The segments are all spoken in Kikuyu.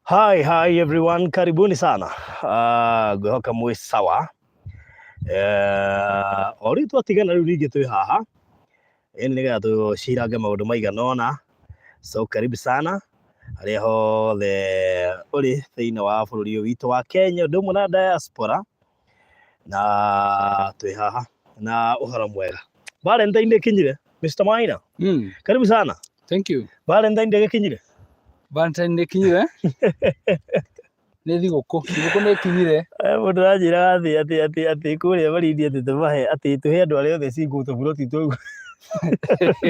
Hi, hi everyone, karibuni sana. Ngwĩhoka mwĩ sawa. O rĩu twatigana rĩu rĩngĩ twĩ haha ĩni nĩgetha tũcirange maũndũ maigana ũna. So karibu sana harĩa hothe ũrĩ thĩinĩ wa bũrũri ũyũ witũ wa Kenya, ũndũ ũmwe na diaspora, na twĩ haha na ũhoro mwega. Valentine ĩkinyire, Mr. Maina. Karibu sana. Thank you. Valentine ndĩgĩkinyire? Valentine nĩ ĩkinyire. Nĩ thigũkũ. Thigũkũ nĩ ĩkinyire. Mũndũ aranjĩraga atĩ atĩ atĩ atĩ kũrĩa Malindi atĩ tũmahe atĩ tũhe andũ arĩa othe single tũburoti tũu.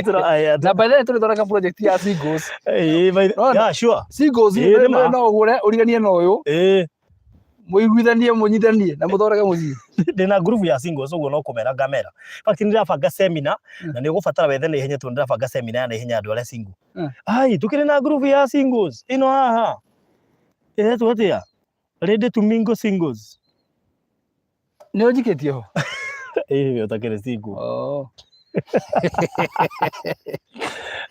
Tũrahe andũ. Na by the way tũrĩthondeka project ya singles. Ĩĩ, yeah, sure. Singles Ĩĩ, nĩ ma. no ũgũre ũriganie na ũyũ. Ĩĩ. Mũiguithanie mũnyitanie na mũthondeke mũciĩ. Ndĩna group ya singles ũguo no kũmera ngamera. In fact nĩ ndĩrabanga seminar na nĩ ũgũbatara wethe na ihenya tondũ ndĩrabanga seminar ya na ihenya andũ arĩa single. Ai, tũkĩrĩ na group ya singles ĩno haha. Ĩretwo atĩa? Ready to mingle singles. Nĩ ũnjikĩtie ho? Ĩĩ, ũtakĩrĩ single. Oh.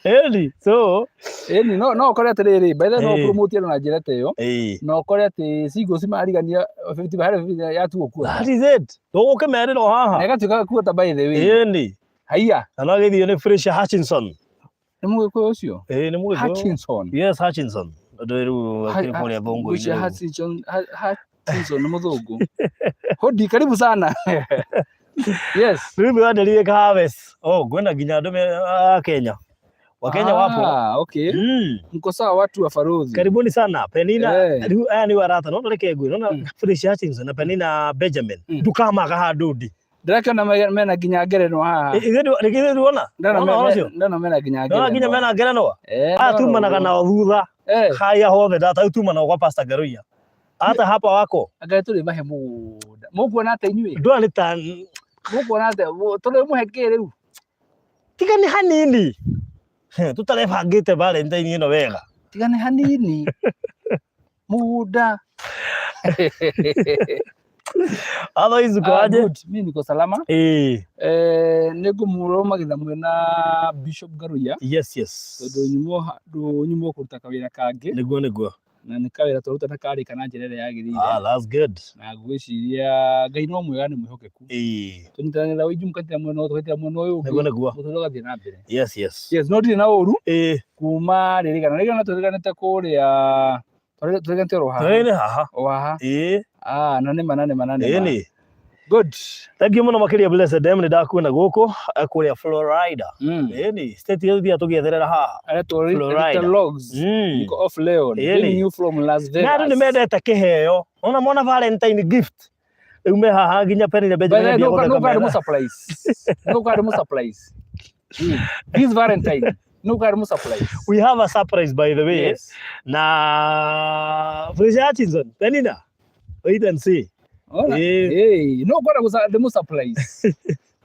Ĩni, so Ĩni, no ũkore atĩrĩrĩ, by the way no promote andũ na njĩra ta ĩyo. Ĩĩ. Na ũkore atĩ singles marigania 50 harĩ 50 yatuo kuota. That is it. Tũgũkĩmerĩra o haha. Na ĩgatuĩka kuota by the way. Ĩni. Haiya. Na no agĩthio nĩ Felicia Hutchinson. Nĩ mũgĩkũyũ ũcio? Ĩĩ nĩ mũgĩkũyũ. Hutchinson. Yes, Hutchinson. Ũndũ rĩu akĩrĩ kũrĩa thũngũ-inĩ. Felicia Hutchinson, Hutchinson nĩ mũthũngũ. Hodi, karibu sana. Yes. Rĩu wanderire ka harvest. Oh, ngwenda nginya andũ a Kenya. Wakenya wapo. Ah, okay. Mko sawa watu wa Farodhi. Karibuni sana Penina. Eh. Rĩu aya nĩo arata no reke ngwĩre no Felicia Hutchinson na Penina Benjamin. Ndukamaga handũ ndi. Ndĩrakĩona mena nginya ngerenwa haha. Rĩngĩ ruona. Ndona Wona ũhoro ũcio? ndona mena nginya Ndona nginya mena ngerenwa. Eh, Aya ndona tumanaga ũguo. nao thutha. Eh. Haya hothe ndata tumanaga kwa Pastor Ngaruiya. Hata hapa wako. Anga tũrĩ mahe mũgũnda. Mũkuona atĩa inyuĩ? Ndũa nĩ ta Mũkuona atĩa? Tũrĩ mũhe kĩ rĩu? Tiga nĩ hanini. Tũtarebangĩte Valentine ĩno wega. Tiga nĩ hanini. Mũgũnda. Otherwise uko Ah, aje? good. Mimi niko salama. Eh. Eh, nĩ ngũmũrũmagĩrĩra mwena Bishop Ngaruiya. Yes. Tondũ nyumwo handũ nyumwo kũruta kawĩra kangĩ. Nĩguo nĩguo. Na nĩ kawĩra twaruta na karĩka na njĩra ĩrĩa yagĩrĩire. Ah, that's good. Na ngwĩciria Ngai no mwega nĩ mwĩhokeku. Eh. Tũnyitanagĩra wĩ Juma ũkaitĩra mwena ũyũ tũkaitĩra mwena ũyũ ũngĩ. Nĩguo nĩguo. Mũtũrĩre ũgathiĩ na mbere. Yes. Yes, no ndirĩ na ũru. Eh. Kuma rĩrĩgana. Rĩrĩgana tũrĩganĩte kũrĩa tũrĩganĩte oro haha. Tũrĩ haha. O haha. Ĩĩ. Ah, na nĩma na nĩma na nĩma. Ĩni. Good. Thank you mũno makĩria Blessed M nĩ ndakuona gũkũ kũrĩa Florida. Ĩni, state ĩyo tũthiaga tũgĩetherera haha. Aretwo Florida. Rita Logs. Niko off Leon. Ĩni. Bringing you from Las Vegas. Na andũ nĩ mendete kĩheo. Ona mona Valentine gift. Rĩu me haha nginya Penina By the Benjamin way, ambia no gũtheka no mena. mo surprise. No kari mo surprise. This Valentine, no kari mo surprise. We have a surprise by the way. Yes. Na Felicia Hutchinson, Penina. Wait and see. Ona. Ĩĩ. Hey, no kwenda gusa ndimo surprise.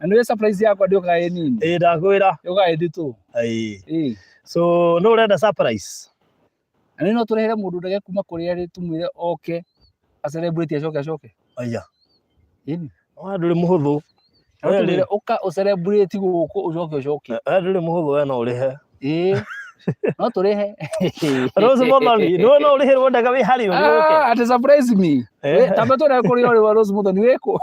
Na nĩ surprise yakwa ndĩũkaga ĩ nini. Ĩĩ ndakwĩra. Yũkaga ĩ nditũ. Ĩĩ. Ĩĩ. So no ũrenda surprise? Na nĩ no tũrehere mũndũ ndege kuma kũrĩa arĩ tũmwĩre oke a celebrate acoke acoke. Aya. Ĩni. Wa ndũrĩ mũhũthũ. No tũmwĩre ũka ũ celebrate gũkũ ũcoke ũcoke. We ndũrĩ mũhũthũ we no ũrĩhe. Ĩĩ. No tũrĩhe. Rose Muthoni, no no ũrĩhĩrwo ndege wĩ harĩ ũrĩ ũke. Ah, ati surprise me. Tamba tũrĩa kũrĩa ũrĩ wa Rose Muthoni wĩkũ?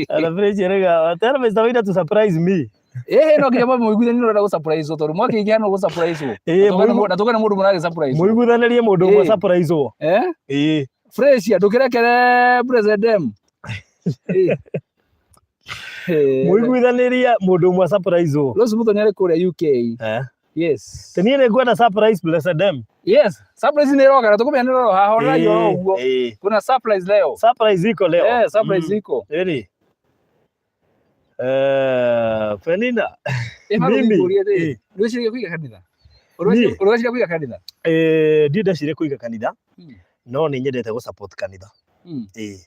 Ana French rega, tell Mr. Waida to surprise me. Ĩhĩ no nginya mũiguithanie ũrenda gũ surprise tondũ mwakĩingĩha no gũ surprise. Na tũgane mũndũ mũragĩ surprise. Mũiguithanĩrie mũndũ ũmwe surprise wo. Eh? Ĩĩ. Fresh ndũkĩrekere President M. Ĩĩ. Mũiguithanĩrie mũndũ ũmwe surprise wo. Rose Muthoni arĩ kũrĩa UK. Eh. Yes. Niĩ nĩ ngwenda surprise Blessed M. Yes, surprise nĩ ĩroka na tũkũmenya nĩ ĩroka haha ona oro ũguo. Kuna surprise leo. Surprise iko leo. Eh, surprise iko. Ĩni. Penina. Mimi. Ndwĩciria kũiga kanitha? Niĩ? Ũreciria kũiga kanitha? Ndirĩ ndeciria kũiga kanitha, no nĩ nyendete gũ support kanitha. Ĩĩ.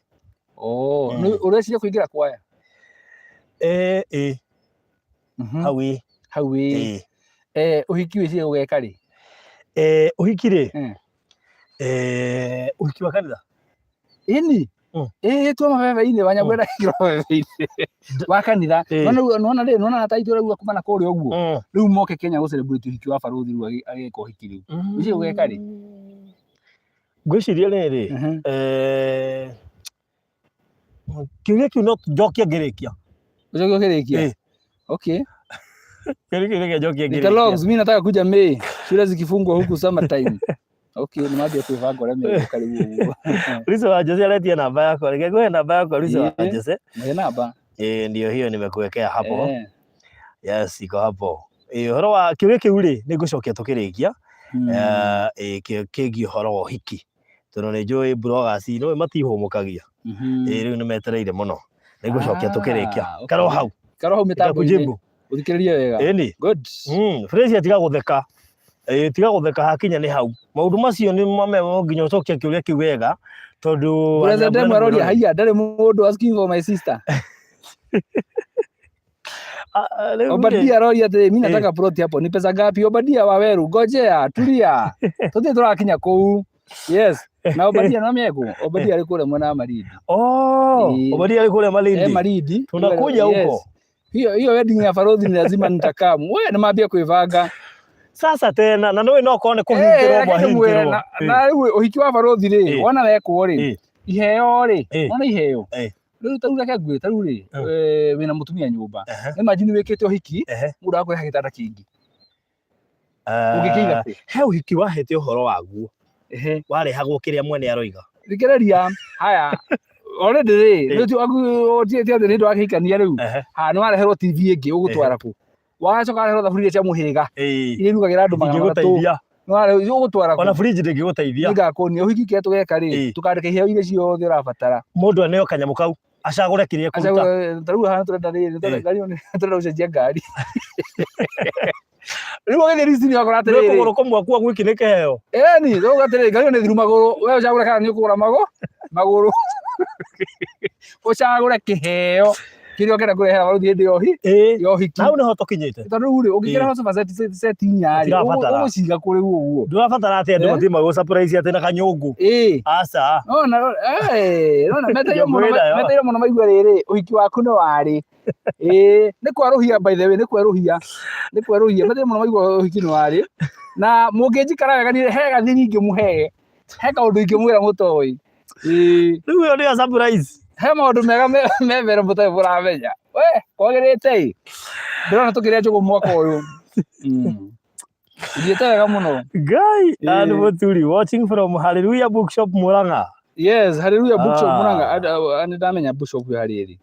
Oh, ũreciria kũingĩra kwaya? Ĩĩ. Hau ĩĩ. Hau ĩĩ. Ĩĩ. Ũhiki wĩciria gũgeka rĩ? Ũhiki rĩ? Ũhiki wa kanitha? Ĩni. Ĩĩ tua mabebe-inĩ wanyamwĩra ingĩra mabebe-inĩ wa kanitha. Nona rĩ nona ta itũ rĩu kuma na kũrĩa ũguo. Rĩu moke Kenya gũ celebrate ũhiki wa barũthi rĩu agĩka ũhiki rĩu. Wĩciria gũgeka rĩ? Ngwĩciria rĩrĩ, kĩũria kĩu no njokie ngĩrĩkia. Ũcoke ũkĩrĩkia? Ĩĩ. Okay. Kĩũria kĩu reke njokie Mr. ngĩrĩkia. Logs, mimi nataka kuja May. Shule zikifungwa huku summertime. Okay, nĩ mambia kwĩbanga ũrĩa megũka rĩu ũguo. Lucy wa Jose aretia namba yakwa. Reke ngũhe namba yakwa Lucy wa Jose. Mũhe namba. Ĩĩ ndio hiyo nimekuwekea hapo. Yes, iko hapo. Ĩĩ ũhoro wa kĩũria kĩu rĩ, nĩ ngũcokia tũkĩrĩkia. Ĩĩ kĩgiĩ ũhoro wa ũhiki. Tondũ nĩ njũĩ bloggers nĩ ũĩ matihũmũkagia. Ĩĩ rĩu nĩ metereire mũno. Nĩ ngũcokia tũkĩrĩkia. Karwo hau. Karwo hau mĩtambo-inĩ. Nitakujibu. Ũthikĩrĩrie wega. Ĩni. Good. Fresia tiga gũtheka. Ĩĩ tiga gũtheka hakinya nĩ hau. Maũndũ macio nĩ mame no nginya ũcokie kĩũria kĩu wega tondũ President Wanyambura nĩ Mwaroria mwĩroreri. haiya ndarĩ mũndũ asking for my sister. Ah, ah, rĩu rĩ, Obadia aroria atĩrĩ, mimi nataka plot hapo. Ni pesa ngapi? Obadia Waweru, ngojea, tulia. Tũtirĩ tũrakinya kũu. Yes. Na Obadia no mieku. Obadia arĩ kũrĩa mwena wa Malindi. Oh, Ĩĩ. Obadia arĩ kũrĩa Eh, Malindi. Malindi. Tunakuja Yes. huko. Hiyo hiyo wedding ya Farodhi ni lazima nitakamu. We nĩ mambia kwĩbanga. Sasa tena na nĩũĩ no korwo nĩ Eh, kũhingĩrwo reke ndĩmwĩre, mwahingĩrwo. na rĩu ũhiki wa Farodhi rĩ, wona wekwo rĩ, iheo rĩ, wona iheo. Rĩu ta rĩu reke ngwĩre, ta rĩu rĩ, wĩna mũtumia nyũmba. Nĩ imagine wĩkĩte ũhiki, mũndũ agakũrehe gĩtanda kĩngĩ. Ũngĩkĩiga kũ? He ũhiki wahete ũhoro waguo. Warehagwo kĩrĩa mwene aroiga. Thikĩrĩria, haya already rĩ, nĩ ti atĩ nĩ ũndũ wa kĩhikania rĩu. Ha, nĩ wareherwo TV ĩngĩ ũgũtwara kũ? Wacoka wareherwo thaburia iria cia mũhĩrĩga iria irugagĩra andũ 300. Ndingĩgũteithia. Nĩ ũgũtwara kũ? Ona fridge ndĩngĩgũteithia. Nĩngakuonia ũhiki kĩrĩa tũgeka rĩ, tũkandĩka iheo iria ciothe ũrabatara. Mũndũ aneo kanyamũ kau acagũre kĩrĩa ekũruta. Acagũre, ta rĩu haha tũrenda rĩrĩ, tũrenda gũcenjia ngari. Rĩu ũgĩthiĩ list-inĩ ũgakora Nĩ atĩrĩrĩ. kũgũrũ kũmwe kwa gwiki nĩ kĩheo. Ĩni, ũgauga atĩrĩrĩ, ngari ĩyo nĩ thiru magũrũ, we ũcagũre kana nĩ ũkũgũra magũrũ. Ũcagũre kĩheo kĩrĩa ũngĩenda kũrehera barũthi hĩndĩ ya ya ũhiki. Na hau nĩho tũkinyĩte. Tondũ rĩu rĩ, ũngĩkĩrehe sofa set set inya rĩ, Ũtirabatara. ũgũciga kũ rĩu ũguo? Ndũrabatara atĩ andũ mathiĩ magũ surprise atĩ na kanyũngũ. Aca. Nona, nona metereire mũno, Nyũngũ ĩnayo. metereire mũno maigue rĩrĩ, ũhiki waku nĩ warĩ. Ĩĩ, nĩ kwerũhia by the way, nĩ kwerũhia. Nĩ kwerũhia, metereire mũno maigue ũhiki nĩ warĩ. Na mũngĩnjikara wega niĩ he gathiri ingĩmũhe. He kaũndũ ingĩmwĩra mũtoĩ. Ĩĩ. Rĩu ĩyo nĩyo surprise. He maũndũ mega me mbere mũtarĩ mũramenya. We, kwagĩrĩte ĩ. Ndĩrona tũkĩrĩa njũgũ mwaka ũyũ. Thiĩte wega mũno. Ngai, and Muturi watching from Hallelujah Bookshop Murang'a. Yes, Hallelujah Bookshop Murang'a. Nĩ ndamenya bookshop ĩyo harĩa ĩrĩ.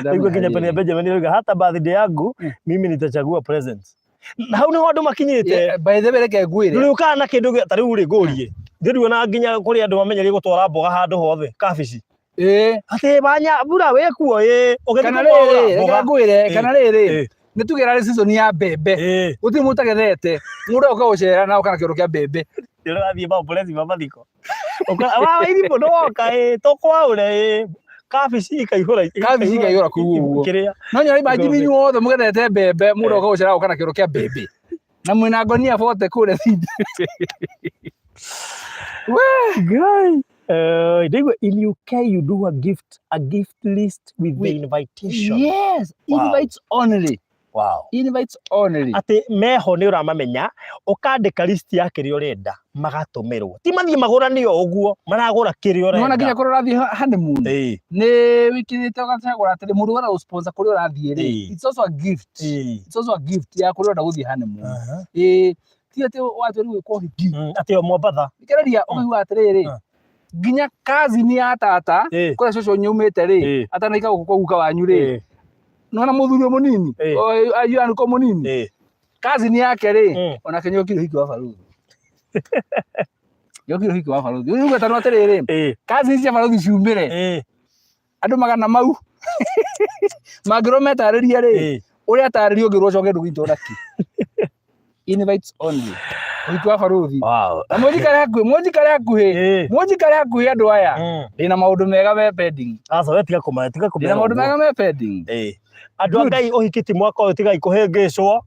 Nĩguo nginya Penia Benjamin arauga hata birthday yangu mimi nitachagua presents. Na hau nĩho andũ makinyĩte. By the way, reke ngwĩre. Ndũrĩũkaga na kĩndũ gĩa ta rĩu rĩ ngũrie. Ndĩruona nginya kũrĩ andũ mamenyerie gũtwara mboga handũ hothe, kabici. Atĩ wanya mbura wĩkuo ĩĩ, ũgĩthiĩ Kana kũmũgũra rĩrĩ, reke mboga. ngwĩre, kana rĩrĩ, nĩ tuge ĩrarĩ season ya mbembe. Gũtirĩ mũndũ ũtagethete. Mũndũ agoka gũcera na oka na kĩoro kĩa mbembe. Ũrathiĩ maũmboreci ma mathiko. Wa Wairimũ nĩwoka ĩĩ, tũkwaũre ĩĩ. Kabici ikaihũra. Kabici ikaihũra kũu ũguo. Kĩrĩa. No nyona imagine inyuothe mũgethete mbembe, mũndũ agoka gũcera agoka na kĩoro kĩa mbembe. Na mwĩna ngonia bote kũrĩa thĩinĩ. We Ngai. Ndĩigua in UK you do a gift list with the invitation. Yes, Wow. invites only. Wow. Invites only. Atĩ meho nĩ ũramamenya ũkandĩka list ya kĩrĩa ũrenda magatũmĩrwo. Ti mathiĩ magũranie o ũguo, maragũra kĩrĩa Nĩwona nginya ũrenda. kũrĩa ũrathiĩ honeymoon. Nĩ wĩkĩrĩte ũgacagũra atĩrĩ mũndũ ũrenda gũ-sponsor kũrĩa ũrathiĩ rĩ. It's also a gift. It's also a gift ya kũrĩa ũrenda gũthiĩ honeymoon. Ti atĩ watua rĩu gwĩka ũhiki. Atĩ o Mombatha. Thikĩrĩria ũkaigua atĩrĩrĩ, nginya cousin ya tata, kũrĩa cũcũ nyumĩte rĩ, atanaika gũkũ kwa guka wanyu rĩ, nĩwona mũthuri ũyũ mũnini, aiyũ mũnini, cousin yake rĩ, onake nĩokire ũhiki wa barũthi. Nĩokire ũhiki wa barũthi. Rĩu ũgetanwo atĩrĩrĩ, cousin cia barũthi ciumĩre, andũ magana mau mangĩrwo metarĩrie rĩ, ũrĩa atarĩrio ũngĩrwo ũcoke ndũgitwo nakĩ. Invites only. Ũhiki wa barũthi. Wow. Na mũnjikare hakuhĩ, mũnjikare hakuhĩ, mũnjikare hakuhĩ andũ aya. Ndĩna maũndũ mega me pending. Aca we tiga kũma, tiga Ndĩna kũmera maũndũ ũguo. mega me pending. Andũ a Ngai ũhiki ti mwaka ũyũ tigai kũhĩngĩcwo.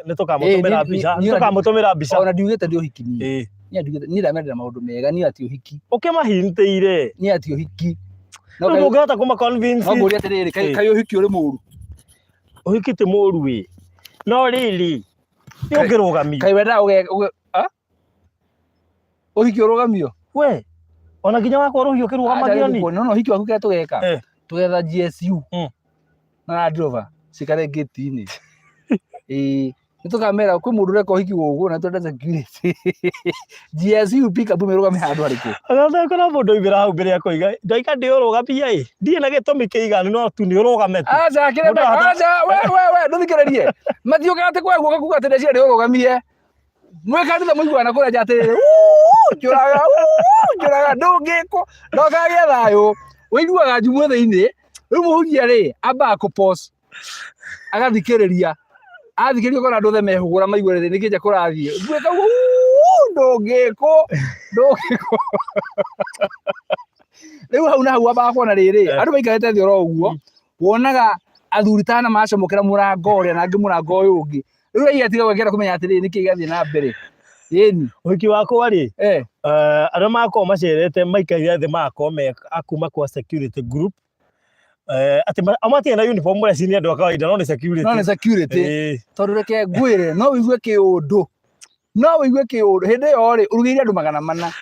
Nĩ tũkamũtũmĩra mbica, nĩ tũkamũtũmĩra mbica. Ona ndiugĩte ndĩ ũhiki niĩ. Niĩ ndiugĩte, niĩ ndamendera maũndũ mega, niĩ ati ũhiki. Ũkĩmahintĩire. Niĩ ati ũhiki. No Rĩu ndũngĩhota kũma convince. No ngũrie atĩrĩrĩ, kaĩ ũhiki ũrĩ mũũru? Ũhiki ti mũũru ĩ. No rĩrĩ, nĩ ũngĩrũgamio. Kaĩ wendaga ũge, a? Ũhiki ũrũgamio. We ona nginya wakwa rũhiũ kĩrũgamagio ni. No no ũhiki waku kĩrĩa tũgeka. Tũgetha GSU. Na Land Rover cikare ngĩti-inĩ. Ĩĩ nĩ tũkamera kwĩ mũndũ ũreka ũhiki gũkũ na twenda security. GSU pick up mĩrũgame handũ harĩkũ? Agata kũna mũndũ oimĩra hau mbere akoiga ndoiga ndĩũrũgamia ĩ ndirĩ na gĩtũmi kĩiganu no tu nĩ ũrũgame tu. Aca kĩrĩa Mũndũ ahota- aca we we we ndũthikĩrĩrie. Matiũkaga atĩ kwa guoka kuga atĩ ndeciria ndĩũrũgamie. Mwĩ kanitha mũiguaga na kũrĩa nja atĩrĩrĩ, "Uu, njũraga, uu, njũraga, ndũngĩkwo, ndokagĩa thayũ." Ũiguaga njumwo thĩinĩ, rĩu mũhunjia rĩ, ambaga kũ pause, agathikĩrĩria, athikĩrĩria ũkona andũ othe mehũgũra maigue rĩrĩ nĩkĩ nja kũrathiĩ. Gwĩka ũguo, "Uu, ndũngĩkwo, ndũngĩkwo." Rĩu hau na hau wambaga kuona rĩrĩ, andũ maikarĩte thĩ oro ũguo, wonaga athuri tana macomokera mũrango ũrĩa na angĩ mũrango ũyũ ũngĩ. Rĩu raia tiga gwekera kũmenya atĩrĩrĩ nĩkĩ gĩathiĩ na mbere. Ĩni. Ũhiki wakwa rĩ, arĩa magakorwo macerete maikaire thĩ magakorwo me a kuma kwa security group atĩ matirĩ na uniform ũreciria nĩ andũ a kawaida no nĩ security. No nĩ security. Tondũ reke ngwĩre no ũigue kĩũndũ. No ũigue kĩũndũ. Hĩndĩ ĩyo rĩ ũrugĩire andũ 400.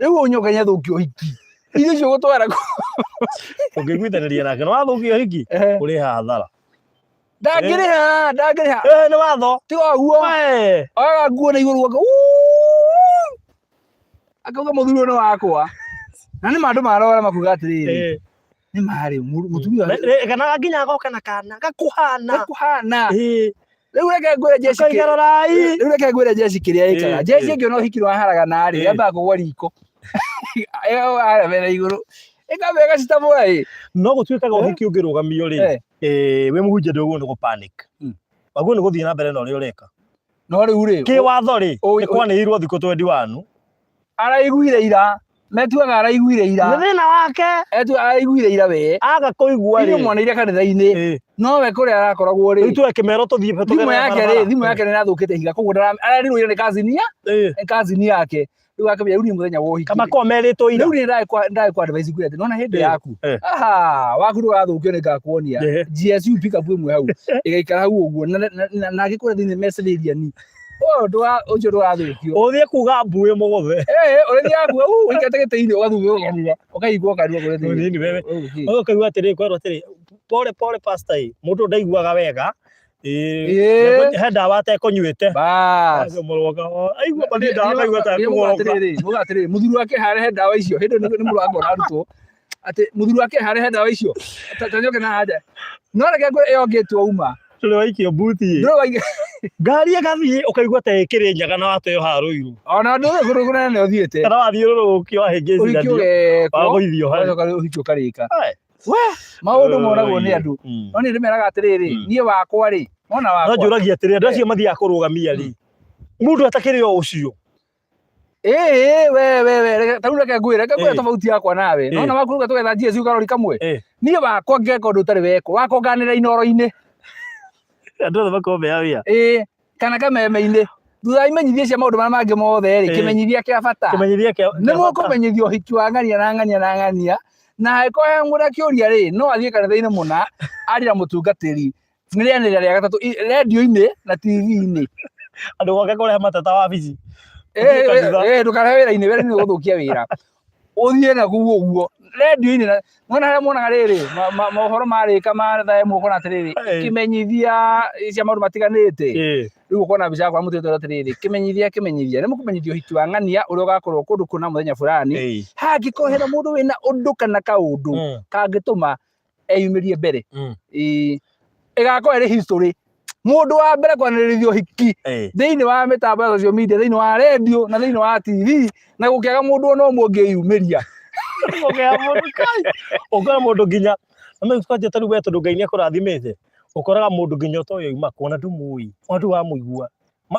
Rĩu ũnyoka nĩathũkia ũhiki. Irio icio ũgũtwara kũ? Ũngĩiguithanĩria nake no wathũkia ũhiki ũrĩ hathara. Ndangĩrĩha, ndangĩrĩha. Nĩ watho. Tiga ũguo. Oyaga nguo na igũrũ akauga, "Uuuu." Akauga mũthuri ũyũ nĩ wakwa. Na nĩ ma andũ marora makuga atĩrĩrĩ, nĩ marĩ mũtumia Kana nginya agoka na kana gakuhana. Gakuhana. Rĩu reke ngwĩre jeshi Akauga rorai. Rĩu reke ngwĩre jeshi kĩrĩa ĩkaga. Jeshi ĩngĩona ũhiki nĩwaharagana rĩ, yambaga kũgwa riko. Ĩkagwa harĩa metha igũrũ. Ĩkamba ĩgacitabũra ĩ. No gũtuĩkaga ũhiki ũngĩrũgamio rĩ, wĩ mũhunjia ndũgũrwo nĩ gũ panic. Waguo nĩ gũthiĩ na mbere na ũrĩa ũreka. No rĩu rĩ, Kĩwatho rĩ, nĩ kwanĩrĩirwo thikũ 21. Araiguire ira, metuaga araiguire ira. Nĩ thĩna wake. Etu araiguire ira we. Aga kũigua rĩ. Ithuĩ mwaneire kanitha-inĩ. No we kũrĩa arakoragwo rĩ. Rĩu tuoe kĩmero tũthiĩ Thimũ tũgerere yake rĩ, barabara. thimũ yake nĩ ĩrathũkĩte ihiga koguo ararirwo ira nĩ cousin ya, nĩ cousin yake. Rĩu akambia rĩu nĩ mũthenya wa ũhiki. Kama ko merĩtwo ira. Rĩu nĩ ndagĩkwa advice ngwĩre atĩ nona hĩndĩ yaku. Aha, waku ndũgathũkio nĩ ngakuonia. GSU pick up ĩmwe hau. Ĩgaikara hau ũguo na angĩkũrĩa thĩinĩ me civilian. Ũyũ ũcio ndũgathũkio. Ũthiĩ kuga mbuĩ mũgũthe. Ũrĩthiaga kuga, ũikarĩte gĩtĩ-inĩ ũgathuthwo kanua, ũkaigua kanua kũrĩa thĩinĩ. Nini wewe. Ũkaigua atĩrĩ, kwerwo atĩrĩ, pole pole pastor ĩ, mũndũ ndaiguaga wega. He ndawa atekũnyuĩte. Bas. Aigua ma nĩ ndawa akaigua ta ekũgũrũka. Muga atĩrĩrĩ, mũthuri wake harehe ndawa icio. Hĩndĩ ĩyo nĩ mũrango ũrarutwo. Atĩ mũthuri wake harehe ndawa icio. Ta njoke na haja. No reke ngwĩre ĩyo ngĩtwo uma. Ndũrĩ waikio mbuti ĩ. Ndũrĩ waikio. Ngari ĩgathiĩ ũkaigua ta ĩkĩrĩ nyaga na wateo haha Rũirũ. Ona ndũrĩ kũndũ kũnene ũthiĩte. Kana wathiũrũrũkio wahĩngĩcithanio. Ũhiki Wagũithio hau. Ũgacoka ũhiki ũkarĩka. We, maũndũ monagwo nĩ andũ. No niĩ ndĩmeraga atĩrĩrĩ, niĩ wakwa rĩ, mona wakwa. No njũragia atĩrĩ, andũ acio mathiaga kũrũgamia rĩ, mũndũ atakĩrĩ o ũcio. Ĩĩ we we we, ta rĩu reke ngwĩre, reke ngwĩre tofauti yakwa nawe. Nona waku rĩu tũgetha GSU karori kamwe. Niĩ wakwa ngeka ũndũ ũtarĩ wekwo, wakwa nganĩra inoro-inĩ. Andũ othe makorwo me a wĩra. Ĩĩ, kana kameme-inĩ. Thutha wa imenyithia cia maũndũ marĩa mangĩ mothe rĩ, kĩmenyithia kĩa bata. Kĩmenyithia kĩa Nĩ mũkũmenyithio ũhiki wa ng'ania na ng'ania na ng'ania, na angĩkorwo he mũndũ akĩũria rĩ, no athiĩ kanitha-inĩ mũna, arie na mũtungatĩri, nĩ rĩanĩrĩra rĩa gatatũ, rendio-inĩ na TV-inĩ. Andũ goke kũrehe mateta wabici. Ndũkarehe wĩra-inĩ, wĩra-inĩ nĩ ũgũthũkia wĩra. Ũthiĩ na kũu ũguo, rendio-inĩ na mona harĩa monaga rĩrĩ, mohoro marĩka ma thaa ĩmwe ũkona atĩrĩrĩ, kĩmenyithia cia maũndũ matiganĩte. Rĩu ũkona mbica yakwa mũtĩtwo atĩrĩrĩ, kĩmenyithia, kĩmenyithia, nĩ mũkũmenyithio ũhiki wa ng'ania ũrĩa ũgakorwo kũndũ kũna mũthenya fulani. Hangĩkorwo hena mũndũ wĩna ũndũ kana kaũndũ kangĩtũma eyumĩrie mbere. Ĩgakorwo ĩrĩ history. Mũndũ wa mbere kwanĩrĩrithio ũhiki thĩinĩ wa mĩtambo ya social media, thĩinĩ wa radio na thĩinĩ wa TV, na gũkĩaga mũndũ ona ũmwe ũngĩyumĩria. Gũkĩaga mũndũ kai. Ũkora mũndũ nginya, kwanja ta rĩu we tondũ Ngai nĩ akũrathimĩte, ũkoraga mũndũ nginya ũtoĩ oima kũ, ona ndũmũĩ, ona ndũrĩ wamũigua.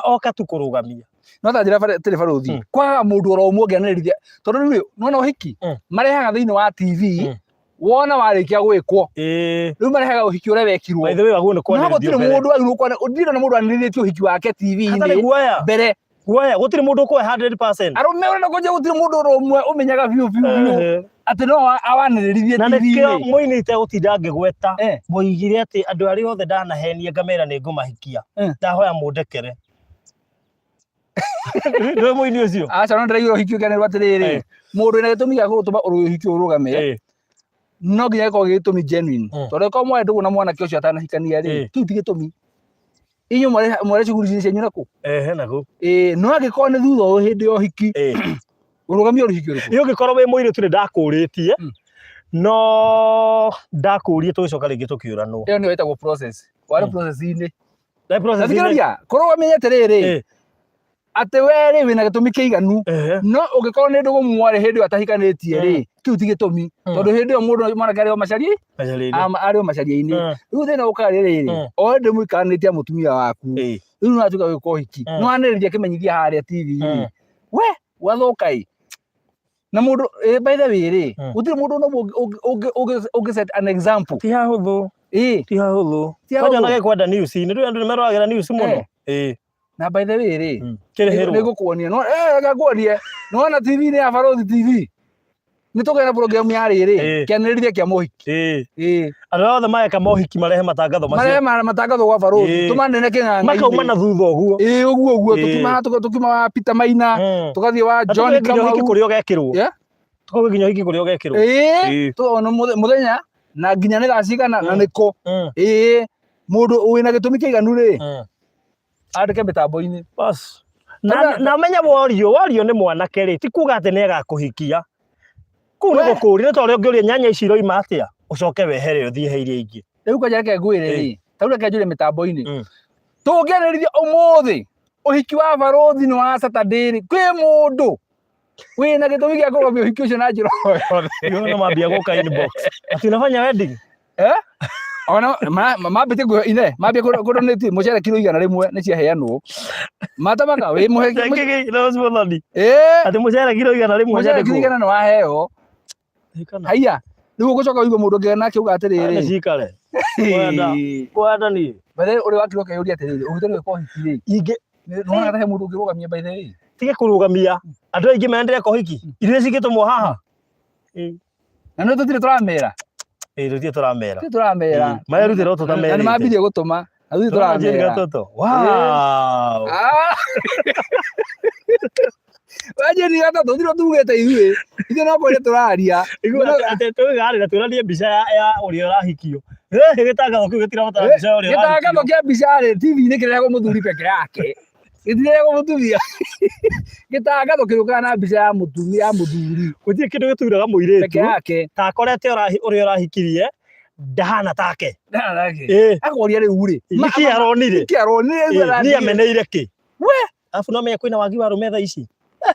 Oka tu kũrũgamia. No ta njĩra tĩrĩ barũthi, kwagaga mũndũ oro ũmwe ũngĩanĩrĩrithia, tondũ rĩu rĩ, nĩwona ũhiki, marehaga thĩinĩ wa TV, wona warĩkia gwĩkwo. Rĩu marehaga ũhiki ũrĩa wekirwo. By the way, waguo nĩ No kwanĩrĩrio gũtirĩ mbere. mũndũ wagĩrĩirwo kwana, ndirĩ na mũndũ anĩrĩrĩtie ũhiki wake TV-inĩ Hatarĩ guoya. mbere. Guoya, gũtirĩ mũndũ ũkũhe 100%. Arũme ũrenda kũnjia gũtirĩ mũndũ oro ũmwe ũmenyaga biũ biũ biũ atĩ no awanĩrĩrithie Na nĩkĩo TV-inĩ. mũini itegũtinda ngĩgweta, woigire atĩ andũ arĩa othe ndanahenia ngamera nĩ ngũmahikia, ndahoya mũndekere. Ndũĩ mũini ũcio? Aca no ndĩraigua ũhiki ũkĩanĩrwo atĩrĩrĩ, mũndũ wĩna gĩtũmi gĩa gũtũma ũhiki ũrũgame, no nginya gĩkorwo gĩ gĩtũmi genuine. Tondũ angĩkorwo mwarĩ ndũgũ na mwanake ũcio atanahikania rĩ, kĩu ti gĩtũmi. Inyuĩ mwarĩ cuguri cianyu nakũ? Ehe, nakũ. Ĩĩ, no angĩkorwo nĩ thutha ũyũ hĩndĩ ya ũhiki, ũrũgamie ũhiki ũrĩkũ? Ĩ ũngĩkorwo wĩ mũirĩtu nĩ ndakũrĩtie, no ndakũrie tũgĩcoka rĩngĩ tũkĩũranwo. Ĩyo nĩyo ĩtagwo process. Warĩ process-inĩ. Na process-inĩ. Thikĩrĩria, korwo ũmenye atĩrĩrĩ, atĩ we rĩ wĩna gĩtũmi kĩiganu, no ũngĩkorwo nĩ ndũgũ mwarĩ hĩndĩ ĩyo atahikanĩtie rĩ, kĩu ti gĩtũmi. Tondũ hĩndĩ ĩyo mũndũ mwanake arĩ o macari, Macaria-inĩ. Arĩ o macaria-inĩ. Rĩu thĩna ũkaga nĩ rĩrĩ, o hĩndĩ mũikaranĩtie mũtumia waku, rĩu no atuĩka gwĩka ũhiki, no anĩrĩria kĩmenyithia harĩa TV-inĩ. We, gwathũka ĩ. Na mũndũ, by the way rĩ, gũtirĩ mũndũ ona ũmwe ũngĩ set an example. Ti hahũthũ. Ti hahũthũ. Ti Kwanja hahũthũ. ona gĩkwenda news, nĩ ndũĩ andũ nĩ maroragĩra news mũno. Na by the way rĩ, Kĩrĩhĩrwo. nĩ ngũkuonia. No, reke nguonie. Nĩ wona TV-inĩ ya Barũthi TV? Nĩ tũgĩa na program ya rĩrĩ, kĩanĩrĩria kĩa mohiki. Andũ arĩa othe mareka mohiki marehe matangatho macio. Marehe matangatho gwa Barũthi. Tũmanene kĩng'ang'a-inĩ. Makauma na thutha ũguo. Ĩĩ, ũguo ũguo. Tũkiuma wa Peter Maina, tũgathiĩ wa Na John tũkauge nginya ũhiki Kamau. kũrĩa ũgekĩrwo. Tũkauge nginya ũhiki kũrĩa ũgekĩrwo. Ona mũthenya na nginya nĩ thaa cigana na nĩkũ. Mũndũ wĩna gĩtũmi kĩiganu rĩ, andĩke mĩtambo-inĩ. Bas. Na ũmenye worio nĩ mwanake rĩ, ti kuga atĩ nĩ agakũhikia. Kũu nĩ gũkũria, nĩ ta ũrĩa ũngĩũria nyanya ici iroima atĩa, ũcoke wehere ũthiĩ he iria ingĩ. Rĩu kwanja reke ngwĩre rĩ, ta rĩu reke njũrie mĩtambo-inĩ. Tũngĩanĩrĩria ũmũthĩ ũhiki wa barũthi nĩ wa Saturday rĩ, kwĩ mũndũ wĩna gĩtũmi gĩa kũrũgamia ũhiki ũcio na njĩra o yothe? Nĩ mambia gũka inbox. Ati unafanya wedding? Ona mambĩtie kũhe ine, mambie kũdonate mũcere kiro 100 nĩ ciaheanwo. Matamaka wĩ mũhe Kĩkĩ, no Muthoni. Ĩĩ. Atĩ mũcere kiro 100 Mũcere kiro nyandĩkwo. 100 nĩ waheo. Kana. Haiya, rĩu ũgũcoka ũigue mũndũ ũngĩ nake auga atĩrĩrĩ. Nĩ cikare. Kwenda. Kwenda niĩ. By the way, ũrĩa wakirwo akeyũria atĩrĩrĩ, ũngĩtua gwĩka ũhiki rĩ, Ingĩ nĩwonaga ta he mũndũ ũngĩrũgamia by the way? Tige kũrũgamia. Andũ aingĩ mendire ũhiki. Irio cingĩtũmwo haha. Na nĩ tũtirĩ tũramera. Ĩĩ, tũtirĩ tũramera. Tũtirĩ tũramera. Marerutĩra o Na nĩ tũtamerĩte. mambirie gũtũma. Na tũtirĩ tũramera. Gatoto. Wow. Wajeni gatatũ tũtirĩ tugĩte ithuĩ. Ithuĩ no kwaria tũraria. Igua atĩ tũigarĩra twĩranie mbica ya ũrĩa ũrahikio. Gĩtangatho kĩu gĩtirabatara mbica ya ũrĩa Gĩtangatho kĩa mbica rĩ, TV-inĩ kĩrehagwo mũthuri peke yake. Gĩtirehagwo mũtumia. Gĩtangatho kĩrũkaga na mbica ya mũtumia ya mũthuri. Gũtirĩ kĩndũ gĩturaga mũirĩtu. Peke yake. Ta akorete ũrĩa ũrahikirie ndahana take. Ndahana take. Akoria rĩu rĩ. Nĩkĩ aronire? Nĩkĩ aronire? Niĩ ameneire kĩ? We! Alafu no menye kwĩna wagi wa arũme thaa ici.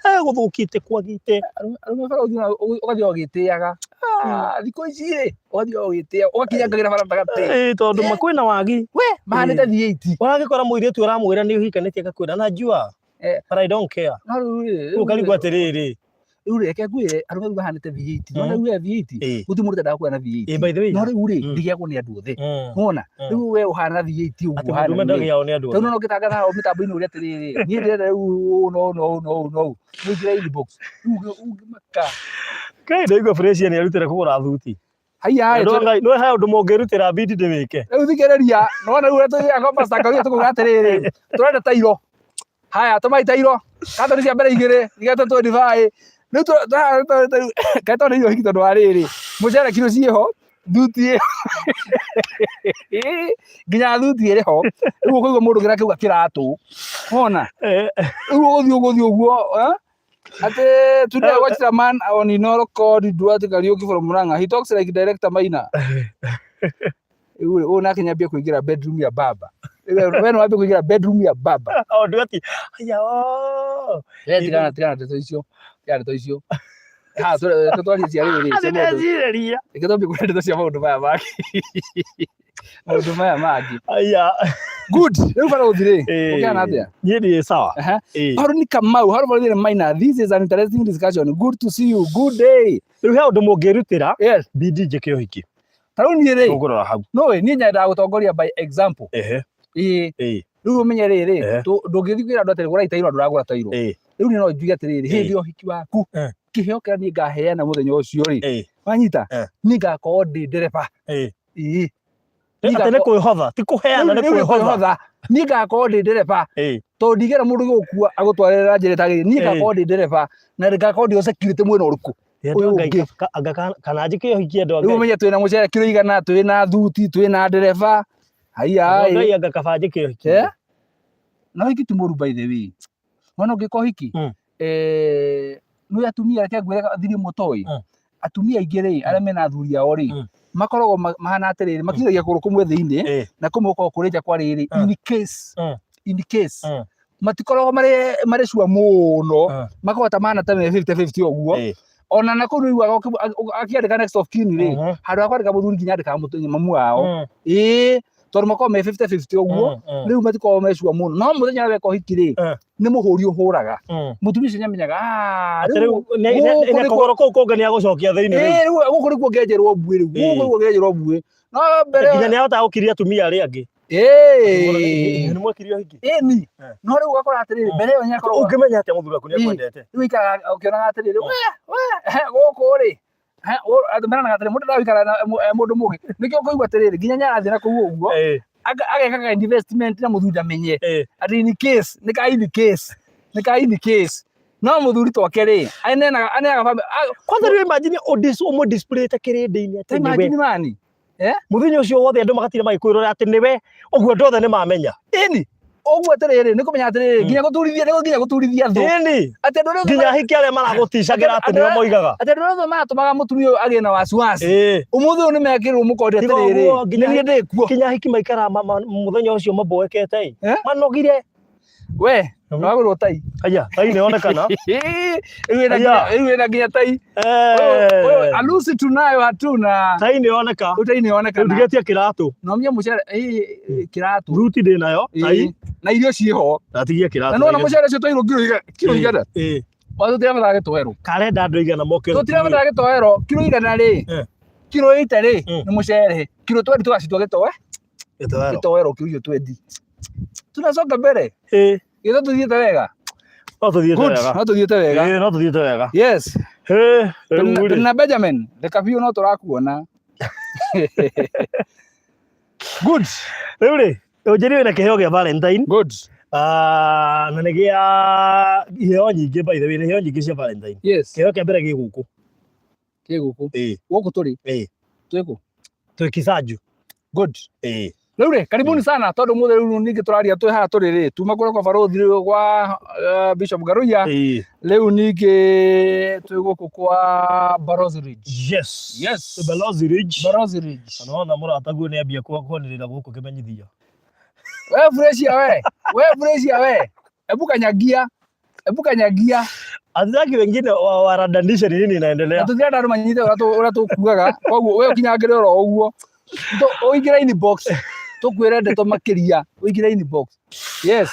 Gũthũkĩte kwagĩte. Arũme bara ũthiĩ ũgathiĩ ũgĩtĩaga. Thikũ ici rĩ, ũgathiĩ ũgĩtĩaga, ũgakinyangagĩra bara gatagatĩ. Tondũ ma kwĩna wagi. We, mahanĩte V8. Ũragĩkora mũirĩtu ũramwĩra nĩ ũhikanĩtie agakwĩra najua. But I don't care. No rĩu rĩ, Rĩu ũkarigwo atĩrĩrĩ. Rĩu reke ngwĩre arũme rĩu mahanĩte V8. Nĩwona rĩu we V8, gũtirĩ mũndũ ũtendaga kuoya na V8. By the way. No rĩu rĩ, ndĩgĩagwo nĩ andũ othe. Nĩwona? Rĩu we ũhana V8 ũguo Atĩ ũhana mũndũrũme rĩu rĩ. ndagĩagwo nĩ andũ Tondũ othe. no ũngĩtangatha hau mĩtambo-inĩ ũrĩa atĩrĩrĩ, niĩ ndĩrenda rĩu ũũ na ũũ na ũũ na ũũ na ũũ. Mũingĩre inbox. Rĩu ũngĩmaka. Kai ndaigua Fresia nĩ erutĩra kũgũra thuti. Haiya, Andũ a Ngai, no he ũndũ mũngĩrutĩra bidi ndĩwĩke. Rĩu thikĩrĩria, nĩwona rĩu ũrĩa tũthiaga kwa Pastor Kawira tũkauga atĩrĩrĩ, tũrenda tairo. Haya, tũmai tairo. Katoni cia mbere igĩrĩ, igetwo 25. Rĩu kaĩ twanĩrĩire ũhiki tondũ wa rĩrĩ, mũcere kiro ciĩho, thuti ĩho. Nginya thuti ĩrĩ ho. Rĩu ũkũigua mũndũ ũngĩ akiuga kĩratũ. Wona? Rĩu ũgũthiĩ ũgũthiĩ ũguo, eh? Ati today I watched a man on Inoro called Duarte Kariuki from Murang'a. He talks like director Maina. Rĩu ũyũ nake nyambia kũingĩra bedroom ya baba. We nĩ wambia kũingĩra bedroom ya baba. Oh, Duarte. Aya, oh. We tigana tigana ndeto icio. Tigana ndeto icio. Ha, tũtwarie cia rĩrĩ. Atĩ ndecirĩria. Reke twambie kwaria ndeto cia maũndũ maya mangĩ. Maũndũ maya mangĩ. Aya. Good. Rĩu barũthi rĩ, ũkĩhana atĩa? Niĩ ndĩ sawa. Haruni Kamau, Haruni Barũthi Maina, this is an interesting discussion. Good to see you. Good day. Rĩu he ũndũ mũngĩrutĩra Yes. bidi njĩke ũhiki. Ta rĩu niĩ rĩ, Tũkũrora hau. no niĩ nyendaga gũtongoria by example. Ĩĩ. Rĩu ũmenye rĩrĩ, ndũngĩthiĩ kwĩra andũ atĩrĩ gũrai tairo andũ ndũragũra tairo. Rĩu niĩ no njuge atĩrĩrĩ, hĩndĩ ya ũhiki waku, kĩheo kĩrĩa niĩ ngaheana mũthenya ũcio rĩ, wanyita, niĩ ngakorwo ndĩ ndereba. Ĩĩ. Atĩ nĩ kwĩhotha, ti kũheana nĩ Rĩu nĩ kwĩhotha. kwĩhotha. Niĩ ngakorwo ndĩ ndereba, tondũ ndingĩenda mũndũ gũkua agũtwarĩre na njĩra ĩtagĩrĩire. Niĩ ngakorwo ndĩ ndereba na ngakorwo ndĩ o security mwena ũrĩkũ? Andũ Ũyũ a Ngai, ũngĩ. anga kana njĩke ũhiki andũ a Rĩu Ngai. ũmenye twĩna mũcere kiro 100, twĩna thuti, twĩna ndereba. Haiya Andũ a ĩ. Ngai anga kaba njĩke ũhiki. Eh? Na ũhiki ti mũru by the way. Wona ũngĩka ũhiki, nĩ atumia, reke ngwĩre thiri mũtoĩ. Atumia aingĩ rĩ, arĩa mena athuri ao rĩ, makoragwo mahana atĩrĩrĩ, makinyithagia kũgũrũ kũmwe thĩinĩ na kũmwe gũkoragwo kũrĩ nja kwa rĩrĩ, in case, in case. Matikoragwo marĩ sure mũno, makoragwo ta mahana ta me 50-50 ũguo. Ona na kũu nĩũiguaga akĩandĩka next of kin rĩ, handũ ha kwandĩka mũthuri nginya andĩkaga mamu wao. Ĩĩ, tondũ makoragwo me 50-50 ũguo, rĩu matikoragwo me sure mũno. No mũthenya weka ũhiki rĩ, nĩ mũhũri ũhũraga. Mũtumia ũcio nĩamenyaga, "Ah, Atĩ rĩu rĩu gũkũ nĩ nĩkuo kũgũrũ kũu kũngĩ nĩ agũcokia thĩinĩ rĩu. Ĩĩ, rĩu gũkũ nĩkuo ngenjerwo mbuĩ rĩu. Gũkũ nĩkuo ngenjerwo mbuĩ. No mbere Nginya nĩ ahotaga gũkiria atumia arĩa angĩ. Ĩĩ. Nĩ mwekire ũhiki? Ĩni. No rĩu ũgakora atĩrĩrĩ, mbere ĩyo nĩakoragwo Ũngĩmenya atĩa mũthuri waku nĩ akwendete? Rĩu ikaraga ũkĩonaga atĩrĩrĩ, we, we, gũkũ rĩ, andũ meranaga atĩrĩ, mũndũ ndagũikara na mũndũ mũgĩ. Nĩkĩo ũkũigua atĩrĩrĩ, nginya nĩarathiĩ na kũu ũguo, agekaga investment na mũthuri ndamenye. Atĩ in case, nĩ ka in case, nĩ ka in case. No mũthuri twake rĩ, aneanaga, aneaga family, Kwanza rĩu imagine ũmũ display ta kĩrĩndĩ-inĩ atĩ nĩwe. Imagine mani. Mũthenya ũcio wothe andũ magatinda magĩkwĩrora atĩ nĩwe, ũguo andũ othe nĩ mamenya. Ĩni. Ũguo atĩrĩrĩ, nĩ kũmenya atĩrĩrĩ, nginya gũturithia, nĩ nginya gũturithia thũ. Ĩni. Atĩ andũ arĩa othe Nginya ahiki arĩa maragũticagĩra atĩ nĩo moigaga. Atĩ andũ arĩa othe maratũmaga mũtumia ũyũ agĩe na wasiwasi. Ũmũthĩ ũyũ nĩ mekĩrwo mũkonde Tiga atĩrĩrĩ, ũguo, nginya nĩ niĩ ndĩkuo. Nginya ahiki maikaraga mũthenya ũcio maboekete ĩ. Manogire. We, nĩwagũrwo tai. Aya, tai nĩyonekana. Rĩu ĩna Aya. rĩu ĩna nginya tai. Ũyũ, alusi tunayo hatuna. Tai nĩyoneka. Rĩu tai nĩyonekana. Rĩu ndigetia kĩratũ. No menye mũcere, kĩratũ. Thuti ndĩ nayo, tai. Na irio ciĩho. Ndatigia kĩratũ. Na nĩwona mũcere ũcio twairwo kiro 100. O tũtirabatara gĩtoero. Karenda andũ 100 moke. Tũtirabatara gĩtoero, kiro 100 rĩ. Kiro 80 rĩ, nĩ mũcere. Kiro 20 tũgacitua gĩtoe. Gĩtoero. Gĩtoero kiro icio 20. Tunasonga mbere. Githo tuthiĩte wega. No tuthiĩte Good, wega. no tuthiĩte wega. No tuthiĩte wega. Yes. Rĩu rĩ. Na Benjamin, reka biũ no tũrakuona. Good. Rĩu rĩ, Ũnjĩri wĩna kĩheo gĩa Valentine. Good. Na nĩ gĩa iheo nyingĩ by the way, nĩ iheo nyingĩ cia Valentine. Yes. Kĩheo kĩa mbere gĩ gũkũ. Gĩ gũkũ. Gũkũ tũrĩ. Twĩ kũ? Twĩ Kisanju. Good. Rĩu rĩ, karibuni sana tondũ mũthĩ rĩu ningĩ tũraria twĩ haha tũrĩ rĩ, tuma kũrĩa kwa barũthi rĩu kwa Bishop Ngaruiya. Rĩu ningĩ twĩ gũkũ kwa Barozi Ridge. Yes. Yes. Twĩ Barozi Ridge. Barozi Ridge. Na nĩwona mũrataguo nĩ ambia kwanĩrĩra gũkũ kĩmenyithia. We fresh we. We fresh we. Ebu kanyagia. Ebu kanyagia. Hatutaki wengine waradanishe ni nini inaendelea. Na tũtirenda andũ manyite ũrĩa tũkuaga. Koguo we ũkinyangĩre oro ũguo. Ũingĩre inbox. Tũkwĩre ndeto makĩria. Ũingĩre inbox. Yes.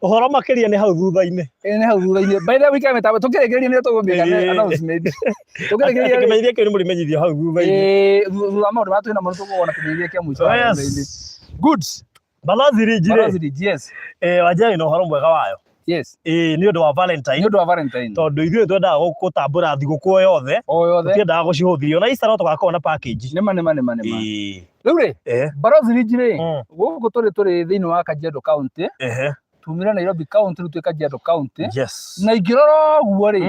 Ũhoro makĩria nĩ hau thutha-inĩ. Ĩĩ nĩ hau thutha-inĩ. By the way, wikare mĩtambo tũkĩrĩkĩrĩria nĩ tũgũmĩka announcement. Tũkĩrĩkĩrĩria rĩ. Kĩmenyithia kĩu nĩ mũrĩmenyithio hau thutha-inĩ. Ĩĩ, thutha wa maũndũ marĩa twĩ namo nĩ tũkũgona kĩmenyithia kĩa mũico haha thutha-inĩ. Good. Balozi Ridge rĩ. Balozi Ridge, yes. Wanjĩra ĩna ũhoro mwega wayo. Yes. Nĩ ũndũ wa Valentine. Nĩ ũndũ wa Valentine. Tondũ ithuĩ twendaga gũtambũra thigũkũ o yothe. O yothe. Tũtiendaga gũcihũthia. Ona Easter no tũgakorwo na package. Nĩma, nĩma, nĩma, nĩma. Rĩu rĩ, Balozi Ridge rĩ, gũkũ tũrĩ thĩinĩ wa Kajiado County. Tumire Nairobi County, rĩu twĩ Kajiado County. Yes. Na ingĩrora ũguo rĩ,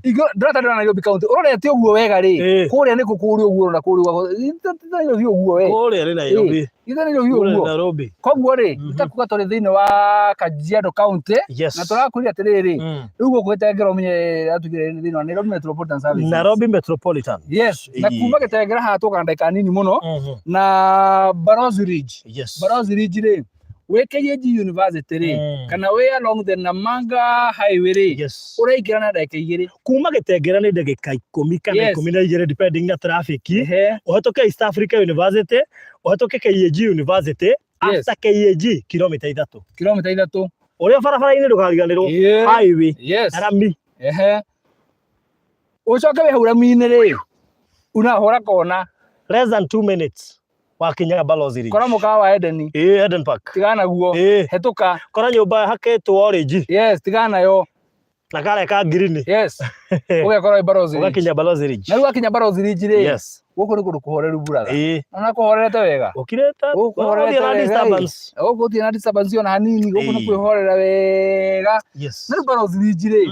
ndĩrona ta ndĩrona Nairobi County, ũrorete ũguo wega rĩ, kũrĩa nĩkũ kũrĩa ũguo ũrona kũrĩa ũguo, ti Nairobi ũguo we. Kũrĩa nĩ Nairobi. Ithe Nairobi Kũrĩa nĩ ũguo. Nairobi. Koguo rĩ, nĩ ta kuga tũrĩ thĩinĩ wa Kajiado County, Yes. na tũrakwĩria atĩrĩrĩ, rĩu gũkũ Gĩtengera ũmenye yatugire thĩinĩ wa Nairobi Metropolitan Services. Nairobi Metropolitan. Yes, na kuma Gĩtengera haha tũkaga ndagĩka nini mũno, na Barozi Ridge. Yes. Barozi Ridge rĩ, wĩ KAG University rĩ, kana wĩ along the Namanga Highway rĩ, Yes. ũraingĩra na ndagĩka 2. Kuma Gĩtengera nĩ ndagĩka 10 kana 12 depending na traffic. Ũhetũke East Africa University, ũhetũke KAG University, Yes. after KAG kilomita 3. Kilomita 3. Ũrĩa barabara-inĩ ndũkariganĩrwo. Highway. Yes. Rami. Ũcoke wĩ hau rami-inĩ rĩ, unahũra kona. Less than 2 minutes. Wakinya Balozi Ridge. Kora mũkawa wa Edeni. Eden Park. Tigana naguo. Hetũka. Kora nyũmba hakĩtwo Orange. Yes, tigana nayo. Na karĩa ka ngirini. Yes, ũgekora wĩ Barozi Ridge. Ũgakinya Barozi Ridge. Na rĩu wakinya Barozi Ridge rĩ, gũkũ nĩ kũndũ kũhoreru brother. Ona kũhorerete wega. Ũkirĩte. Gũkũ kũhorerete Gũtirĩ na wega, ĩ. disturbance. Gũkũ gũtirĩ na disturbance ona hanini, gũkũ nĩ kwĩhorera wega. Na rĩu Barozi Ridge rĩ,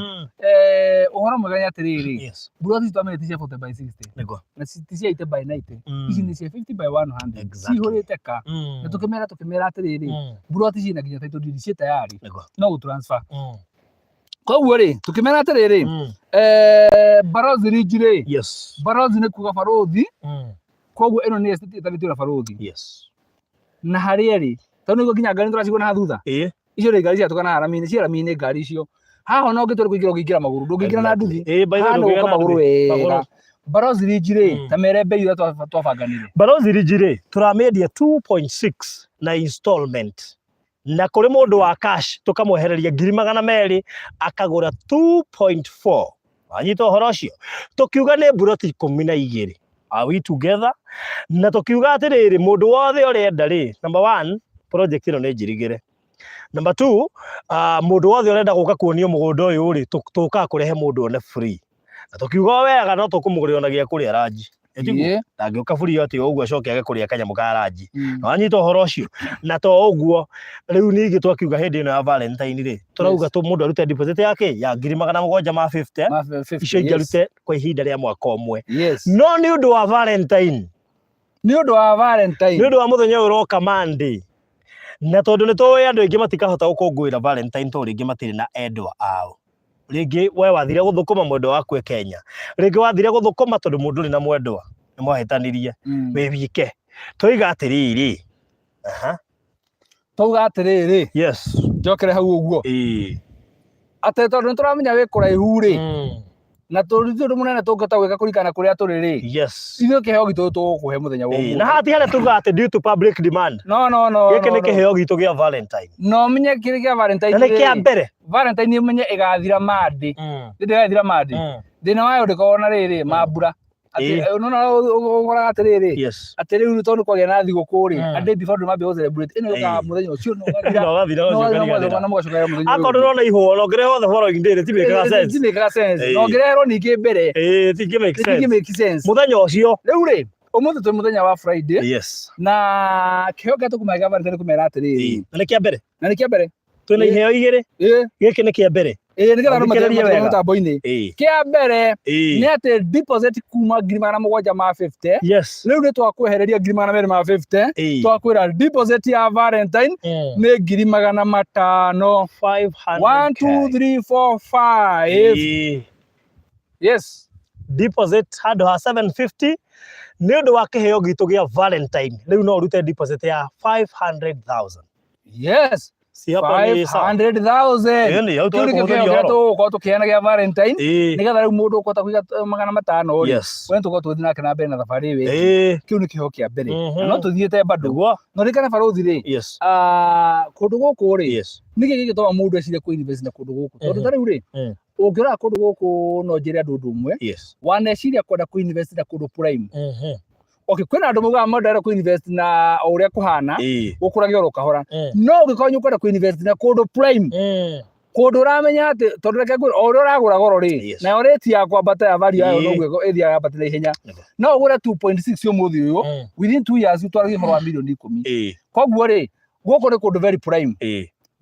ũhoro mwega nĩ atĩrĩrĩ, mburoti ici twamenya ti cia 40 by 60 na ti cia 80 by 90, ici nĩ cia 50 by 100. Cihũrĩte ka. Na tũkĩmera atĩrĩrĩ, mburoti ciĩna nginya title deed ciĩ tayari, no gũ transfer. Koguo rĩ, tũkĩmera atĩrĩrĩ, Barozi Ridge rĩ, Barozi nĩ kuga barothi, koguo ĩno nĩ estate ĩtanĩtio na barothi. Na harĩa ĩrĩ, tondũ nĩguo nginya ngari nĩtũracigua na thutha. Icio nĩ ngari ciatũkana haha rami-inĩ, ciĩ rami-inĩ ngari icio. Haha ona ũngĩtua nĩ kũingĩra ũngĩingĩra magũrũ, ndũngĩingĩra na nduthi. By the way, Haha nĩ ndũngĩingĩra gũka na magũrũ nduthi. wega. Magũrũ. Barozi Ridge rĩ, ta mere bei ũrĩa twabanganire. Barozi Ridge rĩ, tũramĩendia 2.6 na installment. Na kũrĩ mũndũ wa cash tũkamwehereria 200,000 akagũra 2.4. Wanyita ũhoro ũcio? Tũkiuga nĩ mburoti 12. Are we together? Na tũkiuga atĩrĩrĩ, mũndũ wothe ũrenda rĩ, number one, project ĩno nĩ njirigĩre. Number two, mũndũ wothe ũrenda gũka kuonio mũgũnda ũyũ rĩ, tũkaga kũrehe mũndũ one free. Na tũkiuga o wega no tũkũmũgũrĩra ona gĩa kũrĩa ranji. Ĩtiguo? Ndangĩũka free atĩ o ũguo acoke age kũrĩa kanyamũ ka ranji. Na wanyita ũhoro ũcio? Na to ũguo, rĩu ningĩ twakiuga hĩndĩ ĩno ya Valentine rĩ, tũrauga tũ mũndũ arute deposit yake ya 750,000, Ma 50, icio ingĩ yes. arute kwa ihinda rĩa mwaka ũmwe. Yes. No nĩ ũndũ wa Valentine, Nĩ ũndũ wa Valentine. Nĩ ũndũ wa mũthenya ũyũ ũroka Monday. Na tondũ nĩ tũĩ andũ aingĩ matikahota gũkũngũĩra Valentine tondũ rĩngĩ matirĩ na endwa ao. Rĩngĩ we wathire gũthũkũma mwendwa waku e Kenya. Rĩngĩ wathire gũthũkũma tondũ mũndũ ũrĩ na mwendwa nĩ mwahĩtanirie. Wĩ wike. Tũiga atĩrĩrĩ. Aha. Twauga atĩrĩrĩ. Yes. Njokere hau ũguo. Atĩ tondũ nĩ tũramenya wĩ kũraihu rĩ. Na tũrĩ ũndũ mũnene tũngĩhota gwĩka kũringana na kũrĩa tũrĩ rĩ. Ithuĩ kĩheo gitũ tũgũkũhe mũthenya wa ũmũthĩ. Na haha ti harĩa tugaga atĩ due to public demand. No, no, no, Gĩkĩ no, nĩ no. kĩheo gitũ gĩa Valentine. Na ũmenye kĩrĩ kĩa Valentine Na nĩ kĩa rĩ, mbere. Valentine ũmenye ĩgathira Monday. Nĩ ndĩgathira Monday. Thĩna wayo ndĩkoragwo na rĩrĩ, mambura. Atĩ, nĩwona ũkoraga atĩrĩrĩ, atĩ rĩu tondũ kwagĩa na thigũkũ rĩ, a day before andũ mambia gũ celebrate, ĩno yũkaga mũthenya ũcio na ũgathira, Na ũgathira na ũcio ũgathira ũkariganĩra. na mũgacokerera mũthenya ũyũ Akorwo ũngĩ. ndũrona ihũa, ona ũngĩrehe the following day, rĩtimĩkaga sense. Rĩtimĩkaga sense. Na ũngĩreherwo ningĩ mbere, Rĩtingĩ make rĩtingĩ sense. make sense. Mũthenya ũcio. Rĩu rĩ, ũmũthĩ twĩ mũthenya wa Friday. Na kĩheo kĩrĩa tũkũmahe gĩa Valentine nĩ kũmera atĩrĩrĩ. Na nĩ kĩa mbere. Na nĩ kĩa mbere. Twĩna iheo igĩrĩ. Gĩkĩ nĩ kĩa mbere. Nĩgetha andũ Thikĩrĩria matige wega. mũtambo-inĩ. Kĩa mbere nĩ atĩ deposit kuma 750,000. Rĩu nĩ twakwehereria 250,000. Twakwĩra deposit ya Valentine nĩ 500,000. Five hundred 1, 2, K. 3, 4, 5. Yes. Deposit handũ ha 750 nĩ ũndũ wa kĩheo gitũ gĩa Valentine. Rĩu no ũrute deposit ya 500,000. Yes. Si hapa ni sawa. 500,000. Ĩni, hau Kĩu nĩkĩo tũgũkũhũthĩria kĩheo kĩrĩa ũhoro. tũgũkorwo tũkĩheana gĩa Valentine. Nĩgetha rĩu mũndũ ũkũhota kũiga 500 rĩ, we tũkorwo tũgĩthiĩ nake na mbere na thabarĩ ĩyo ĩngĩ. Kĩu nĩ kĩheo kĩa mbere. Na no tũthiĩte bado. Nĩguo. No ririkana barothi rĩ, kũndũ gũkũ rĩ, nĩkĩ gĩgĩtũma mũndũ ecirie kũ invest na kũndũ gũkũ? Tondũ ta rĩu rĩ, ũngĩrora kũndũ gũkũ no njĩre andũ ũndũ ũmwe, waneciria kwenda kũ invest na kũndũ prime. Okay, kwĩna andũ maugaga mandara kũ invest na o ũrĩa kũhana, gũkũrage oro kahora. No ũngĩkorwo nĩ ũkwenda kũ invest na kũndũ prime, kũndũ ũramenya atĩ, tondũ reke ngwĩre, o ũrĩa ũragũra goro rĩ, nayo rate ya kwambata ya value yayo noguo ĩthiaga yambata na ihenya. No ũgũre 2.6 ũmũthĩ ũyũ, within 2 years ũtwarage ũhoro wa mirioni 10. Koguo rĩ, gũkũ nĩ kũndũ very prime.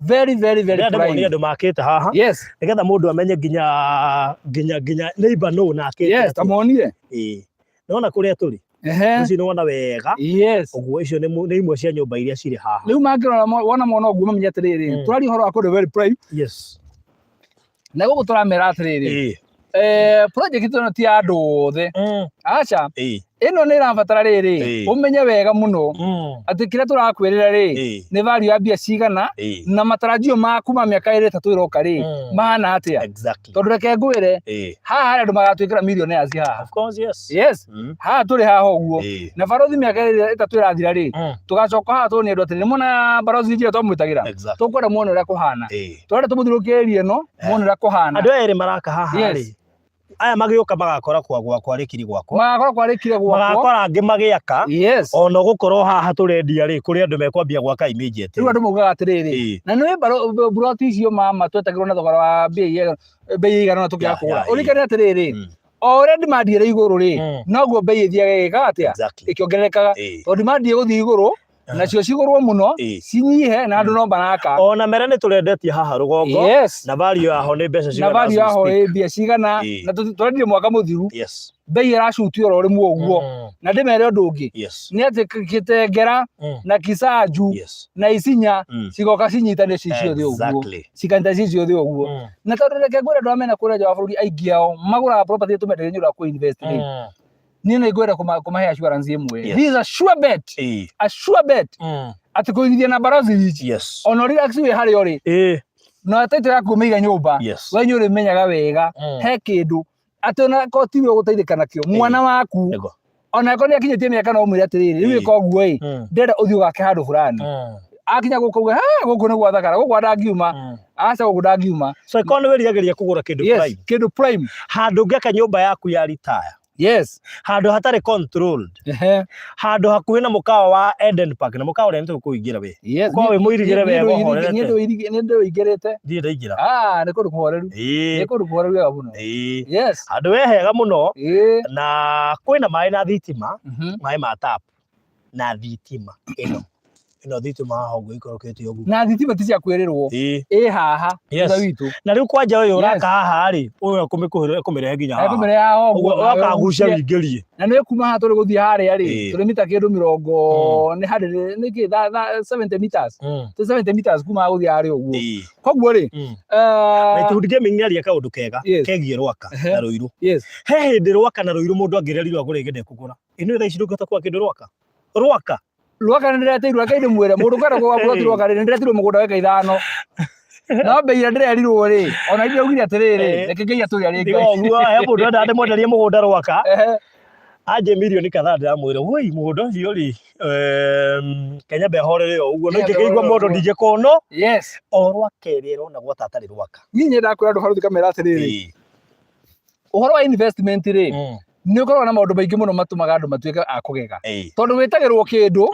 Very, very, very Ndĩrenda prime. muonie andũ makĩte haha. Nĩgetha mũndũ amenye nginya neighbor nũ na akĩte Yes, atĩa. ta muonie. Nĩwona kũrĩa tũrĩ? Ici nĩwona wega. Ũguo icio nĩ imwe cia nyũmba iria cirĩ haha. Rĩu mangĩrora wona mona ũguo mamenye atĩrĩrĩ, tũraria ũhoro wa kũndũ very prime. Na gũkũ tũramera atĩrĩrĩ, project ĩno ti ya andũ othe. Aca. Ĩno nĩ ĩrabatara rĩrĩ, ũmenye wega mũno atĩ kĩrĩa tũrakwĩrĩra rĩ, nĩ value ya mbia cigana, na matarajio maku ma mĩaka ĩrĩ ĩtatũ ĩroka rĩ, mahana atĩa? Tondũ reke ngwĩre, haha harĩ andũ magatuĩkĩra millionaires haha. Of course, yes. Yes. Haha tũrĩ haha ũguo. Na barothi mĩaka ĩrĩ ĩtatũ ĩrathira rĩ, tũgacoka haha tuone andũ atĩrĩ, nĩmwona barothi njĩra twamwĩtagĩra? Tũkwenda muone ũrĩa kũhana. Tũrenda tũmũthiũrũrũkĩrie ĩno, muone ũrĩa kũhana. Andũ aya erĩ maraka haha rĩ, Aya magĩũka magakora kwa gwakwa rĩkiri gwakwa. Magakorwo kwarĩkire gwakwo. Magakora angĩ magĩaka. Ona gũkorwo haha tũrendia rĩ, kũrĩ andũ mekwambia gwaka immediately. Rĩu andũ maugaga atĩrĩrĩ, na nĩ mburoti icio mama twetagĩrwo na thogora wa mbia mbei igana na tũkĩaga kũgũra. Ũririkane atĩrĩrĩ, o ũrĩa demand ĩrĩ igũrũ rĩ, noguo mbei ĩthiaga ĩgĩkaga atĩa? Ĩkĩongererekaga. Tondũ demand ĩgũthiĩ igũrũ, nacio cigũrwo mũno, cinyihe na andũ no maraka. Ona mere nĩ tũrendetie haha rũgongo. Na value yaho nĩ mbeca Na cigana value as we yaho speak. ĩ mbia cigana, na tũrendirie mwaka mũthiru. Mbei ĩracuti oro rĩmwe ũguo. Na ndĩmere ũndũ ũngĩ, nĩ atĩ Gĩtengera na Kisanju na Isinya cigoka cinyitanĩre ci ciothe ũguo. Cikanyita ci ciothe ũguo. Na tondũ reke ngwĩre andũ arĩa mena kũrĩa nja wa bũrũri aingĩ ao magũraga property tũmenderie nĩ ũndũ wa kũ-invest rĩ. Niĩ nĩ ngwenda kũmahe assurance ĩmwe. This is a sure bet. A sure bet. Atĩ kũigithia na Barozi Rich. Ona relax wĩ harĩa ũrĩ. Na title yaku ũmĩige nyũmba. We nĩ ũrĩmenyaga wega. He kĩndũ atĩ ona korwo tiwe ũgũteithĩka nakĩo, mwana waku ona akorwo nĩ akinyĩtie mĩaka no ũmwĩre atĩrĩrĩ, rĩu ĩka ũguo ĩ, ndĩrenda ũthiĩ ũgake handũ fulani. Akinya gũkũ auge, ha gũkũ nĩ gwathakara, gũkũ ndangiuma, aca gũkũ ndangiuma. So ĩkorwo nĩ wĩriragĩria kũgũra kĩndũ prime. Kĩndũ prime. Handũ ũngĩaka nyũmba yaku ya retire. Handũ hatarĩ controlled. Handũ hakuhĩ na mũkawa wa Eden Park, na mũkawa ũrĩa nĩ tũkũingĩra we. Mũkawa wĩ mũirigĩre wega ũhorerete. Nĩ ndũingĩrĩte. Ndirĩ ndaingĩra. Ah, nĩ kũndũ kũhoreru. Nĩ kũndũ kũhoreru wega mũno. Handũ he hega mũno, na kwĩna maĩ na thitima, maĩ ma tap na thitima ĩno. Ĩno thitima haha ũguo ĩikũrũkĩte ũguo. Na thitima ti cia kwĩrĩrwo. Ĩ haha, thutha witũ. Na rĩu kwanja ũyũ ũraka haha rĩ, ũyũ ekũmĩrehe nginya haha. Ekũmĩrehe haha ũguo. Ũguo ũkagucia wĩingĩrie. Na nĩ kuma haha tũrĩ gũthiĩ harĩa rĩ, tũrĩ mita kĩndũ mĩrongo, nĩ hundred, nĩ kĩ, 70 meters. Tũ 70 meters kuma haha gũthiĩ harĩa ũguo. Koguo rĩ, Lighthood Gaming nĩ aria kaũndũ kega kegiĩ Rwaka na Ruiru. He hĩndĩ Rwaka na Ruiru mũndũ angĩrerirwo agũre ĩngĩ ndekũgũra. Ĩno thaa ici ndũngĩhota kuga kĩndũ Rwaka. Rwaka. Rwaka nĩ ndĩreteirwo, reke ndĩmwĩre, mũndũ ũkwenda kũgũra plot Rwaka rĩ, nĩ ndĩretirwo mũgũnda wa ĩka ithano. No mbei ĩrĩa ndĩrerirwo rĩ, ona ithuĩ augire atĩrĩrĩ, reke Ngai atũrĩa rĩ Tiga Ngai. ũguo, he mũndũ endaga ndĩmwenderie mũgũnda Rwaka. Anje mirioni kadhaa ndĩramwĩra, woi mũgũnda ũcio rĩ, Kenya nyambe horere o ũguo, no Kenya ingĩkĩigua horere mũndũ ũguo. ndingĩkono. O Rwaka ĩrĩa ĩronagwo ta atarĩ Rwaka. Niĩ nyendaga kwĩra andũ baruthi kamera atĩrĩrĩ, ũhoro wa investment rĩ, nĩ ũkoragwo na maũndũ maingĩ mũno matũmaga andũ matuĩke a kũgega. Tondũ wĩtagĩrwo kĩndũ,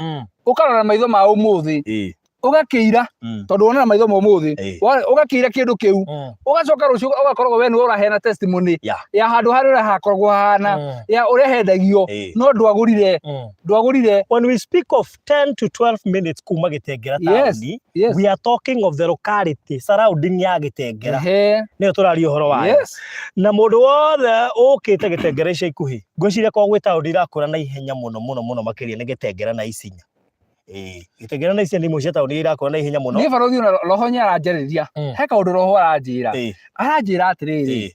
ũkarora maitho ma ũmũthĩ, ũgakĩira, tondũ wonaga maitho ma ũmũthĩ, ũgakĩira kĩndũ kĩu, ũgacoka rũciũ ũgakoragwo we nĩwe ũraheana testimony ya handũ harĩa ũrĩa hakoragwo hahana, ya ũrĩa hendagio, no ndwagũrire, ndwagũrire. When we speak of 10 to 12 minutes kuma Gĩtengera taũni, we are talking of the locality surrounding ya Gĩtengera. Nĩyo tũraria ũhoro wayo. Na mũndũ wothe ũkĩte Gĩtengera ica ikuhĩ, ngwĩciria korwo gwĩ taũni irakũra na ihenya mũno mũno mũno makĩria nĩ Gĩtengera na Isinya. Gĩtengera na Isinya nĩ imwe cia taũni iria irakũra na ihenya mũno. Niĩ barũthi ona roho nĩ aranjarĩria. He kaũndũ roho aranjĩra. Aranjĩra atĩrĩrĩ,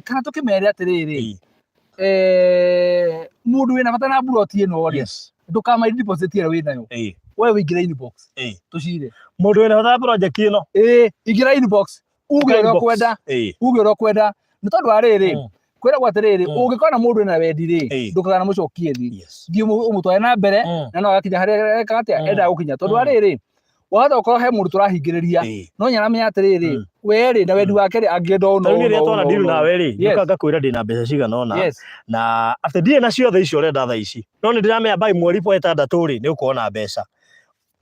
kana tũkĩmere atĩrĩrĩ, mũndũ wĩna bata na mburoti ĩno rĩ, ndũkamaindi deposit ĩrĩa wĩnayo. We wĩingĩre inbox. Tũcire. Mũndũ wĩna bata na project ĩno? Ingĩra inbox. Uge ũrĩa Inbox. ũkwenda. Uge ũrĩa ũkwenda. Nĩ tondũ wa rĩrĩ, kwĩragwo atĩrĩrĩ, ũngĩkona mũndũ ena wendi rĩ, ndũkanamũcokie thĩ. Thiĩ ũmũtware na mbere, na no agakinya harĩa ekaga atĩa, endaga gũkinya. Tondũ wa rĩrĩ, wahota gũkorwo he mũndũ tũrahingĩrĩria, no nĩaramenya atĩrĩrĩ, we rĩ, na wendi wake rĩ, angĩenda ũũ na Ta rĩu ũũ rĩrĩa na ũũ twara na deal ũũ na nawe ũũ. rĩ, nyoka ngakwĩra ndĩna mbeca cigana ũna, na atĩ ndirĩ na ciothe icio ũrenda thaa ici, no nĩ ndĩramenya by mweri wa ĩtandatũ rĩ, nĩ ũgũkorwo na mbeca.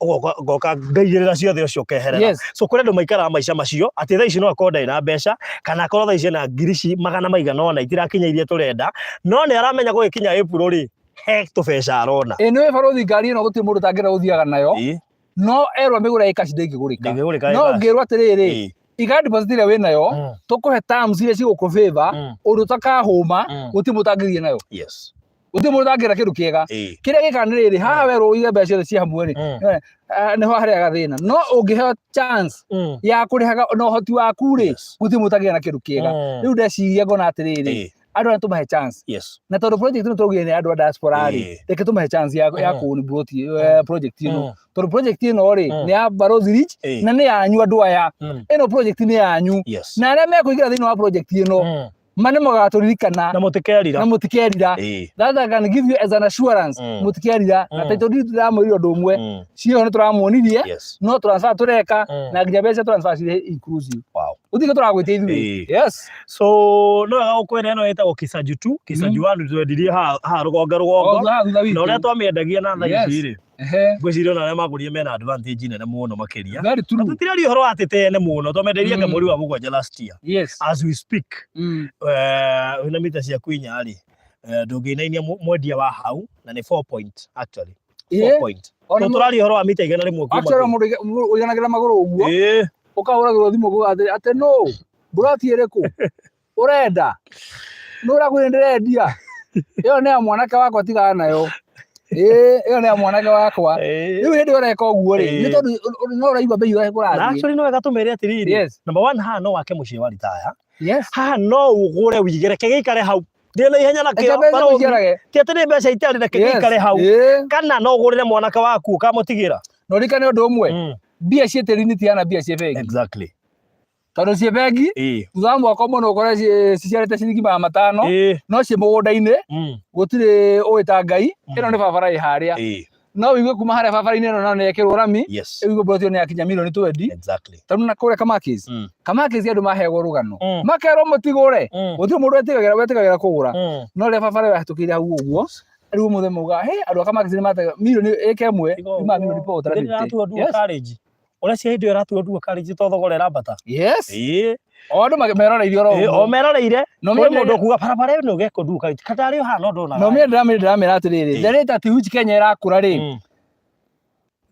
Ũgoka ngoka ngaigĩrĩra ciothe ũcio ũkeherera. So kũrĩ andũ maikaraga maica macio, atĩ thaa ici no akorwo ndarĩ na mbeca, kana akorwo thaa ici ena ngiri ci magana maigana ũna itirakinya iria tũrenda, no nĩ aramenya gũgĩkinya April rĩ, he tũbeca arona. Ĩ nĩ barũthi ngari ĩno gũtirĩ mũndũ ũtangĩenda gũthiaga nayo, no erwo mĩgũre ĩ cash ndĩngĩgũrĩka. Ndĩngĩgũrĩka ĩ No cash. ũngĩrwo atĩrĩrĩ, iga deposit ĩrĩa wĩnayo, tũkũhe terms iria cigũkũ favor, ũndũ ũtakahũma, gũtirĩ mũndũ ũtangĩthiĩ nayo. Gũtirĩ mũndũ ũtangĩra kĩndũ kĩega. Kĩrĩa gĩkaga nĩ rĩrĩ, haha werwo ũige mbeca ciothe ciĩ hamwe rĩ, nĩho harĩa gathĩna. No ũngĩheo chance ya kũrĩhaga na ũhoti waku rĩ, gũtirĩ mũndũ ũtangĩgĩa na kĩndũ kĩega. Rĩu ndeciria ngona atĩrĩrĩ, andũ aya tũmahe chance. Na tondũ project ĩno tũraugire nĩ ya andũ a diaspora rĩ, reke tũmahe chance ya kũũni project ĩno. Tondũ project ĩno rĩ, nĩ ya Barozi Rich, na nĩ yanyu andũ aya. Ĩno project nĩ yanyu. Na arĩa mekũingĩra thĩinĩ wa project ĩno, Ma nĩ mũgatũririkana. Na mũtikerira. Na mũtikerira. That I can give you as an assurance. Mũtikerira. Na title deed tũramwĩrire ũndũ ũmwe. Ciĩho nĩ tũramuonirie. No transfer tũreka na nginya mbeca transfer cirĩ inclusive. Gũtirĩ tũragwĩtia ithuĩ. Yes. So no wega gũkwĩra ĩno ĩtagwo Kisaju 2, Kisaju 1 twendirie haha haha rũgongo rũgongo. Haha thutha witũ. Na ũrĩa twamĩendagia na thaa ici rĩ, Ehe. Ngwĩciria ona arĩa magũrire mena advantage nene mũno makĩria. Very true. Na tũtiraria ũhoro wa atĩ tene mũno, twamendeirie anga mweri wa 7 last year. As we speak. Wĩna mita ciaku 4 rĩ, ndũngĩinainia mwendia wa hau na nĩ 4 point actually. 4 point. Ona Tondũ tũraria ũhoro wa mita 100 kuma Actually kũu. mũndũ ũiganagĩra magũrũ ũguo. Ũkahũragĩrwo thimũ kuga atĩ atĩ no mburoti ĩrĩkũ ũrenda nũ ũrakwĩra ndĩrendia ĩyo nĩ ya mwanake wakwa tigana nayo ĩĩ ĩyo nĩ ya mwanake wakwa. Rĩu hĩndĩ ĩyo ũreka ũguo rĩ, nĩ tondũ no ũraigua mbei ũrĩa Na kũrathiĩ. Actually no wega tũmere atĩrĩrĩ. Number one, haha no wake mũciĩ wa ritaya. Haha no ũgũre wĩige, reke gĩikare hau. Ndĩ na ihenya Reke nakĩo mbeca barũthi. gũciarage. Ti atĩ nĩ mbeca itarĩ, reke gĩikare hau. Kana no ũgũrĩre mwanake waku ũkamũtigĩra. Na ũririkane ũndũ ũmwe, mbia ciĩ tĩri-inĩ tihana mbia ciĩ bengi. Tondũ ciĩ bengi, thutha wa mwaka ũmwe no ũkore ciciarĩte ciringi 500, no ciĩ mũgũnda-inĩ, gũtirĩ ũĩ ta Ngai, ĩno nĩ barabara ĩ harĩa. No ũigue kuma harĩa barabara-inĩ ĩno na nĩ ĩkĩrwo rami, ũigue mburoti ĩyo nĩ yakinya mirioni 20. Tondũ na kũrĩa Kamakis, Kamakis andũ maheagwo rũgano, makerwo mũtigũre, gũtirĩ mũndũ wetĩkagĩra kũgũra. No rĩrĩa barabara ĩyo yahĩtũkĩire hau ũguo, rĩu ũmũthĩ mauga, he andũ a Kamakis nĩ matega mirioni ĩka ĩmwe, yumaga mirioni 450. Ndĩratua dual carriage. Ũrĩa cia hĩndĩ ĩyo ĩratuo dual carriage to thogora ĩrambata. O andũ meroreirie oro O ũguo. meroreire. No Kũrĩ mũndũ ũkuga barabara ĩno ĩgekwo dual carriage. Kana arĩ o haha no ndona. No mimi ndĩramĩra atĩrĩrĩ, the rate at which Kenya ĩrakũra rĩ,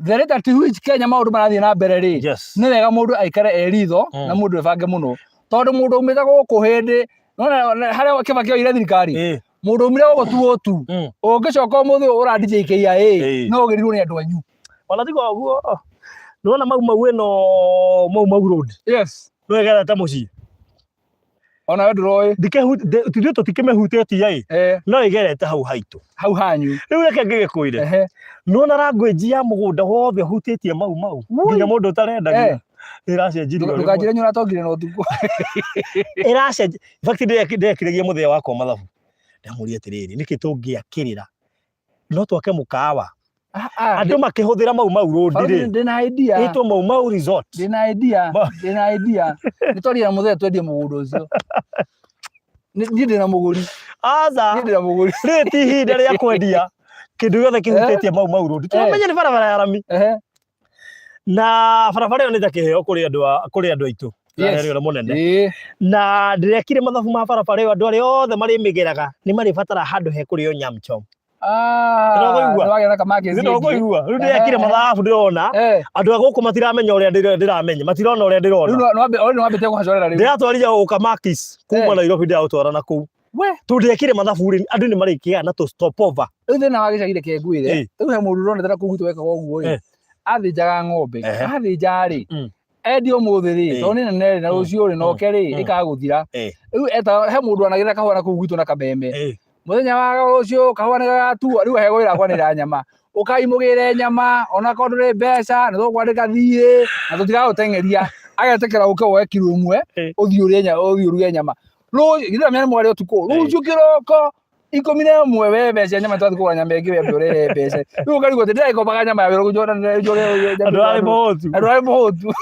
the rate at which Kenya maũndũ marathiĩ na mbere rĩ, nĩ wega mũndũ aikare e ritho na mũndũ ebange mũno. Tondũ mũndũ aumĩte gũkũ hĩndĩ, nĩwona harĩa Kibaki oire thirikari, mũndũ aumire gũkũ 202, ũngĩcoka ũmũthĩ ũyũ ũrandi JKIA, no ũgĩrirwo nĩ andũ anyu. Ona tiga ũguo, nĩwona Mau Mau ĩno Mau Mau Road. No ĩgerete mũciĩ. Ona we ndũroĩ. Ithuĩ tũtikĩmĩhutĩtie ĩ. No ĩgerete hau haitũ. Hau hanyu. Rĩu reke ngĩgĩkwĩre. Nĩwona language ya mũgũnda wothe ũhutĩtie Mau Mau. Nginya mũndũ ũtarendagia. Ĩracenjirio rĩmwe. Ndũkanjĩre nĩ ũratongire na ũtukũ. Ĩracenjia. In fact ndĩrekĩrĩria mũthee wakwa mathabu. Ndamũria atĩrĩrĩ, nĩkĩ tũngĩakĩrĩra? No twake mũkawa. Andũ makĩhũthĩra Mau Mau Road rĩ. Ndĩna idea. Ĩtwo Mau Mau Resort. Ndĩna idea. Ndĩna idea. Nĩ twaria na mũthee twendie mũgũnda ũcio. Niĩ ndĩna mũgũri. Aca. Niĩ ndĩna mũgũri. Rĩrĩ ti ihinda rĩa kwendia kĩndũ gĩothe kĩhutĩtie Mau Mau Road. Tũramenye nĩ barabara ya rami. Na barabara ĩyo nĩ ta kĩheo kũrĩ andũ a kũrĩ andũ aitũ. Yes. Ũrĩa mũnene. Na ndĩrekire mathabu ma barabara ĩyo andũ arĩa othe marĩmĩgeraga nĩ marĩbatara handũ hekũrĩo nyam chom. Nĩwagĩa na kamaki Nĩ ndĩrokũigua. Rĩu ndĩrekire mathabu ndĩrona andũ a gũkũ matiramenya ũrĩa ndĩramenya, matirona ũrĩa ndĩrona. Rĩu nĩwambĩtie kũhacorera rĩu. Ndĩratwarire gũka Makis kuma Nairobi ndĩraũtwara na kũu. Tondũ ndĩrekire mathabu rĩ, andũ nĩ marĩkĩaga na tũ stop over. Rĩu thĩna wa gĩcagi reke ngwĩre, rĩu he mũndũ ũronete na kũu gwitũ wekaga ũguo rĩ, athĩnjaga ng'ombe, athĩnja rĩ, endia ũmũthĩ rĩ, tondũ nĩ nene rĩ, na rũciũ rĩ, na oke rĩ, ĩkaga gũthira. Rĩu eta he mũndũ anagĩra kahũa na kũu gwitũ na kameme. Mũthenya wa rũciũ kahũa nĩ gagatuo, rĩu aheagwo wĩra wa kwanĩrĩra nyama. Ũkai mũgĩre nyama, onakorwo ndũrĩ mbeca, nĩ tũkwandĩka thiirĩ, na tũtigagũteng'eria. Agetĩkĩra ũke woe kiro ĩmwe, ũthiĩ ũrĩe nyama, ũthiĩ ũruge nyama. Rũciũ, githĩ ũramenya nĩ mwarĩ ũtukũ, rũciũ kĩroko 11 we mbeca cia nyama twathiĩ kũgũra nyama ĩngĩ wembe ũrehe mbeca. Rĩu ũkarigwo atĩ ndĩragĩkombaga nyama ya wĩra Andũ arĩ mũhũtu. Andũ arĩ mũhũtu.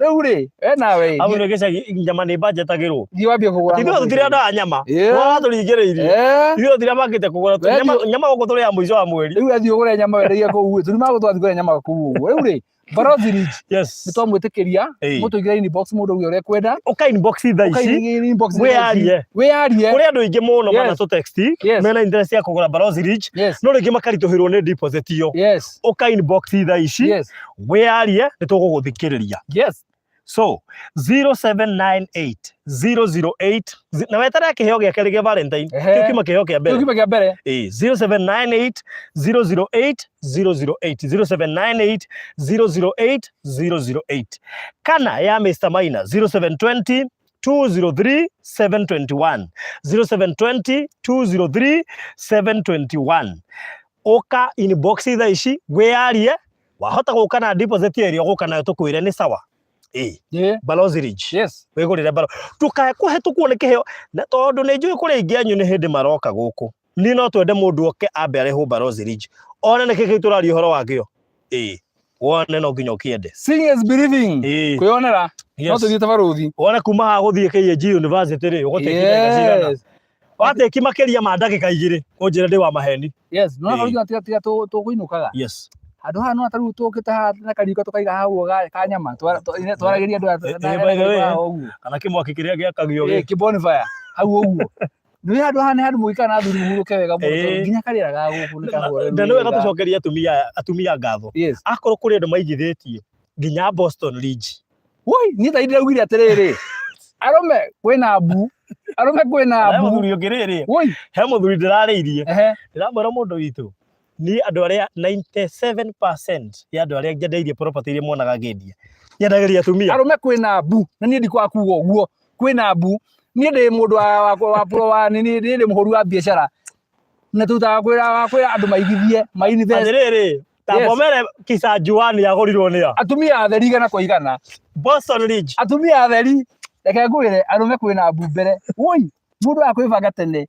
Rĩu rĩ, we nawe Hau nĩ gĩcagi nyama nĩ budgetagĩrwo. Thiĩ wambie kũgũra. Ithuĩ tũtirĩ andũ a nyama. Watũringĩrĩirie. Ithuĩ tũtirabangĩte kũgũra nyama gũkũ tũrĩaga mũico wa mweri. Rĩu athiĩ ũgũre nyama wendagia kũu, tũriuma gũkũ twathiĩ kũrĩa nyama kũu ũguo. Rĩu rĩ, Barothi Ridge. Nĩ twamwĩtĩkĩria, mũtũingĩre inbox mũndũ ũguo ũrĩa ekwenda. Ũka inbox thaa Ũka ici. inbox thaa ici. Wĩyarie. Wĩyarie. Kũrĩ andũ aingĩ mũno manatũ text, mena interest ya kũgũra Barothi Ridge, no rĩngĩ makaritũhĩrwo nĩ deposit ĩyo. Ũka inbox thaa ici, wĩyarie, nĩ tũgũgũthikĩrĩria. So, 0798 008 na weterere kĩheo gĩa kerĩ kĩa Valentine. Kĩu kiuma kĩheo kĩa mbere. Kĩu kiuma kĩa mbere. 0798 008 008 0798 008 008 kana ya Mr Maina 0720 203 721 0720 203 721. Ũka inbox thaa ici wĩyarie, wahota gũka na deposit ĩrĩa ũgũka nayo tũkwĩre nĩ sawa. Ĩĩ. Yeah. Balozi Ridge. Yes. Wĩgũrĩre balo ndũkae kũhetũkwo nĩ kĩheo, na tondũ nĩ njũĩ kũrĩ aingĩ anyu nĩ hĩndĩ maroka gũkũ. Niĩ no twende mũndũ oke ambe arehwo Balozi Ridge, one nĩkĩ kĩu tũraria ũhoro wakĩo. Ĩĩ, wone no nginya ũkĩende. Seeing is believing. Ĩĩ. Kwĩyonera. No tũthiĩte barũthi. Wone kuma haha gũthiĩ KAG University rĩ, ũgũtĩki ndagĩka cigana? Yes. Watĩki makĩria ma ndagĩka 2 ũnjĩre ndĩ wa maheni. Yes. No Ĩĩ. barũthi tiga tiga tũkũinũkaga. Yes. Handũ haha no tarĩu tũkĩte haha na kariko tũkaiga haha ũguo ka nyama twaragĩria andũ aya Ĩ, by the way, haha ũguo. Kana kĩmwaki kĩrĩa gĩakagio Ĩ, gĩ. kĩ bonfire hau ũguo. Nĩ handũ haha nĩ handũ mũgĩikara na athuri mũhurũke wega mũno tondũ Ĩ. nginya karĩera ga gũkũ nĩ kahoreru Na nĩ wega wega. tũcokerie atumia ngatho. Yes. Akorwo kũrĩ andũ maigithĩtie nginya Boston Ridge. Woi, niĩ ta ndĩraugire atĩrĩrĩ, arũme kwĩna mbu, arũme kwĩna He mbu. mũthuri ũngĩ rĩrĩ, Woi, he mũthuri ndĩrarĩirie. Ehe. Ndĩramwĩra mũndũ witũ, niĩ andũ arĩa 97% ya andũ arĩa njendeirie property iria monaga ngĩendia, nyendagĩria atumia. Arũme kwĩna mbu, na niĩ ndikwaga kuga ũguo, kwĩna mbu. Niĩ ndĩ mũndũ wa wa wa wa wa nini, niĩ ndĩ mũhũri wa biacara. Na tũrutaga kwĩra wa kwĩra andũ maigithie, ma invest. Atĩrĩrĩ, ta Bomere Kisanjuani yagũrirwo nĩ a? Atumia atheri igana kwa igana. Boston Ridge. Atumia atheri, reke ngwĩre, arũme kwĩna mbu mbere. Woi, mũndũ akwĩbanga tene.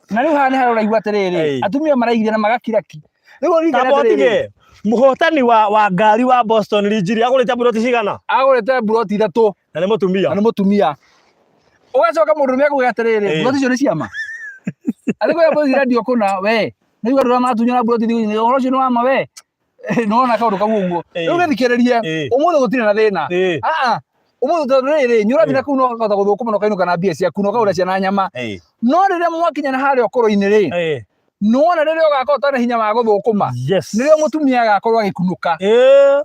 Na rĩu haha nĩ harĩa ũraigua atĩrĩrĩ, atumia maraigithia na magakira ki. Rĩu ũririkane Tamba atĩrĩrĩ, ũtige mũhotani wa ngari wa Boston Ridge rĩ, agũrĩte mburoti cigana? Agũrĩte mburoti 3. Na nĩ mũtumia. Na nĩ mũtumia. Ũgacoka mũndũrũme akauga atĩrĩrĩ, mburoti icio nĩ ciama. Arĩ kũrĩa mburoti irendio kũna, we. Nĩ andũ arĩa maratunyana mburoti thikũ ici, ũhoro ũcio nĩ wa ma we. Nĩwona kaũndũ kau ũguo. Rĩu gĩthikĩrĩrie, ũmũthĩ gũtirĩ na thĩna. Aa, ũmũthĩ tondũ rĩrĩ, nĩ ũrathiĩ na kũu na ũkahota gũthũkũma na ũkainũka na mbia ciaku na ũkagũra ciana nyama. No rĩrĩa mwakinya na harĩa ũkũrũ-inĩ rĩ, nĩwona rĩrĩa ũgakorwo ũtarĩ na hinya wa gũthũkũma, nĩrĩo mũtumia agakorwo agĩkunũka.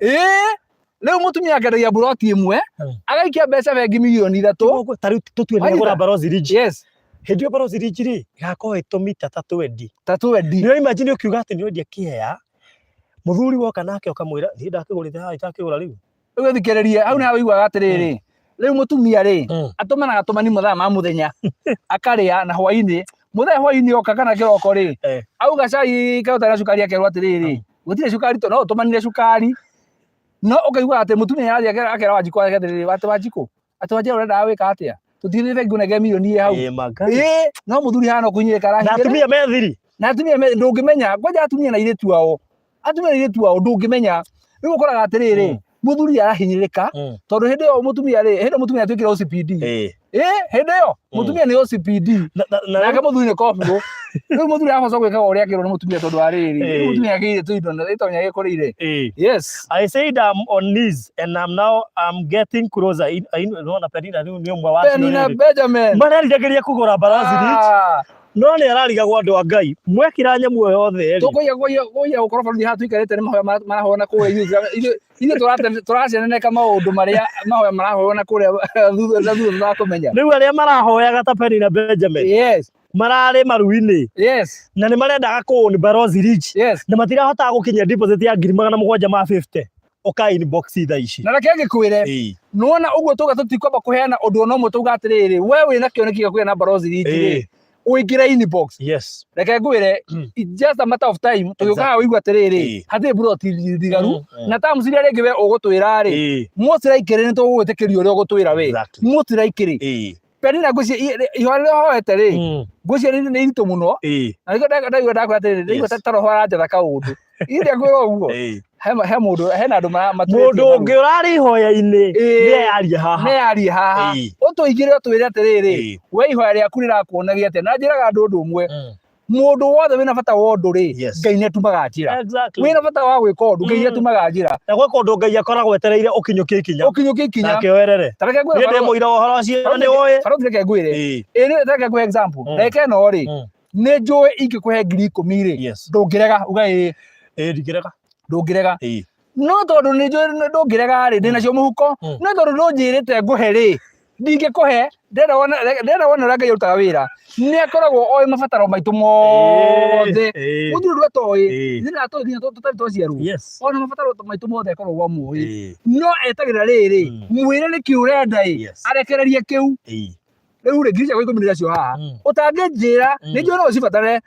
Ĩĩ, rĩu mũtumia akendagia mburoti ĩmwe, agaikia mbeca bengi mirioni 3. Ũguo, ta rĩu tũtue nĩ Wanyita? agũra Barozi Ridge. Yes. Hĩndĩ ĩyo Barozi Ridge rĩ, ĩgakorwo ĩtũmita ta twendi. Ta twendi. Nĩ imagine ũkiuga atĩ nĩ wendia kĩea, mũthuri woka nake ũkamwĩra niĩ ndakĩgũrĩte haha itakĩgũra rĩu. Rĩu thikĩrĩrie, hau nĩho ũiguaga atĩrĩrĩ, rĩu mũtumia rĩ, atũmanaga tũmani mathaa ma mũthenya, akarĩa na hwainĩ, mũthenya hwainĩ oka kana kĩroko rĩ, auga cai kaĩ ũtarĩ na cukari akerwo atĩrĩrĩ, gũtirĩ cukari tondũ no ũtũmanire cukari, no ũkaigua atĩ mũtumia nĩarathiĩ akera Wanjikũ atĩrĩrĩ, atĩ Wanjikũ, atĩ Wanjikũ ũrendaga gwĩka atĩa? Tũtigĩrĩre bengi ũnengere mirioni ĩ hau. Ĩ manga. Ĩ, no mũthuri hana kũhinyĩrĩka Na arahinyĩrĩka. atumia me thiri. Na atumia me, ndũngĩmenya, kwanja atumia na airĩtu ao, atumia na airĩtu ao ndũngĩmenya. Rĩu ũkoraga atĩrĩrĩ, mũthuri arahinyĩrĩka, tondũ hĩndĩ ĩyo mũtumia rĩ, hĩndĩ ĩyo mũtumia atuĩkire OCPD. Ĩ, hĩndĩ ĩyo mũtumia nĩ OCPD. Na Nake mũthuri nĩ koburo. Rĩu mũthuri araboco gwĩkaga ũrĩa akĩrwo nĩ mũtumia tondũ wa rĩrĩ. Rĩu mũtumia agĩire tũindo na ĩtonya gĩkũrĩire. Yes. I said I'm on knees and I'm now I'm getting closer. No na Penina rĩu nĩ ũmwe wa acio Penina rĩrĩ. Benjamin. Mareriragĩria kũgũra Balozi Ridge. No nĩ ararigagwo andũ a Ngai. Mwekĩra nyamũ ĩyo yothe rĩ. Tũkũiya kũiya kũiya gũkorwo borithi haha tũikarĩte nĩ mahoya marahoya na kũrĩa ithuĩ tũraceneneka maũndũ marĩa mahoya marahoywo na kũrĩa thutha na thutha tũtakũmenya. Rĩu arĩa marahoyaga ta Penina Benjamin. Yes. Mararĩ maru-inĩ. Yes. Na nĩ marendaga kũ own Balozi Ridge. Yes. Na matirahotaga gũkinyia deposit ya ngiri magana mũgwanja ma 50. Ũka inbox thaa ici. Na reke ngĩkwĩre, nĩwona ũguo tauga tũtikwamba kũheana ũndũ ona ũmwe tauga atĩrĩrĩ, we wĩna kĩoneki gĩa kũgĩa na Balozi Ridge rĩ, ũingĩre inbox. Yes. Reke ngwĩre, it's just a matter of time, tũgĩũka haha ũigue atĩrĩrĩ, hatirĩ plot ndigaru, na terms iria rĩngĩ we ũgũtwĩra rĩ, most likely nĩ tũgũgwĩtĩkĩria ũrĩa ũgũtwĩra we. Most likely. Penina ngwĩciria ihoya rĩrĩa ũhoete rĩ, ngwĩciria nĩ iritũ mũno. Na nĩkĩo ndaigua ndakwĩra atĩrĩrĩ, ndaigua ta roho aranjatha kaũndũ. Iria ngwĩra ũguo. He mũndũ, hena andũ maturĩtie Mũndũ maru. ũngĩ ũrarĩ ihoya-inĩ nĩ eyarie haha. Nĩ eyarie haha. Ũtũigĩre ũtwĩre atĩrĩrĩ, we ihoya rĩaku rĩrakuonagia atĩa? Na njĩraga andũ ũndũ ũmwe, mũndũ wothe wĩna bata wa ũndũ rĩ, Ngai nĩ atumaga njĩra. Wĩna bata wa gwĩka ũndũ, Ngai nĩ atumaga njĩra. Na gwĩka ũndũ Ngai akoragwo etereire ũkinyũkie ikinya. Ũkinyũkie ikinya. Nake oerere. Ta reke ngwĩre Niĩ ndĩ Barũthi- mũira wa ũhoro ũcio na nĩ ũĩ. Barũthi reke ngwĩre. Ĩĩ nĩ reke ngũhe example. Ndagĩka ĩno rĩ, nĩ njũĩ ingĩkũhe 10,000 rĩ, ndũngĩrega uga ĩĩ. Ĩĩ ndingĩrega. Ndũngĩrega. No tondũ nĩ njũĩ ndũngĩrega rĩ, ndĩnacio mũhuko, no tondũ ndũnjĩrĩte ngũhe rĩ, ndingĩkũhe. Ndĩrenda wone, ndĩrenda wone ũrĩa Ngai arutaga wĩra. Nĩ akoragwo oĩ mabataro maitũ mothe. Gũtirĩ ũndũ atoĩ. Ithuĩ nĩ atoĩ nginya tũtarĩ twaciarwo. Ona mabataro maitũ mothe akoragwo amoĩ. No etagĩrĩra rĩrĩ, mwĩre nĩkĩ ũrenda ĩ, arekererie kĩu. Rĩu rĩ, 20,000 ndĩnacio haha, ũtangĩnjĩra, nĩ njũĩ no ũcibatare,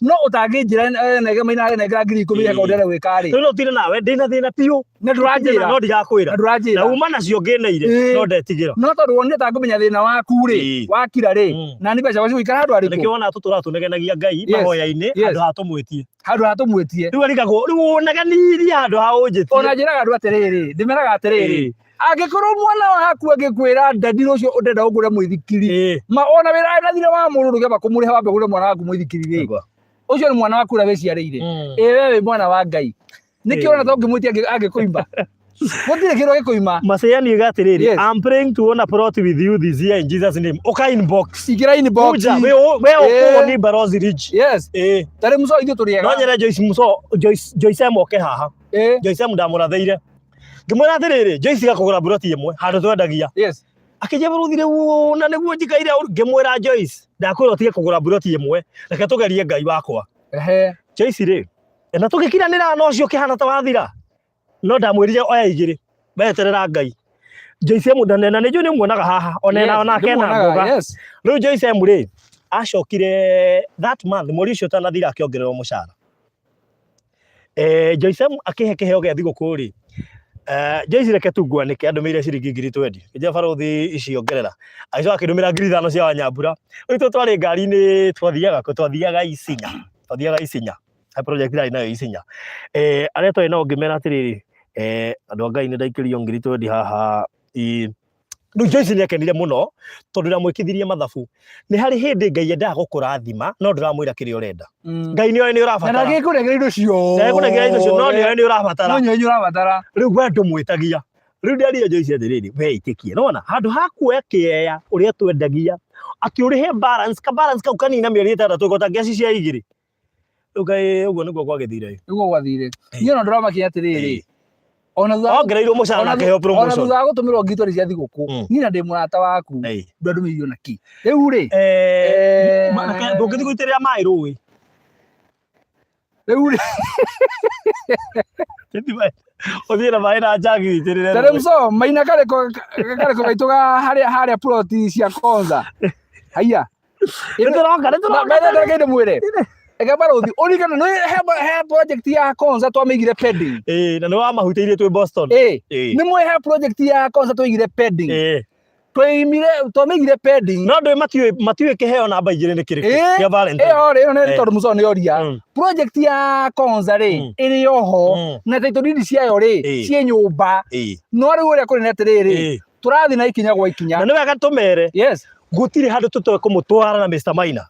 no ũtangĩnjĩra nenge maina nengera 10,000 ĩrĩa ndĩrenda gwĩka rĩ. Rĩu no tinde nawe ndĩna thĩna biũ. Na ndũranjĩra. No ndigakwĩra. Na ndũranjĩra. Na uma nacio ngĩneire, no ndetigĩra. No tondũ wonire ta ngũmenya thĩna waku rĩ, wakira rĩ, na nĩ mbeca cigũikara handũ harĩkũ? Nĩkĩo wonaga tũtũraga tũnegenagia Ngai mahoya-inĩ handũ ha tũmwĩtie. Handũ ha tũmwĩtie. Rĩu arigagwo, rĩu ũneganirie handũ ha ũnjĩtie. Ona njĩraga andũ atĩrĩrĩ, ndĩmeraga atĩrĩrĩ, angĩkorwo mwana waku angĩkwĩra ndadi rũciũ ũndenda ũngũre mũithikiri, ma ona wĩra na thirĩ wa mũndũ ndũngĩamba kũmũrĩha wambe ũgũre mwana waku mũithikiri rĩ, ũcio nĩ mwana waku ũrĩa wĩciarĩire. Ĩ we wĩ mwana wa Ngai, nĩkĩ ona to ũngĩmwĩtia angĩkũima? Gũtirĩ kĩndũ angĩkũima. Maceani uga atĩrĩrĩ, I'm praying to own a plot with you this year in Jesus name. Ũka inbox. Ingĩra inbox. Kuja, we we ũkũo ni Barozi Ridge. Yes. Tarĩ mũco ithuĩ tũrĩ ega. No nyere Joyce Muso, Joyce Joyce M oke haha. Joyce M ndamũrathĩire. Ngĩmwĩra atĩrĩrĩ, Joyce gakũgũra buroti ĩmwe handũ twendagia. Akĩnjia bũrũthi rĩu na nĩguo njikaire ũru. Ngĩmwĩra Joyce, ndakwĩra ũtige kũgũra buroti ĩmwe, reke tũgerie Ngai wakwa. Joyce rĩ, na tũgĩkiranĩra na ũcio ũkĩhana ta wathira. No ndamwĩrire oya igĩrĩ, weterera Ngai. Joyce M na nĩ njũĩ nĩ ũmuonaga haha, ona Yes, onake ena ndĩmuonaga, mboga. Rĩu Joyce M rĩ, acokire that month, mweri ũcio ũtanathira akĩongererwo mũcara. Joyce M akĩhe kĩheo gĩa thigũkũ rĩ, Joyce reke tu ngwanĩke andũmĩire ciringi 20,000. Ngĩnjĩra barũthi ici ongerera. Agĩcoka akĩndũmĩra 5,000 cia Wanyambura. Rĩu ithuĩ twarĩ ngari-inĩ twathiaga kũ? Twathiaga Isinya. Twathiaga Isinya. He project ĩrarĩ nayo Isinya. Arĩa twarĩ nao ngĩmera atĩrĩrĩ, andũ a Ngai nĩ ndaikĩrio 20,000 haha. Rĩu Joyce nĩ akenire mũno tondũ ndamwĩkithirie mathabu. Nĩ harĩ hĩndĩ Ngai endaga gũkũrathima no ndũramwĩra kĩrĩa ũrenda. Ngai nĩ oĩ nĩ Na ũrabatara. ndangĩkũnengera indo ciothe. Ndangĩkũnengera indo ciothe, no nĩ oĩ nĩ ũrabatara. No nĩ oĩ nĩ ũrabatara. Rĩu we ndũmwĩtagia. Rĩu nderire Joyce atĩrĩrĩ, we ĩtĩkie. Nĩwona, handũ ha kuoya kĩeya ũrĩa twendagia, atĩ ũrĩhe balance, ka balance kau kanini na mĩeri 6 ĩgota ngeci cia igĩrĩ. Rĩu kaĩ ũguo nĩguo gwagĩthire. Nĩguo gwathire. Niĩ ona ndũramakia atĩrĩrĩ, ona thutha Ongereirwo mũcara na akĩheo ona promotion. thutha wa gũtũmĩrwo 20,000 cia thigũkũ, niĩ na ndĩ mũrata waku, ndwandũmĩire ona kĩ. Rĩu rĩ, Ndũngĩthiĩ gũitĩrĩra maĩ rũĩ. Rĩu rĩ, Ũthiĩ na maĩ na njagi ũitĩrĩre tarĩ rũĩ. mũco maina karĩko karĩko gaitũ ga harĩa harĩa ploti cia Konza. Haiya. Nĩtũroka, nĩtũroka. Mbere reke ndĩmwĩre. Reke barũthi ũririkane nĩ he project ya Konza twamĩigire pending. Ĩĩ, na nĩ wamahutĩirie twĩ Boston. Ĩĩ. Nĩ mwĩ he project ya Konza twaigire pending. Twaimire twamĩigire pending. No ndũĩ matiũĩ matiũĩ kĩheo namba igĩrĩ nĩ kĩrĩkũ kĩa Valentine. Ĩyo rĩ, ĩyo nĩ tondũ mũco nĩ oria. Project ya Konza rĩ, ĩrĩ oho na title deed ciayo rĩ, ciĩ nyũmba. No rĩu ũrĩa kũrĩ nĩ atĩrĩrĩ, tũrathiĩ na ikinya gwa ikinya. Na nĩ wega tũmere. Gũtirĩ handũ tũtoĩ kũmũtwara na Mr. Maina.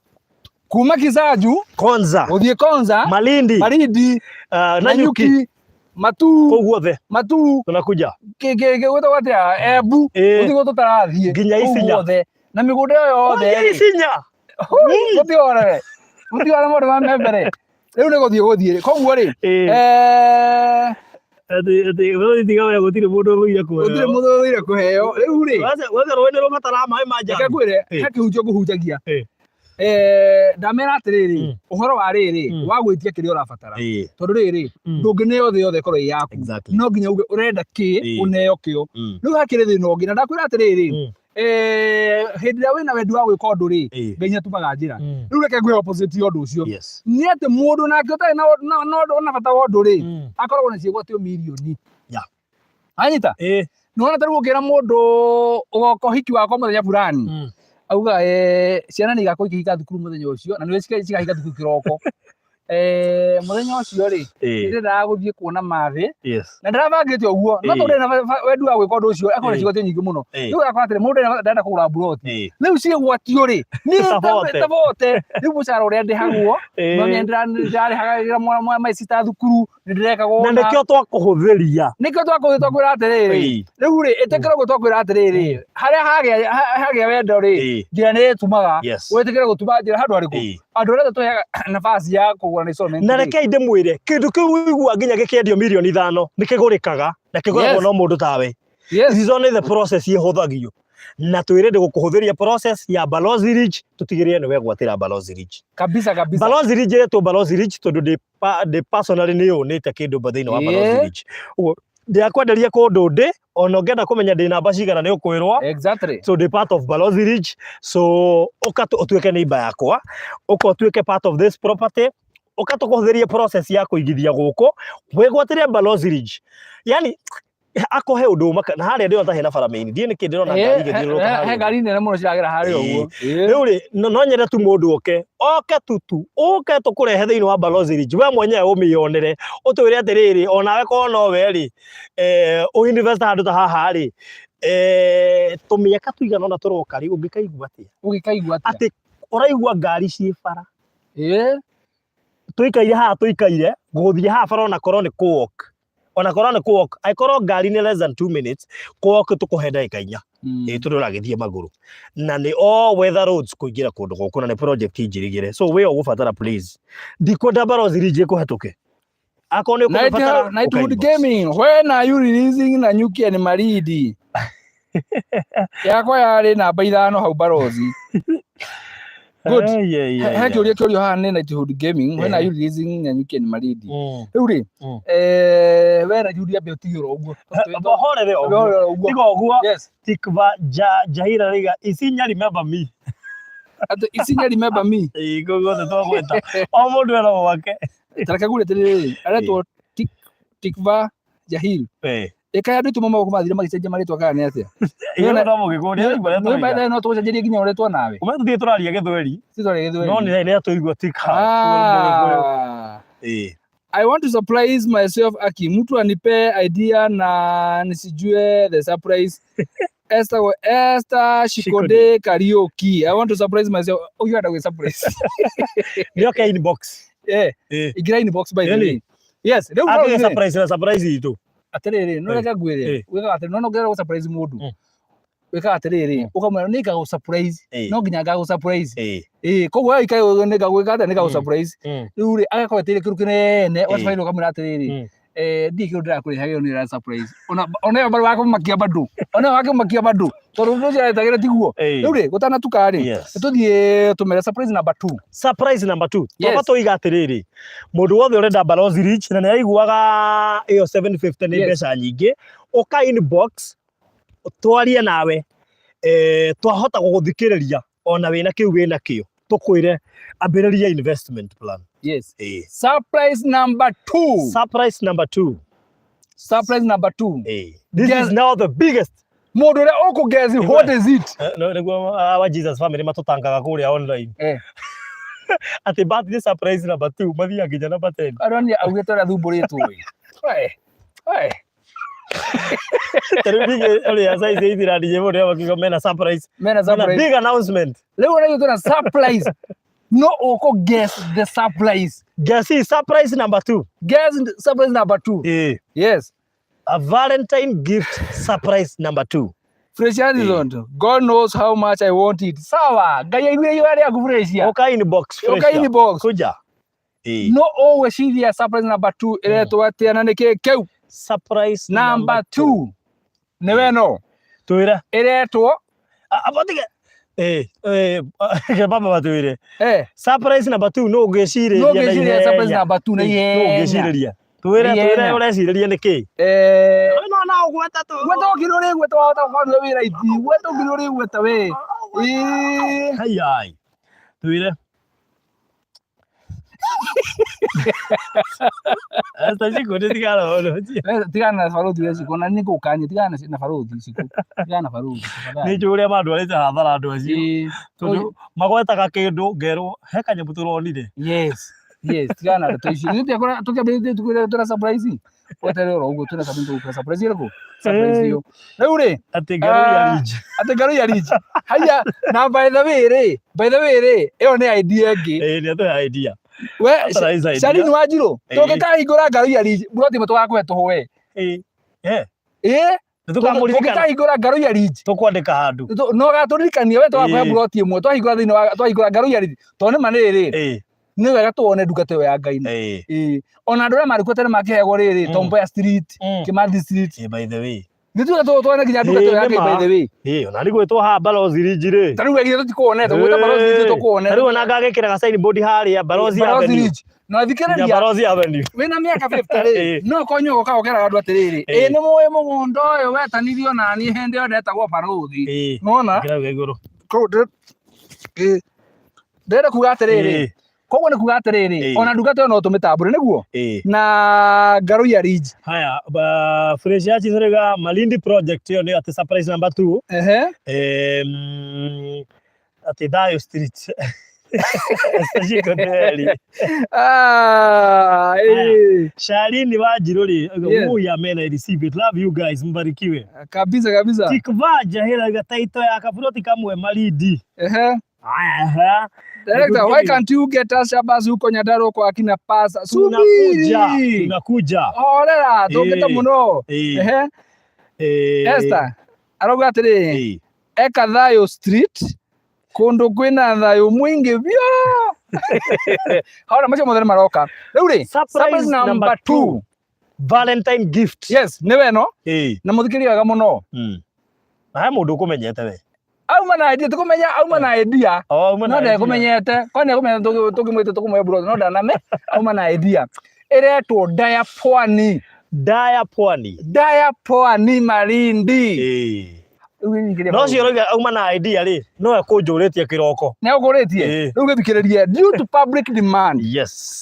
Kuma Kisaju, Konza, gũthiĩ Konza, Malindi, Malindi, Nanyuki, Nanyuki, Matuu, kũu guothe. Matuu, Tunakuja. Gwĩtagwo atĩa? Embu, gũtirĩ gũtũ tũtarathiĩ. Nginya Kũu Isinya. guothe. Na mĩgũnda ĩyo yothe Nginya rĩ. Isinya. Gũtiorere. Gũtiorere maũndũ ma mbere. Rĩu nĩ gũthiĩ gũthiĩ. Koguo rĩ, Atĩ atĩ we tiga we gũtirĩ mũndũ ũthũire kũheo. Gũtirĩ mũndũ ũthũire kũheo. Rĩu rĩ, Wethe rũĩ nĩ rũbataraga maĩ ma reke njagi. ngwĩre, he kĩhunjio ngũhunjagia. Ndamera atĩrĩrĩ, ũhoro wa rĩrĩ, wa gwĩtia kĩrĩa ũrabatara. Tondũ rĩrĩ, ndũngĩneo thĩ yothe ĩkorwo ĩ yaku. No nginya uge ũrenda kĩ, ũneo kĩo. Rĩu hakĩrĩ thĩna ũngĩ, na ndakwĩra atĩrĩrĩ, hĩndĩ ĩrĩa wĩna wendi wa gwĩka ũndũ rĩ, Ngai nĩ atumaga njĩra. Rĩu reke ngwĩhe opposite ya ũndũ ũcio. Nĩ atĩ mũndũ nake ũtarĩ na bata wa ũndũ rĩ, akoragwo na ciĩgwatio mirioni. Anyita? Nĩ wona ta rĩu ũngĩra mũndũ ũgoka ũhiki wakwa mũthenya fulani, auga ciana nĩ igakorwo ikĩhinga thukuru mũthenya ũcio, na nĩ cikahinga thukuru kĩroko. Mũthenya ũcio rĩ, nĩ ndĩrendaga gũthiĩ kuona mathĩ, na ndĩrabangĩte ũguo, no tondũ ndarĩ na wendi wa gwĩka ũndũ ũcio, akorwo na ciĩgwatio nyingĩ mũno. Rĩu ũgakora atĩrĩ, mũndũ ndarenda kũgũra mburoti. Rĩu ciĩgwatio rĩ, niĩ Tabote. tabote. Rĩu mũcara ũrĩa ndĩhagwo, no nĩ ndĩrarĩhagĩra my sister thukuru, nĩ ndĩrekagwo Na ũna. nĩkĩo twakũhũthĩria. Nĩkĩo twakũhũthĩria twakwĩra atĩrĩrĩ, rĩu rĩ, ĩtĩkĩra ũguo twakwĩra atĩrĩrĩ, harĩa hagĩa wendo rĩ, njĩra nĩ ĩtumaga. Wĩtĩkĩre gũtuma njĩra handũ harĩkũ? Andũ arĩa othe tũheaga nafasi ya kũgũra na installment Na rĩ. rekei ndĩmwĩre, kĩndũ kĩu ũiguaga nginya gĩkĩendio 5 mirioni nĩ kĩgũrĩkaga na kĩgũragwo no mũndũ tawe. It is only the process ĩhũthagio. Na twĩrĩ gũkũhũthĩria process ya Balozi Ridge, tũtigĩrĩre nĩ wegwatĩra Balozi Ridge. Kabisa kabisa. Balozi Ridge ĩretwo Balozi Ridge tondũ ndĩ personally nĩ yũnĩte kĩndũ thĩinĩ wa Balozi Ridge. Ũguo ndĩrakwenderia kũndũ ndĩ Ona ũngĩenda kũmenya ndĩ namba cigana nĩ ũkwĩrwo. So ndĩ part of Balozi Ridge. So ũka ũtuĩke neighbor yakwa, ũka ũtuĩke part of this property, ũka tũkũhũthĩrie process ya kũigithia gũkũ, wĩgwatĩre Balozi Ridge. Yani akohe ũndũ ũmaka na harĩa ndĩrona ta hena bara main. Ndiĩ nĩkĩ ndĩrona ngari igĩthiũrũrũka He harĩa. ngari nene mũno ciragera harĩa ũguo. Rĩu rĩ, no nyende tu mũndũ oke oke tutu ũke tũkũrehe thĩinĩ wa Balozi Ridge, we mwenyewe ũmĩonere, ũtwĩre atĩrĩrĩ, onawe korwo no we rĩ, ũ invest handũ ta haha rĩ, tũmĩaka tũigana ũna tũroka rĩ, ũngĩkaigua atĩa? Ũgĩkaigua atĩa? Atĩ ũraigua ngari ciĩ bara. Tũikaire haha tũikaire, gũthiĩ haha bara ona korwo nĩ kũ walk, ona korwo nĩ kũ walk, angĩkorwo ngari nĩ less than 2 minutes, kũ walk tũkũhe ndagĩka 4. Ĩĩ tondũ ũragĩthiĩ magũrũ. Na nĩ all weather roads kũingĩra kũndũ gũkũ na nĩ project njirigĩre. So we ũgũbatara please. Ndikwenda Balozi Ridge ĩkũhetũke. Akorwo nĩ ũkũmĩbatara, Nightwood ũka inbox. Gaming, when are you releasing Nanyuki and Malindi? Yakwa yarĩ namba 5 hau Balozi. Good. Hey, hey, He hey, he hey. kĩũria kĩũrio haha nĩ Nightwood Gaming, when are Eh. you releasing Nanyuki and Malindi? Rĩu rĩ, we Nightwood ambe ũtige oro ũguo. Horere Ambe ũguo. ũhorere oro ũguo. Tiga ũguo. Yes. Tikva Jahira Riga. Isinya remember me. Atĩ Isinya remember me. Ĩĩ, kũu guothe twagweta. O mũndũ ena gwake. Ta reke ngwĩre atĩrĩrĩ, aretwo Tikva Jahil. Ĩka andũ aitũ moko mathire magĩcenjia marĩtwa kana nĩ atĩa? Ĩyo no mũgĩkũyũ nĩ araigua rĩrĩa Nĩ tũroiga. no tũgũcenjerie nginya ũrĩtwa nawe. Ũmenye tũthiĩ tũraria gĩthweri. Ti twaria gĩthweri. No nĩ rĩrĩa tũigua tika. I want to surprise myself aki mtu anipe idea na nisijue the surprise. Esther Esther Shikode Kariuki. I want to surprise myself. Oh, you had a surprise. Nĩ oke inbox. Ingĩra inbox by the Really? way. Yes, rĩu Akĩge no surprise na surprise itũ. Atĩrĩrĩ, no reke ngwĩre, wĩkaga atĩrĩ, no nongerera gũ surprise mũndũ. Wĩkaga atĩrĩrĩ, ũkamwĩra nĩ ngagũ surprise, no nginya ngagũ surprise. Koguo we ikare ũguo nĩ ngagwĩka atĩa, nĩ ngagũ surprise. Rĩu rĩ, agakorwo etereire kĩndũ kĩnene, ũgacoka ũkamwĩra atĩrĩrĩ, ndiĩ kĩndũ ndĩrakũrehagĩra nĩ ĩra surprise. Ona ona ĩyo bado wakũmakia bado. Ona ĩyo wakũmakia bado. Tondũ ũndũ ũcio aretagĩra tiguo. Rĩu rĩ, gũtanatuka rĩ, tũthiĩ tũmere surprise number 2. Surprise number 2. Twamba tũiga atĩrĩrĩ, mũndũ wothe ũrenda Balozi Ridge na nĩ araiguaga ĩyo 750 nĩ mbeca nyingĩ, ũka inbox twarie nawe, twahota gũgũthikĩrĩria ona wĩna kĩu wĩna kĩo, tũkwĩre ambĩrĩria investment plan. Surprise number 2. Surprise number 2. Surprise number 2. This is now the biggest. Mũndũ ũrĩa ũkũ guess what is it? No, nĩguo wa Jesus family matũtangaga kũrĩa online. Atĩ birthday surprise number 2 mathiaga nginya number 10. Aronia augĩte ũrĩa thumbũrĩtwo ĩ. We. We. Ta rĩu ningĩ ũrĩa size ya ithirani mũndũ nĩo makiuga mena surprise. Mena Mena surprise. big announcement. Rĩu ona ithuĩ twĩna surprise. No ũkũ guess the surprise. Guess is surprise number 2. Guess surprise number 2. Yes. A Valentine gift surprise number 2. Fresh Horizon. God knows how much I want it. Sawa. Ngai aiguire ihoya rĩaku Fresh. Ũka inbox Fresh. Ũka inbox. Kuja. No ũgwĩciria surprise number 2 ĩretwo atĩa na nĩkĩ kĩu? Surprise number 2. Nĩ we no. Twĩre. Ĩretwo. Abotige. Baba batwĩre. Surprise number 2 no ũngĩcirĩria No na ũngĩcirĩria surprise ihenya. number 2 na No ihenya. ũngĩcirĩria. Twĩre, Na twĩre ihenya. ũrecirĩria nĩkĩ? No, no, ũgweta tu. Gweta ũkĩrĩ ũrĩ gweta wahota gũkorwo nĩwe wĩ right. Gweta ũkĩrĩ ũrĩ gweta we. Haiai. Twĩre. Esta Shiko nĩ tigana ũndũ ũcio. Tigana na baruthi we Shiko, na nĩ ngũkania, tigana na baruthi Shiko. Tigana na baruthi, tafadhali. Nĩ njũĩ ũrĩa mandwarĩte hathara andũ acio. Tondũ magwetaga kĩndũ ngerwo he kanyamũ tũronire. Yes. Yes, tigana na ndeto icio. Ithuĩ tũtiakora tũkĩambĩrĩria tũkwĩra twĩna surprise. Weterere oro ũguo twĩna surprise, tũgũkũhe surprise ĩrĩkũ? Surprise ĩyo. Rĩu rĩ, Atĩ ngarũ ya Ridge. Atĩ ngarũ ya Ridge. Haya, na by the way rĩ, by the way rĩ, ĩyo nĩ idea ĩngĩ. Ĩĩ, nĩ atũhe idea. We, Atũhe idea. Charlene Wanjiru, tũngĩkahingũra ngarũ ya Ridge, mburoti ĩmwe tũgakũhe tũhũe. Nĩ tũkamũririkana. Tũngĩkahingũra ngarũ ya Ridge. Tũkwandĩka handũ. No gatũririkanie we tũgakũhe mburoti ĩmwe, twahingũra thĩinĩ wa, twahingũra ngarũ ya Ridge. Tondũ nĩ ma nĩ rĩ, nĩ wega tuone ndungata ĩyo ya Ngai. Ona andũ arĩa marĩ kuo tene makĩheagwo rĩrĩ, Tom Mboya Street, Kimathi Street. By the way. Nĩ tuge tuone nginya ndungata ĩyo ya Ngai, by the way. Ona nĩ gwĩtwo haha Balozi Ridge rĩ. Ta rĩu we githĩ tũtikuonete, gwĩta Balozi Ridge tũkuonete. Ta rĩu ona ngagĩkĩra ga signboard harĩa Balozi Balozi Avenue. Ridge. Na thikĩrĩria. Nyabarozi Avenue. Wĩna mĩaka 50 rĩ, no ũkorwo ũgoka ũkeraga andũ atĩrĩrĩ, ĩ nĩ mũĩ mũgũnda ũyũ wetanirio naniĩ hĩndĩ ĩyo ndetagwo barũthi. Nĩwona? Kĩrauga igũrũ. Kũu ndĩrenda kuga atĩrĩrĩ, koguo nĩ kuga atĩrĩrĩ, ona ndungata ĩyo no tũmĩtambũre nĩguo? Na Ngaruiya Ridge. Haya, ba fresh ya Chisoriga Malindi project ĩyo nĩ atĩ surprise number 2. Atĩ Thayo Street. Esther Ah, eh. Shalini Wanjiru rĩ, auga, "Woi, amen, I receive it. Love you guys, mbarikiwe." Kabisa kabisa. Tikva Jahira auga taito ya kaburoti kamwe Malindi. Aya, Director, why can't you get us Shabazz huko Nyandarua kwa akina Pasa? Tunakuja, Subiri. tunakuja. Orera, tũngĩte mũno. Esther, arauga atĩrĩrĩ, eka Thayo Street, kũndũ kwĩna thayũ mũingĩ biũ. Hora macio mothe nĩ maroka. Rĩu rĩ, Surprise surprise number number 2. 2. Valentine gift. Yes, nĩ we no na mũthikĩrĩria wega mũno. Na he mũndũ ũkũmenyete we. Auma na idea, tũkũmenya auma na idea. Oh, auma No na idea. ndekũmenyete. Kwa nĩ ekũmenyete tũngĩmwĩte tũkũmũhe brother no ndaname auma na idea. Ĩretwo Daya Pwani. Daya Pwani. Daya Pwani Malindi. Rĩu gĩthikĩrĩrie No maũndũ. ũcio ũrauga auma na idea rĩ, no ekũnjũrĩtie kĩroko. Nĩ agũkũrĩtie? Rĩu gĩthikĩrĩrie due to public demand.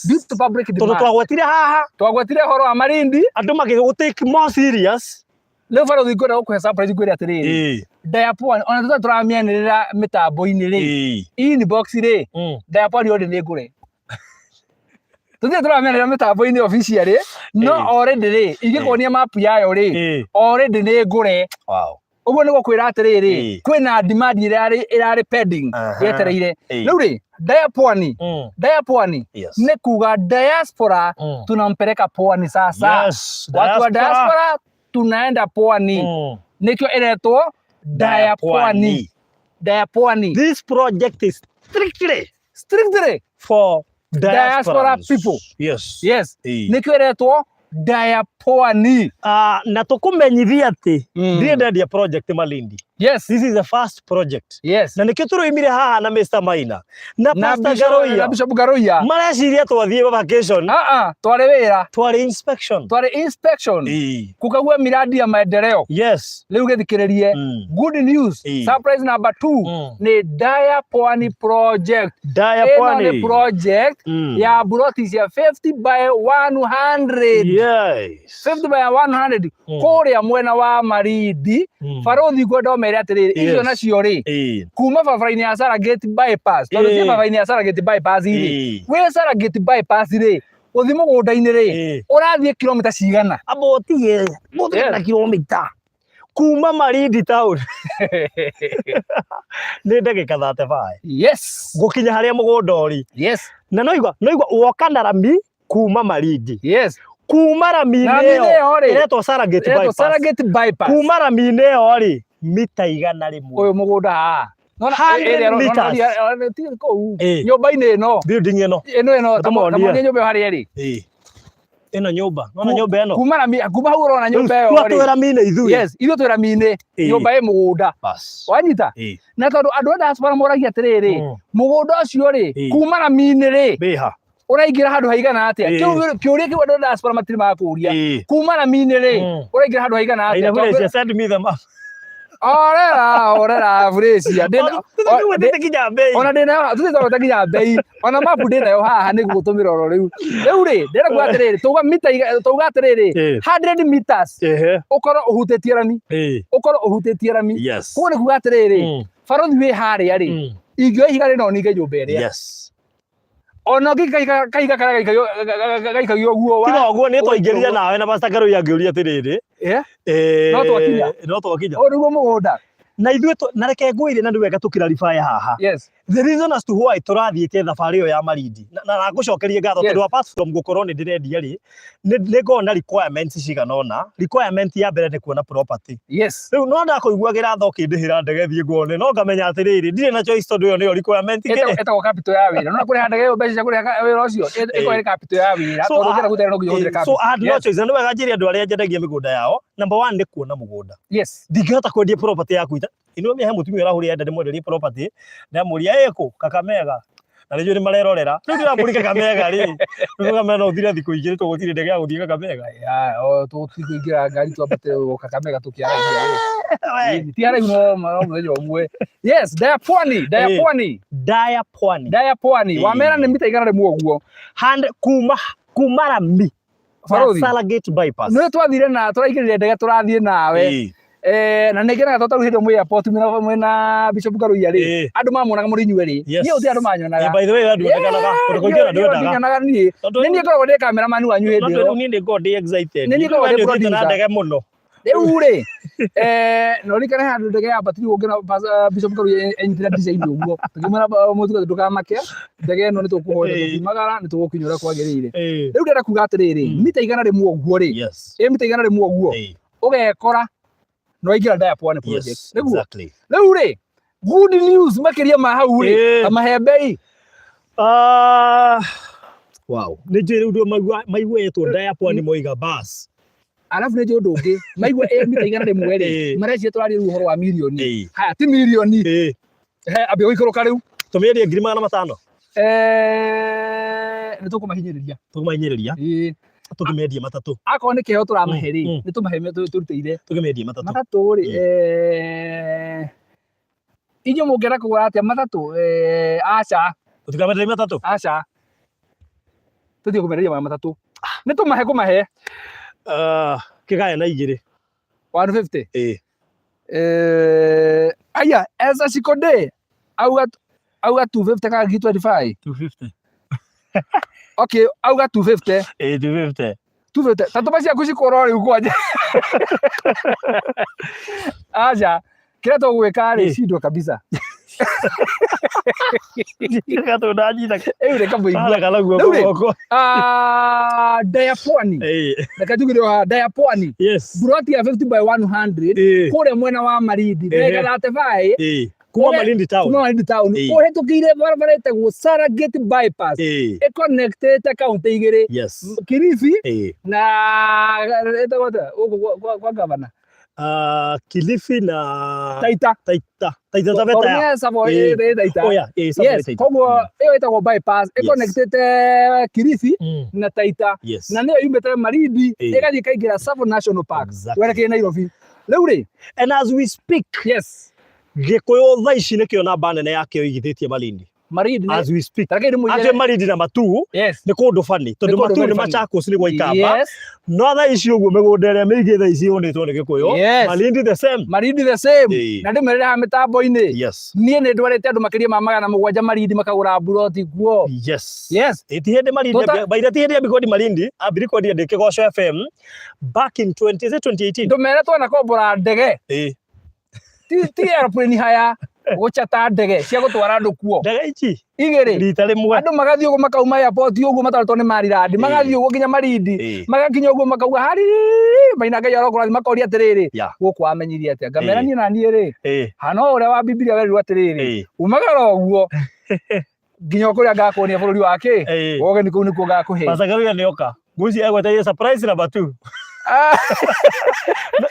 Due to public Tondũ demand. twagwetire haha Twagwetire ũhoro wa Malindi. Andũ makĩgũ take more serious. Rĩu barothi ngwenda gũkũhe surprise ngwĩre atĩrĩrĩ. Daya Pwani ona tũtarĩ tũramĩanĩrĩra mĩtambo-inĩ rĩ. Inbox rĩ. Daya Pwani already nĩ ngũre. Tũtirĩ tũramĩanĩrĩra mĩtambo-inĩ officially no already rĩ ingĩkuonia map yayo rĩ already nĩ ngũre. Ũguo nĩ gũkwĩra atĩrĩrĩ, kwĩna demand ĩrarĩ pending yetereire. Rĩu rĩ, Daya Pwani, Daya Pwani nĩ kuga diaspora tunampeleka pwani sasa. Watu wa diaspora tunaenda pwani. Nĩkĩo ĩretwo Daya Pwani. Daya Pwani. This project is strictly Strictly for diaspora diasporans. people. Yes. Yes. Nĩkĩo ĩretwo Daya Pwani. Na tũkũmenyithia atĩ ndirĩ ndendia project Malindi. This is the first project. Na nĩkĩo tũrũimire haha na Mr. Maina na Na Pastor Bishop, na Garoia. Bishop Garoia. Mareciria twathiĩ vacation. Ah ah, twarĩ wĩra, Twarĩ inspection. twarĩ inspection. Kukagua miradi ya maendeleo. Rĩu gĩthikĩrĩrie. Good news. Surprise number 2 nĩ Daya Pwani project. Daya Ĩno Pwani. nĩ project ya buroti cia 50 by 100. 50 by 100 kũrĩa mwena wa Malindi. Barothi ngwenda ũmere atĩrĩrĩ, icio nacio rĩ, kuma barabara-inĩ ya Serengeti bypass, tondũ ciĩ barabara-inĩ ya Serengeti bypass rĩ, wĩ Serengeti bypass rĩ, gũthiĩ mũgũnda-inĩ rĩ, ũrathiĩ kilomita cigana? Amba ũtige, ũtige na kilomita. Kuma Malindi town. Nĩ ndagĩka 35. Gũkinya harĩa mũgũnda ũrĩ. Na no igua, no igua woka na rami kuma Malindi. Kuma rami-inĩ Na rami-inĩ ĩyo ĩyo rĩ, ĩretwo Serengeti ĩretwo bypass. Serengeti bypass. Kuma rami-inĩ ĩyo rĩ, mita 100. Ũyũ mũgũnda haha. Nona, 100 ĩrĩa meters. ti kũu. Nyũmba-inĩ ĩno. Building ĩno. Ĩno ĩno, ta Tũmonie. monie nyũmba ĩyo harĩa ĩrĩ. Ĩno nyũmba. Nona nyũmba ĩno. Kuma rami, kuma hau ũrona nyũmba ĩyo Tua rĩ. twĩ rami-inĩ ithuĩ. Yes, ithuĩ twĩ rami-inĩ. Nyũmba ĩ mũgũnda. Bas. Wanyita? Na tondũ andũ a diaspora moragia atĩrĩrĩ, mũgũnda ũcio rĩ, kuma rami-inĩ rĩ, Bĩha. ũraingĩra handũ haigana atĩa? Kĩu kĩũria kĩu andũ a diaspora matirĩ makũria. Kuma rami-inĩ rĩ, ũraingĩra handũ haigana atĩa? Aina Felicia, send me the map. Orera, orera, Felicia. Ndĩna- Tũtigwetete nginya mbei. Ona ndĩnayo, tũtitagweta nginya mbei. Ona mapu ndĩnayo haha nĩ gũgũtũmĩra oro rĩu. Rĩu rĩ, ndĩrenda kuga atĩrĩrĩ, tauga mita tauga atĩrĩrĩ, 100 meters ũkorwo ũhutĩtie rami, ũkorwo ũhutĩtie rami. Koguo nĩ kuga atĩrĩrĩ, barothi wĩ harĩa rĩ, ingĩoya ihiga rĩ no ninge nyũmba ĩrĩa. Ona ũngĩ kahiga karĩa gaikagio ũguo wa Tiga ũguo nĩ twaingĩrire nawe na Pastor Karũi angĩũria atĩrĩrĩ. No twakinya. No twakinya. Ũyũ nĩguo mũgũnda. Na ithuĩ na reke ngwĩre na nĩ wega tũ clarify haha. The reason as to why tũrathiĩte thabarĩ ĩyo ya Malindi na ngũcokerie ngatho tondũ apart from gũkorwo nĩ ndĩrendia rĩ, nĩ ngoragwo na requirements cigana ũna. Requirement ya mbere nĩ kuona property. Rĩu no ndakũiguagĩra tha ũkĩndĩhĩra ndege thiĩ ngone no ngamenya atĩrĩrĩ ndirĩ na choice tondũ ĩyo nĩyo requirement kĩrĩ. Ĩtagwo capital ya wĩra. No kũrĩha ndege ĩyo mbeca cia kũrĩha wĩra ũcio ĩkorwo ĩrĩ capital ya wĩra tondũ ũngĩenda gũtera no nginya ũhũthĩre So capital. I had no choice. Na nĩ wega njĩre andũ arĩa nyendagia mĩgũnda yao, number one nĩ kuona mũgũnda. Ndingĩhota kwendia property yaku ita. Inua he mũtumia ũrahũrire enda ndĩmwenderie property, ndamũria ĩkũ Kakamega. Na nĩ njũĩ nĩ marerorera. Rĩu ndĩramũri Kakamega rĩ. Rĩu Kakamega no ũthire thikũ igĩrĩ tũgũtirĩ ndege ya gũthiĩ Kakamega. Ya, o tũgũthiĩ kũingĩra ngari twambate Kakamega tũkĩaragia rĩ. We. Ti haraihu no no mũthenya ũmwe. Yes, Daya Pwani, Daya Pwani, Daya Pwani. Daya Pwani. Wamera nĩ mita 100 ũguo. Hand kuma kuma rami. Barũthi. Salagate bypass. Nĩ twathire na tũraingĩrire ndege tũrathiĩ nawe. Eh, na nĩ ngenaga tondũ tarĩu hĩndĩ ĩyo mwĩ airport mwĩna mwĩna Bishop Ngaruiya rĩ, andũ mamuonaga mũrĩ inyuĩ rĩ. Yes. Niĩ gũtirĩ andũ manyonaga. By the way andũ kũndũ kũingĩ ona ndwendaga. Ndinyonaga niĩ. Tondũ Nĩ niĩ ngoragwo ndĩ cameraman wanyu hĩndĩ tondũ ĩyo. rĩu niĩ nĩ ngoragwo ndĩ excited. Nĩ niĩ ngoragwo ndĩ Nĩ ũthiĩte na producer. ndege mũno. Rĩu rĩ, na ũririkane handũ ndege yambatirwo ngĩona Bishop Karuya enyitĩra ndirica-inĩ ũguo, tũkĩmwĩra mũtugo ndũkamake, ndege ĩno nĩ tũkũhoya tũkiumagara nĩ tũgũkinya ũrĩa kwagĩrĩire. Rĩu ndĩrenda kuga atĩrĩrĩ, mita 100 ũguo rĩ, ĩ mita 100 ũguo, ũgekora nĩ waingĩra Daya Pwani project. Nĩguo? Rĩu rĩ, good news makĩria ma hau rĩ, ta mahembei. Ah, wow. Nĩ njũĩ rĩu ndũ maigua yetwo Daya Pwani moiga bas. Arabu nĩ njũĩ ũndũ ũngĩ maigua ĩ mita 100 rĩ, mareciria tũraria rĩu ũhoro wa mirioni. Haya ti mirioni. He ambia gũikũrũka rĩu. Tũmĩendie ngiri 500. Nĩ tũkũmahinyĩrĩria. Tũkũmahinyĩrĩria. Tũkĩmendie matatũ. Akorwo nĩ kĩheo tũramahe rĩ, nĩ tũmahe tũrutĩire. Tũkĩmendie matatũ. Matatũ rĩ, inyuĩ mũngĩenda kũgũra atĩa matatũ? Aca. Tũtikamenderie matatũ? Aca. Tũthiĩ kũmenderia maya matatũ. Nĩ tũmahe kũmahe. Kĩgaya na igĩrĩ. 150? Ĩĩ. Aya, Elsa Shikode auga auga 250 kana 25? 250. Okay, auga 250. Ĩĩ 250. 250. Ta tũma ciaku cikũrwo rĩu kwanja. Aca, kĩrĩa tũgwĩka rĩ, cindwo kabisa. Gatũ ndanyita. Rĩu reka mũigue. Haraka na guoko Rĩu rĩ, gwakwa. Daya Pwani. Reke njugire haha, Daya Pwani. Buroti ya 50 by 100 kũrĩa mwena wa Malindi. Ndagĩka 35. Kuma Kũrĩa- Malindi town. Kuma Malindi town. Ũhĩtũkĩire barabara ĩtagwo Saragate bypass. Ĩconnectĩte kaũntĩ igĩrĩ. Kilifi na ĩtagwo atĩa gũkũ kwa gavana? Kilifi na Taita. Taita. Taita Taveta. Tondũ nĩ Savo ĩ Taita. Oh yeah, Savo Yes, Taita. koguo ĩyo ĩtagwo bypass ĩconnectĩte Kilifi na Taita. Na nĩyo yumĩte Malindi ĩgathiĩ ĩkaingĩra Savo National Park werekeire Nairobi. Rĩu rĩ, And as we speak, Gĩkũyũ thaa ici nĩkĩo namba nene yakĩo ĩigithĩtie Malindi. Malindi nĩ As we speak. Ta reke ndĩmwĩre- Actually Malindi na Matuu nĩ kũndũ funny tondũ Nĩ kũndũ Matuu very nĩ funny. Machakos nĩ gwa Ikamba. No thaa ici ũguo mĩgũnda ĩrĩa mĩingĩ thaa ici yonĩtwo nĩ Gĩkũyũ. Malindi the same. Malindi the same. Na ndĩmerĩre haha mĩtambo-inĩ. Niĩ nĩ ndwarĩte andũ makĩria ma 700 Malindi makagũra mburoti kuo. Yes. Ĩ ti hĩndĩ Malindi by the ti hĩndĩ ambia kwendia Malindi, ambirie kwendia ndĩ Kĩgoco FM back in 20, is it 2018? Ndũmere twanakombora ndege. Ti aeroplane haya gũchata ndege cia gũtwara andũ kuo. Ndege ici? Igĩrĩ. Rita rĩmwe. Andũ magathiĩ ũguo makauma airport ũguo matwarĩtwo nĩ marirandi, magathiĩ ũguo nginya Malindi, magakinya ũguo makauga hari maina Ngai arokũrathima, makoria atĩrĩrĩ, gũkũ wamenyire atĩa? Ngamera niĩ na niĩ rĩ, hana o ũrĩa wa Bibilia werirwo atĩrĩrĩ, umagara ũguo nginya kũrĩa ngakuonia bũrũri wa kĩ, wa ũgeni kũu nĩkuo ngakũhe. Pastor Karuya nĩoka. Ngwĩciria egwetereire surprise number 2.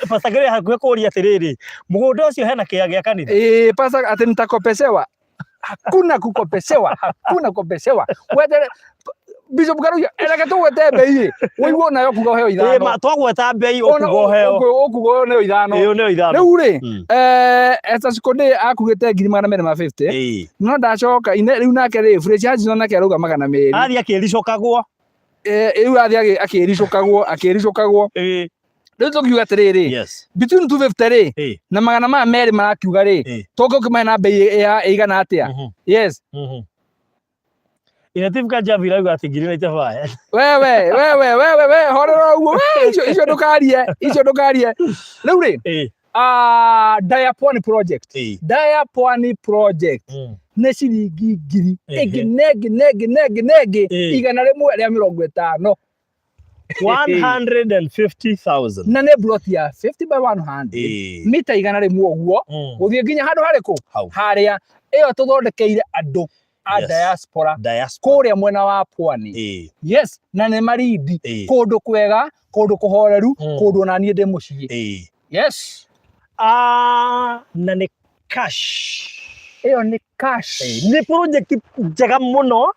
Pastor Karuya hakuhĩ kũria atĩrĩrĩ, mũgũnda ũcio hena kĩea gĩa kanitha? Ĩĩ, Pastor atĩ nitakopeshewa. Hakuna kukopeshewa, hakuna kukopeshewa. Wetere Bishop Karuya, reke tũgwete mbei ĩ, ũigue nayo kuga ũheo ithano. Ĩ, twagweta mbei ũkuga ũheo. Ũkuga ũheo ithano. Ĩ, ũneo ithano. Rĩu rĩ, Esther Shikode akugĩte ngiri 250. No ndacoka, rĩu nake rĩ, Fresh Hudson nake arauga 200. Athiĩ akĩricũkagwo. Rĩu athiĩ akĩricũkagwo, akĩricũkagwo. Rĩu tũkiuga atĩrĩrĩ, between 250 rĩ, na magana maya merĩ marakiuga rĩ, tũke ũkĩmahe na mbei ya ĩigana atĩa? Yes. Inative Kajabi irauga atĩ ngiri 95. Wewe, wewe, wewe, we, horera ũguo, we, icio ndũkarie, icio ndũkarie. Rĩu rĩ, Daya Pwani Project. Daya Pwani Project. Nĩ ciringi ngiri ĩngĩ nengĩ nengĩ nengĩ nengĩ 150. 150,000. Na nĩ plot ya 50 by 100. Mita 100 ũguo, gũthiĩ nginya handũ harĩkũ? Harĩa. Ĩyo tũthondekeire andũ a diaspora kũrĩa mwena wa Pwani. Yes, na nĩ Malindi. Kũndũ kwega, kũndũ kũhoreru, kũndũ ona niĩ ndĩ mũciĩ. Yes. Na nĩ cash. Ĩyo nĩ Cash. Nĩ project njega mũno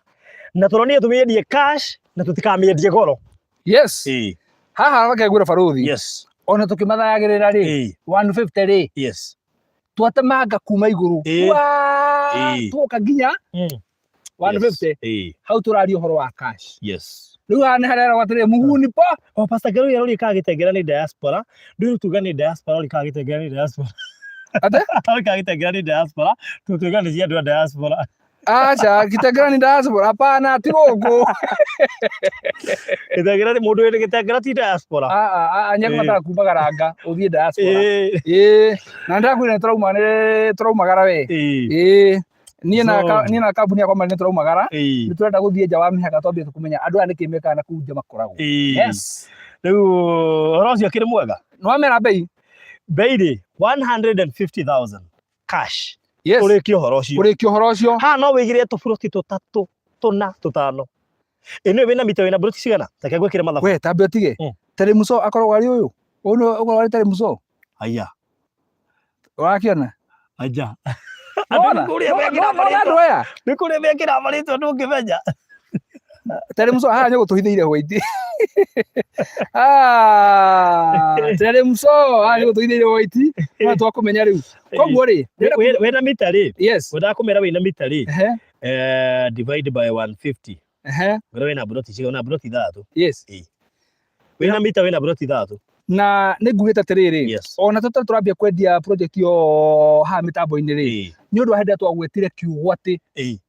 na tũronire tũmĩendie cash na tũtikamĩendie goro. Yes. Haha reke ngwĩre barothi. Yes. Ona tũkĩmathayagĩrĩra rĩ, 150 rĩ, twatemanga kuma igũrũ. Waa, tuoka nginya 150. Hau tũraria ũhoro wa cash. Rĩu haha nĩ hareragwo atĩrĩrĩ, muhuni po. O Pastor Ngeruya ũrĩa kagĩtengera nĩ diaspora, ndũĩ tuga nĩ diaspora ũrĩa kagĩtengera nĩ diaspora. Ate? Ũrĩa kagĩtengera nĩ diaspora, tũtuga nĩ cia andũ a diaspora. Aca, Kitengela ni diaspora. Hapana, ti gũkũ. Gĩtengera nĩ mũndũ wĩna gĩtengera ti diaspora. Nĩekũbatara kuma garanga ũthiĩ diaspora. Ĩĩ, na ndĩrakwĩra nĩ tũrauma nĩ tũraumagara we. Ĩĩ, niĩ na niĩ na kambuni yakwa nĩ tũraumagara. Nĩ tũrenda gũthiĩ nja wa mĩhaka twambie kũmenya andũ aya nĩkĩ mekaga na kũu nja makoragwo. Yes. Rĩu ũhoro ũcio ũkĩrĩ mwega. Nĩ wamera bei? Bei rĩ 150,000 cash. Yes. Ũrĩkie ũhoro ũcio. Kũrĩkia ũhoro ũcio. Haha no wĩigĩre tũburoti tũtatũ, tũna, tũtano. Ĩ nĩwe wĩna mita wĩna buroti cigana? Reke ngwĩkĩre mathabu. We tambe ũtige. Teremuso akoragwo arĩ ũyũ. Ũyũ nĩwe ũkoragwo arĩ teremuso. Aya. Ũrakĩona? Aja. Nĩwona? Andũ nĩ kũrĩa mekĩraga Nĩwona andũ marĩtwa. aya? Nĩ kũrĩa mekĩraga marĩtwa ndũngĩmenya. Teremuso haha nĩ gũtũhithĩire white. Ah, teremuso haha nĩ gũtũhithĩire white. No twakũmenya rĩu. Koguo rĩ, Wĩna mita rĩ, yes. wendaga kũmera wĩna mita rĩ, Ehe, divide by 150. ehe, Ngorwo wĩna buroti cigana? Wĩna buroti ithathatũ. Yes. Wĩna mita wĩna buroti ithathatũ. Na nĩ ngugĩte atĩrĩrĩ, ona tũtarĩ tũrambia kwendia project ĩyo haha mĩtambo-inĩ rĩ, nĩ ũndũ wa hĩndĩ ĩrĩa twagwetire kiugo atĩ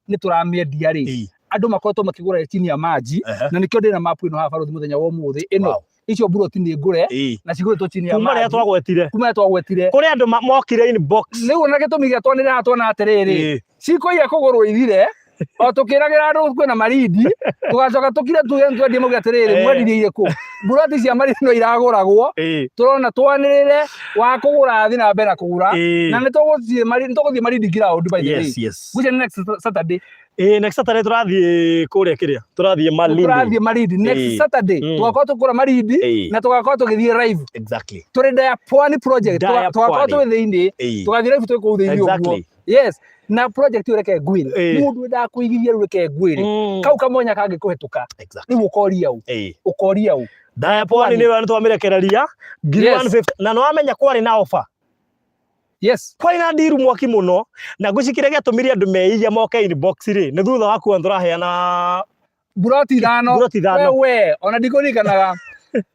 nĩ tũramĩendia rĩ, andũ makoretwo makĩgũra chini ya maji, na nĩkĩo ndĩna mapu ĩno haha barothi mũthenya wa ũmũthĩ ĩno. Icio mburoti nĩ ngũre na cigũrĩtwo chini ya Kuma rĩrĩa maji. Twagwetire. Kuma rĩrĩa twagwetire. Kũrĩ andũ mokire inbox. Rĩu ona gĩtũmi gĩa twanĩrĩra haha tuona atĩrĩrĩ, ciko iria kũgũrwo ithire o tũkĩragĩra andũ kwĩna Malindi, tũgacoka tũkire tuge twendie mauge atĩrĩrĩ, mwendirie irĩkũ? Mburoti cia Malindi no iragũragwo. Tũrona twanĩrĩre wa kũgũra athiĩ na mbere na kũgũra. Na nĩ tũgũthiĩ Malindi, nĩ tũgũthiĩ Malindi ground by the way. Yes. Ngwĩciria nĩ next Saturday. Ĩĩ, next Saturday tũrathiĩ kũrĩa kĩrĩa tũrathiĩ Malindi. Tũrathiĩ Malindi next Saturday. Tũgakorwo tũkũra Malindi na tũgakorwo tũgĩthiĩ live. Tũrĩ Daya Pwani project. Daya Tũgakorwo Pwani. twĩ thĩinĩ. Tũgathiĩ live twĩ kũu thĩinĩ ũguo. Yes. Na project ĩyo reke ngwĩre. Mũndũ wendaga kũigithia rĩu reke ngwĩre. Kau kamwanya kangĩkũhetũka. Rĩu ũkoria ũ? Ũkoria ũ? Daya Pwani nĩyo nĩ twamĩrekereria ngiri 150 na nĩwamenya kwarĩ na offer. Yes. Kwarĩ na ndiru mwaki mũno na ngwĩciria kĩrĩa gĩatũmire andũ meiye moke inbox rĩ nĩ thutha wa kuona tũraheana Mburoti ithano. Mburoti ithano. Wewe, ona ndikũririkanaga.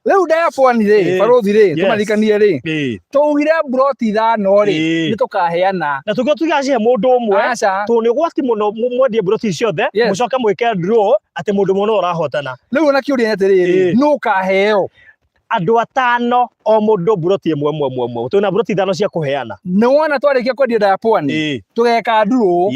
Rĩu Daya Pwani rĩ, barothi rĩ, tũmaririkanie rĩ, twaugire mburoti ithano rĩ, nĩ tũkaheana. Na tũkiuga tũtigacihe mũndũ ũmwe. Aca. Tondũ nĩ ũgwati mũno mwendie mburoti ici ciothe, mũcoke mwĩke draw atĩ mũndũ ũmwe nĩwe ũrahotana. Rĩu ona kĩũria nĩ atĩrĩrĩ, nũ ũkaheo? Andũ atano o mũndũ mburoti ĩmwe ĩmwe ĩmwe ĩmwe. Twĩna mburoti ithano cia kũheana. Nĩ wona twarĩkia kwendia Daya Pwani, tũgeka draw.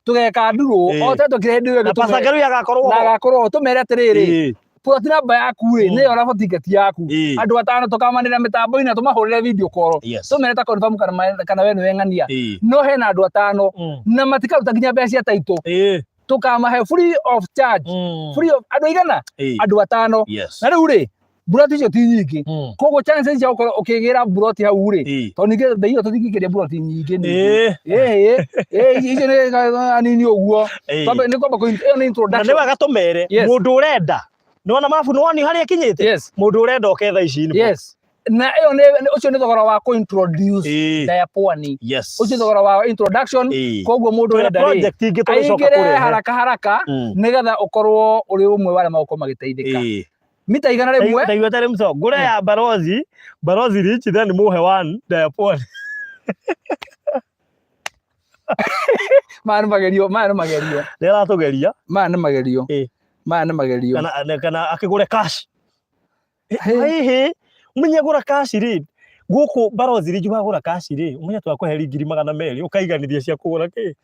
Tũgeka draw, o ta twekire hĩndĩ ĩyo ĩngĩ. Na Pastor Ngeruya agakorwo Na ho. agakorwo ho, tũmere atĩrĩrĩ, plot number yaku rĩ, nĩyo rabu ticket yaku. Andũ atano tũkamanĩra mĩtambo-inĩ na tũmahũrĩre video call. Tũmere ta confirm kana we nĩwe ng'ania. No hena andũ atano na matikaruta nginya mbeca cia title. Tũkamahe free of charge. Free of andũ aigana? Andũ atano. Na rĩu rĩ, mburoti icio ti nyingĩ. Koguo chances cia gũkorwo ũkĩgĩra mburoti hau rĩ, tondũ ningĩ bei ĩyo tũtingĩkĩria mburoti nyingĩ ningĩ. Ĩĩ, ĩĩ, icio nĩ anini ũguo. Twambe nĩ kwamba ĩyo nĩ Na introduction. nĩ wega tũmere mũndũ ũrenda. Nĩwona mabu nĩwoni harĩa ĩkinyĩte? Mũndũ ũrenda oke thaa ici inbox. Yes. Na ĩyo nĩ ũcio nĩ thogora wa kũ-introduce Daya Pwani. Ũcio thogora wa introduction. Koguo mũndũ Twĩna ũrenda rĩ, project ingĩ tũgĩcoka aingĩre kũrehe. haraka haraka nĩgetha ũkorwo ũrĩ ũmwe wa arĩa magũkorwo magĩteithĩka. Mita 100. Ndaigua tarĩ mco ngũre ya barozi barozi rich then muhe one Daya Pwani. Maya nĩ magerio, maya nĩ magerio. Nĩ aratũgeria. Maya nĩ magerio. Maya nĩ magerio. Kana akĩgũre cash. Hihi ũmenye gũra cash rĩ, gũkũ barozi rich wagũra cash rĩ, ũmenye twakũhe 200,000 ũkaiganithia cia kũgũra kĩ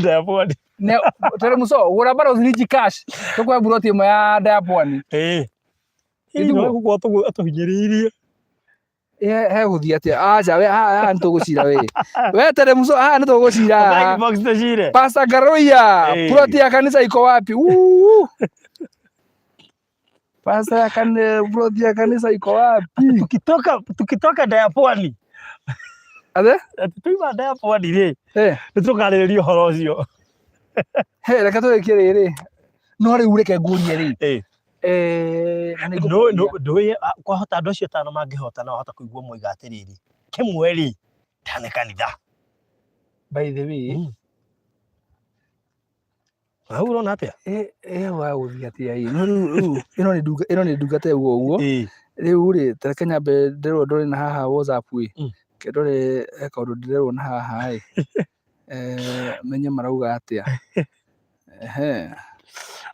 Daya Pwani. Ne, tere muso, gũra barozi rich cash, tũkũhe mburoti ĩmwe ya Daya Pwani. Ĩĩ gũkũ atũhinyĩrĩirie. He gũthiĩ atĩa? Aca, we haha nĩ tũgũcira we. We tere muso, haha nĩ tũgũcira haha. Inbox tũcire. Pastor Garoya, ploti ya kanisa iko wapi? Uu. Pastor ya kanisa, ploti ya kanisa iko wapi? Tukitoka Daya Pwani. Athe? Atĩ twauma nda ya pwani rĩ, Eh. nĩ tũkarĩrĩria ũhoro ũcio. He, reke tũrĩkie rĩrĩ. No rĩu reke ngũrie rĩ. Eh. Eh, na nĩ No ngũkũria. no ndũĩ kwahota andũ acio atano mangĩhota no wahota kũigua moiga atĩrĩrĩ, kĩmwe rĩ, tane kanitha. By the way, Hau ũrona atĩa? Eh, eh, wa gũthiĩ atĩa ĩ? No rĩu rĩu ĩno nĩ ndunga ĩno nĩ ndungata ĩguo ũguo. Ĩĩ. Rĩu rĩ, ta reke nyambe ndĩrwo ndore na haha WhatsApp ĩ. Reke ndore he kaũndũ ndĩrerwo na haha ĩ. Eh, menye marauga atĩa. Ehe.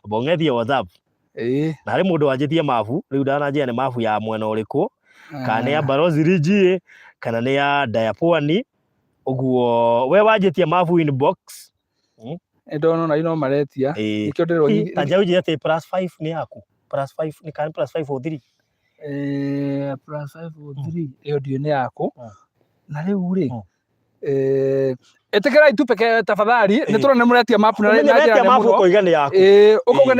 Bong'ethie WhatsApp. Ĩĩ. Na harĩ mũndũ wanjĩtie mabu, rĩu ndananjĩra nĩ mabu ya mwena ũrĩkũ, kana nĩ ya Barozi Ridge, kana nĩ ya Dayapwani. Ũguo we wanjĩtie mabu inbox. Nĩ ndona ona no maretia. Ĩĩ. Nĩkĩo ndĩrerwo Ta nja ũnjĩre atĩ plus 5 nĩ yaku. Plus 5 nĩ kana plus 5 or 3. Eh, plus 5 or 3 ĩyo ndiũĩ nĩ yakũ. Na rĩu rĩ, eh, ĩtĩkĩrai tu peke tafadhali, nĩ tũrona nĩ mũretia mapu na Ũmenye na njĩra wetia nene mabu mũno. ũkoiga nĩ yaku. Ĩĩ,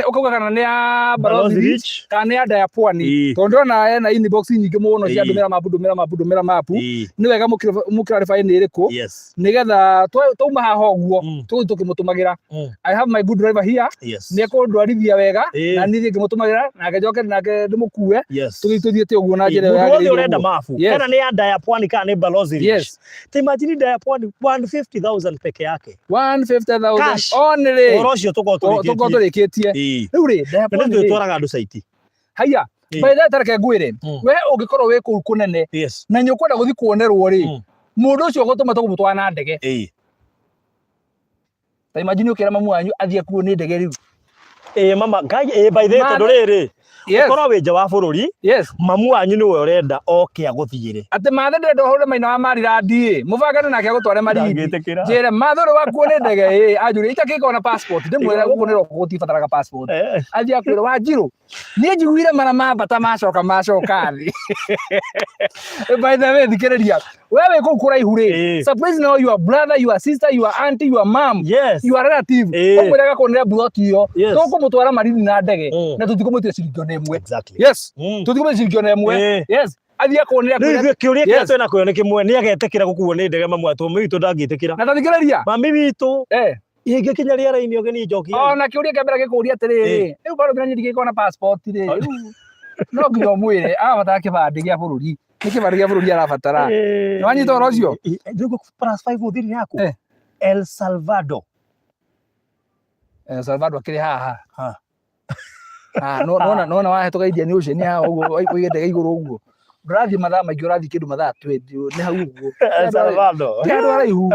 ũkauga kana nĩ ya Barozi Barozi Ridge Ridge. kana nĩ ya Dayapwani. Tondũ ndĩrona ena inbox nyingĩ mũno cia ndũmĩra mapu, ndũmĩra mapu, ndũmĩra mapu. Nĩ wega mũkĩrarĩba nĩ ĩrĩkũ nĩgetha twauma haha ũguo tũgũthiĩ tũkĩmũtũmagĩra. I have my good driver here. Nĩ ekũndwarithia wega na niĩ thiĩ ngĩmũtũmagĩra nake njoke nake ndĩmũkue tũgĩthiĩ tũthiĩte ũguo na njĩra ĩyo Mũndũ wothe yagĩrĩire ũrenda ũguo. mabu kana nĩ ya Dayapwani kana nĩ Balozi Ridge. Ta imagine Dayapwani 150,000 peke yake. 150,000 Cash. only. Ũhoro ũcio tũkorwo Tũkorwo tũrĩkĩtie. tũrĩkĩtie. Rĩu rĩ, Na nĩ Dayapwani rĩ, twĩtwaraga andũ caiti. haiya, by the way, ta reke ngwĩre, we ũngĩkorwo wĩ kũu kũnene na nĩ ũkwenda gũthiĩ kuonerwo rĩ, mũndũ ũcio ũgũtũma tũkũmũtwara na ndege. Ta imagine ũkĩra mamu wanyu athiĩ akuo nĩ ndege rĩu. Ĩĩ mama, ngai ĩĩ by the way tondũ rĩrĩ, ũkorwo wĩ nja wa bũrũri, mamu wanyu nĩwe ũrenda oke agũthiĩre. Atĩ mathe ndĩrenda ũhũre maina wa Marilandi ĩ, mũbangane nake agũtware Malindi. Ndangĩtĩkĩra. Njĩre mathe ũrĩa wakuo nĩ ndege ĩ, anjũrie itakĩkorwo na passport, ndĩmwĩre gũkũ nĩ roko gũtibataraga passport. Athiĩ akwĩre Wanjirũ, niĩ njiguire mara mambata macoka macoka thĩ. By the way, thikĩrĩria, we wĩ kũu kũraihu rĩ, surprise now your brother, your sister, your auntie, your mom, your relative, ũmwĩre agakuonera mburoti ĩyo, tũkũmũtwara Malindi na ndege na tũtikũmwĩtia ciringi ona ĩmwe. Yes. Tũtikũmwĩtia ciringi ona ĩmwe. Yes. Athiĩ akuonere Rĩu akwĩre ithuĩ kĩũria kĩrĩa Yes. twĩna kĩo nĩ kĩmwe, nĩ agetĩkĩra gũkuo nĩ ndege mamu witũ? Mami witũ ndangĩtĩkĩra. Na ta thikĩrĩria. Mami witũ ingĩkinya rĩera-inĩ oge niĩ njokie. Ona kĩũria kĩa mbere gĩkũria atĩrĩrĩ, rĩu bado nginya niĩ ndingĩkorwo na passport rĩ, rĩu no nginya ũmwĩre arabatara kĩbandĩ gĩa bũrũri. Nĩ kĩbandĩ gĩa bũrũri arabatara. Nĩ wanyita ũhoro ũcio? Rĩu plus 5 ũthiri yaku. El Salvador. El Salvador akĩrĩ haha. Ah, no nona nona wahĩtũka Indian Ocean haha ũguo ũige ndege igũrũ ũguo. Ndũrathiĩ mathaa maingĩ, ũrathiĩ kĩndũ mathaa 20 nĩ hau ũguo. El Salvador. Ti handũ haraihu.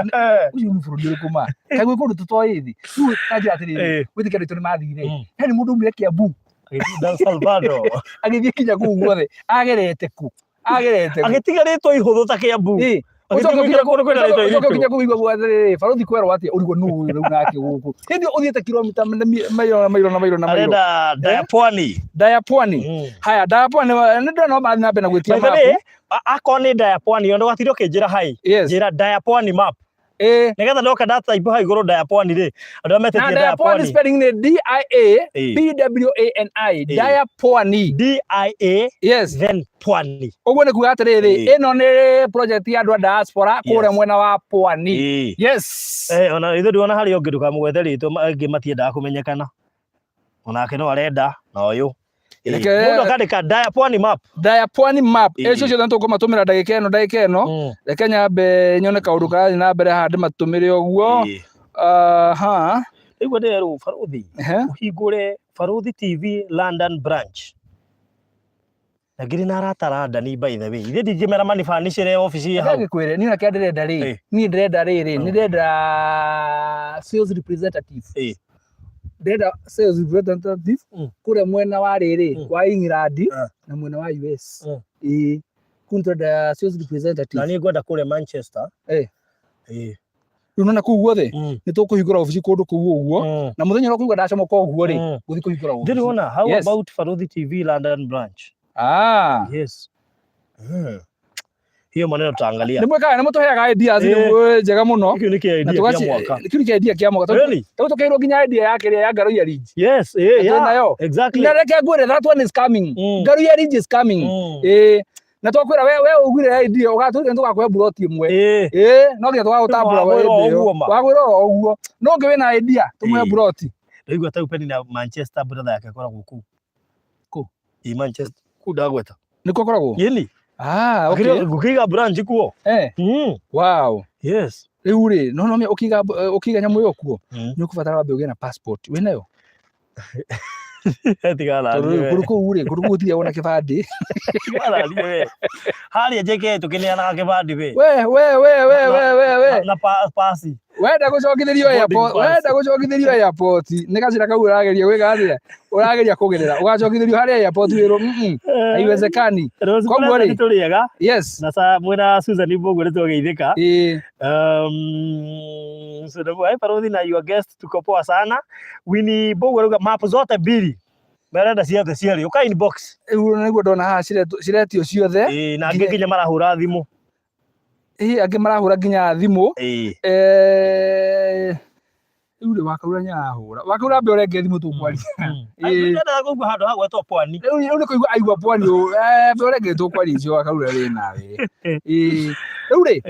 Ũcio nĩ bũrũri ũrĩkũ ma? Kaĩ gwĩ kũndũ tũtoĩ thĩ? Rĩu ta njĩra atĩrĩrĩ, gwĩtĩkia andũ aitũ nĩ mathire. He nĩ mũndũ aumire Kiambu Agĩthiĩ El Salvador. agĩthiĩ kinya kũu guothe agerete kũ? Agerete kũ? Agĩtiga rĩtwa ihũthũ ta Kiambu. Ĩĩ. Agĩthiĩ Ũcoke gũikara kũndũ kwĩna rĩtwa ũcoke iritũ. ũkinye kũu ũigue atĩrĩrĩ, barũthi kwerwo atĩa ũrigwo nũ ũyũ rĩu nake gũkũ. Hĩndĩ ĩyo ũthiĩte kilomita mairo na mairo na mairo na mairo. Arenda Dayapwani. Dayapwani. Haya, Dayapwani nĩ ndĩrona no marathiĩ na mbere na gwĩtia By the mapu. way, akorwo nĩ Dayapwani, ona ndũgatinde ũkĩnjĩra hai. Njĩra Dayapwani map. Nĩgetha ndoka ndatype hau igũrũ Dayapwani rĩ, andũ arĩa Na metĩtie Dayapwani Dayapwani. spelling nĩ D I A P W A N I. Dayapwani. D I A then Pwani. Ũguo nĩ kuga atĩrĩrĩ, ĩno nĩ project ya andũ a diaspora kũrĩa mwena wa Pwani. Yes. Ona ithuĩ ndũona harĩ ũngĩ ndũkamũgwete rĩtwa, angĩ matiendaga kũmenyekana. Onake no arenda na ũyũ. Mũndũ akandĩka Dayapwani map. Dayapwani map. Icio ciothe nĩtũkũmatũmĩra ndagĩka ĩno ndagĩka ĩno. Reke nyambe nyone kaũndũ karathiĩ na mbere haha ndĩmatũmĩre ũguo. Aha. Rĩu ndĩrerwo barũthi ũhingũre Barũthi TV London branch. Na ngĩrĩ na arata London by the way. Ithe ndingĩmera manibanicĩre obici hau. Reke ngĩkwĩre niĩ nakĩrĩa ndĩrenda rĩ, niĩ ndĩrenda rĩrĩ, nĩ ndĩrenda sales representative. Ndĩrenda sales representative kũrĩa mwena wa rĩrĩ wa England na mwena wa US. Ĩĩ. Kũu nĩtũrenda sales representative. Na niĩ ngwenda kũrĩa Manchester. Rĩu nona kũu guothe nĩ tũkũhingũra obici kũndũ kũu ũguo na mũthenya ũrĩa ũkũigua ndacomoka ũguo rĩ, ngũthiĩ kũhingũra obici. Ndĩrĩ wona how about Barũthi TV London branch? Yes. Hiyo maneno tutaangalia. Nĩ mwĩkaga nĩ mũtũheaga ideas nĩ njega mũno. Kĩu nĩ kĩa Na idea kĩa mwaka. Kĩu nĩ kĩa idea kĩa mwaka. Really? Tondũ tũkĩirwo nginya idea ya kĩrĩa ya Ngaruiya Ridge. Yes, Na twĩ yeah. nayo. Exactly. Na reke ngwĩre that one is coming. Ngaruiya Ridge is coming. Ĩĩ. Na twakwĩra we we ũguire idea ũgatwĩra nĩ tũgakũhe buroti ĩmwe. Ĩĩ, no nginya tũgagũtambũra we Wagwĩra o hĩndĩ ĩyo. ũguo ma. Wagwĩra o ũguo. No ũngĩ wĩna idea tũmũhe buroti. Ndaigua ta rĩu Penina Manchester brother yake akoragwo kũu. Kũ? Ĩ Manchester. Kũu ndagweta. Nĩkuo akoragwo? Ĩni. Ah, okay. Ngũkĩiga branch kuo. Wow. Yes. Rĩu rĩ, no no ũkĩiga ũkĩiga nyamũ ĩyo kuo, nĩ ũkũbatara wambe ũgĩe na passport. Wĩnayo? Tiga Tondũ rĩu kũndũ kũu rĩ, kũndũ kũu gũtirĩ na kĩbandĩ. Tiga we. Harĩa JK tũkĩneanaga kĩbandĩ we. We we we we we we we. Na pasi. Wenda gũcokithĩrio Boarding airport, pass. wenda gũcokithĩrio airport, nĩ gacĩra kau ũrageria gwĩka atĩa? Ũrageria kũgerera, ũgacokithĩrio harĩa airport wĩrwo haiwezekani. Rose Koguo rĩ, nĩ tũrĩega. Yes. Na sa mwĩna Susan Mbũgũ nĩ twageithĩka. So the boy Barothi na your guest tuko poa sana. Winnie Mbũgũ arauga map zote mbili. Marenda ciothe cierĩ. Ũka inbox. Rĩu nĩguo ndona haha ciretio ciothe. Ĩĩ, na angĩ nginya marahũra thimũ. Ĩĩ, angĩ marahũra nginya thimũ. Rĩu rĩ, Wakaura nĩ arahũra. Wakaura ambe ũrenge thimũ tũkwaria. Ĩĩ. Ndendaga kũigua handũ ha gwetwo pwani. Rĩu nĩ kũigua aigua pwani ũũ. Ambe ũrenge tũkwaria icio Wakaura rĩ nawe. Ĩĩ. Rĩu rĩ,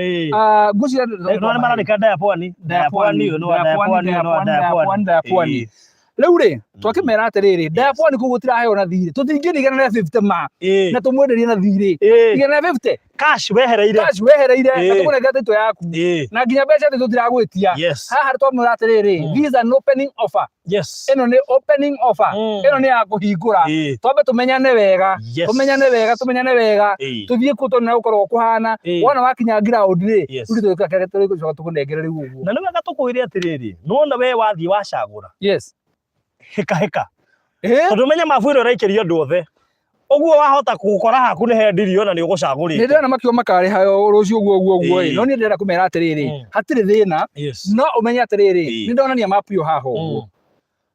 ngwĩciria Nĩ marandĩka ndaya pwani. Ndaya pwani, ũyũ nĩ wa ndaya pwani, ũyũ nĩ wa ndaya pwani. Ndaya pwani. Rĩu rĩ, twakĩmera atĩrĩrĩ, ndaya pwani kũu gũtiraheo na thirĩ. Tũtingĩendia 150 ma. Na tũmwenderie na thirĩ. 150. Cash wehereire. Cash wehereire na tũkũnengera title yaku. Na nginya mbeca atĩ tũtiragwĩtia. Haha twamwĩra atĩrĩrĩ, this is an opening offer. Ĩno nĩ opening offer. Ĩno nĩ ya kũhingũra. Twambe tũmenyane wega. Tũmenyane wega, tũmenyane wega. Tũthiĩ kuo tuone ũrĩa gũkoragwo kũhana. Wona wakinya ground rĩ, rĩu nĩ tũgũcoka tũkũnengere rĩu ũguo. Na nĩ wega tũkwĩre atĩrĩrĩ, nĩwona we wathiĩ wacagũra. Hĩka hĩka. Tondũ menye mabu ĩno ĩraikĩrio andũ othe. Ũguo wahota gũkora haku nĩ hendirio na nĩ ũgũcagũrĩte. Nĩ ndĩrona makiuga makarĩha rũciũ ũguo ũguo ũguo ĩ. No niĩ ndĩrenda kũmera atĩrĩrĩ, hatirĩ thĩna, no ũmenye atĩrĩrĩ, nĩ ndonania mapu ĩyo haha ũguo.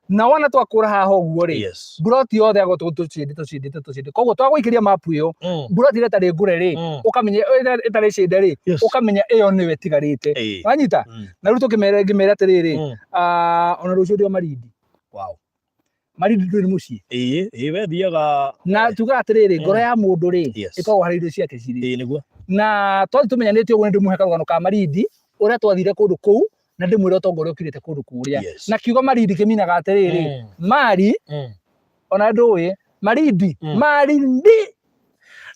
Na wona twakũra haha ũguo rĩ, mburoti yothe yagwo tũcindĩ tũcindĩ tũcindĩ. Koguo twagũikĩria mapu ĩyo, mburoti ĩrĩa ĩtarĩ ngũre rĩ, ũkamenya ĩrĩa ĩtarĩ cinde rĩ, ũkamenya ĩyo nĩyo ĩtigarĩte. Wanyita? Na rĩu tũkĩmere ngĩmere atĩrĩrĩ, ona rũciũ ndĩ o Malindi. Wow. Malindi ndũrĩ mũciĩ. Ĩĩ, ĩĩ we thiaga Na tugaga atĩrĩrĩ, ngoro ya mũndũ rĩ, ĩkoragwo harĩa irio ciake cirĩ. Ĩĩ nĩguo. Na twathiĩ tũmenyanĩte ũguo nĩ ndĩmũhe karũgano ka Malindi, ũrĩa twathire kũndũ kũu, na ndĩmwĩre ũtonga ũrĩa ũkirĩte kũndũ kũrĩa. Na kiugo Malindi kĩminaga atĩrĩrĩ, mari, ona ndũĩ, Malindi, Malindi.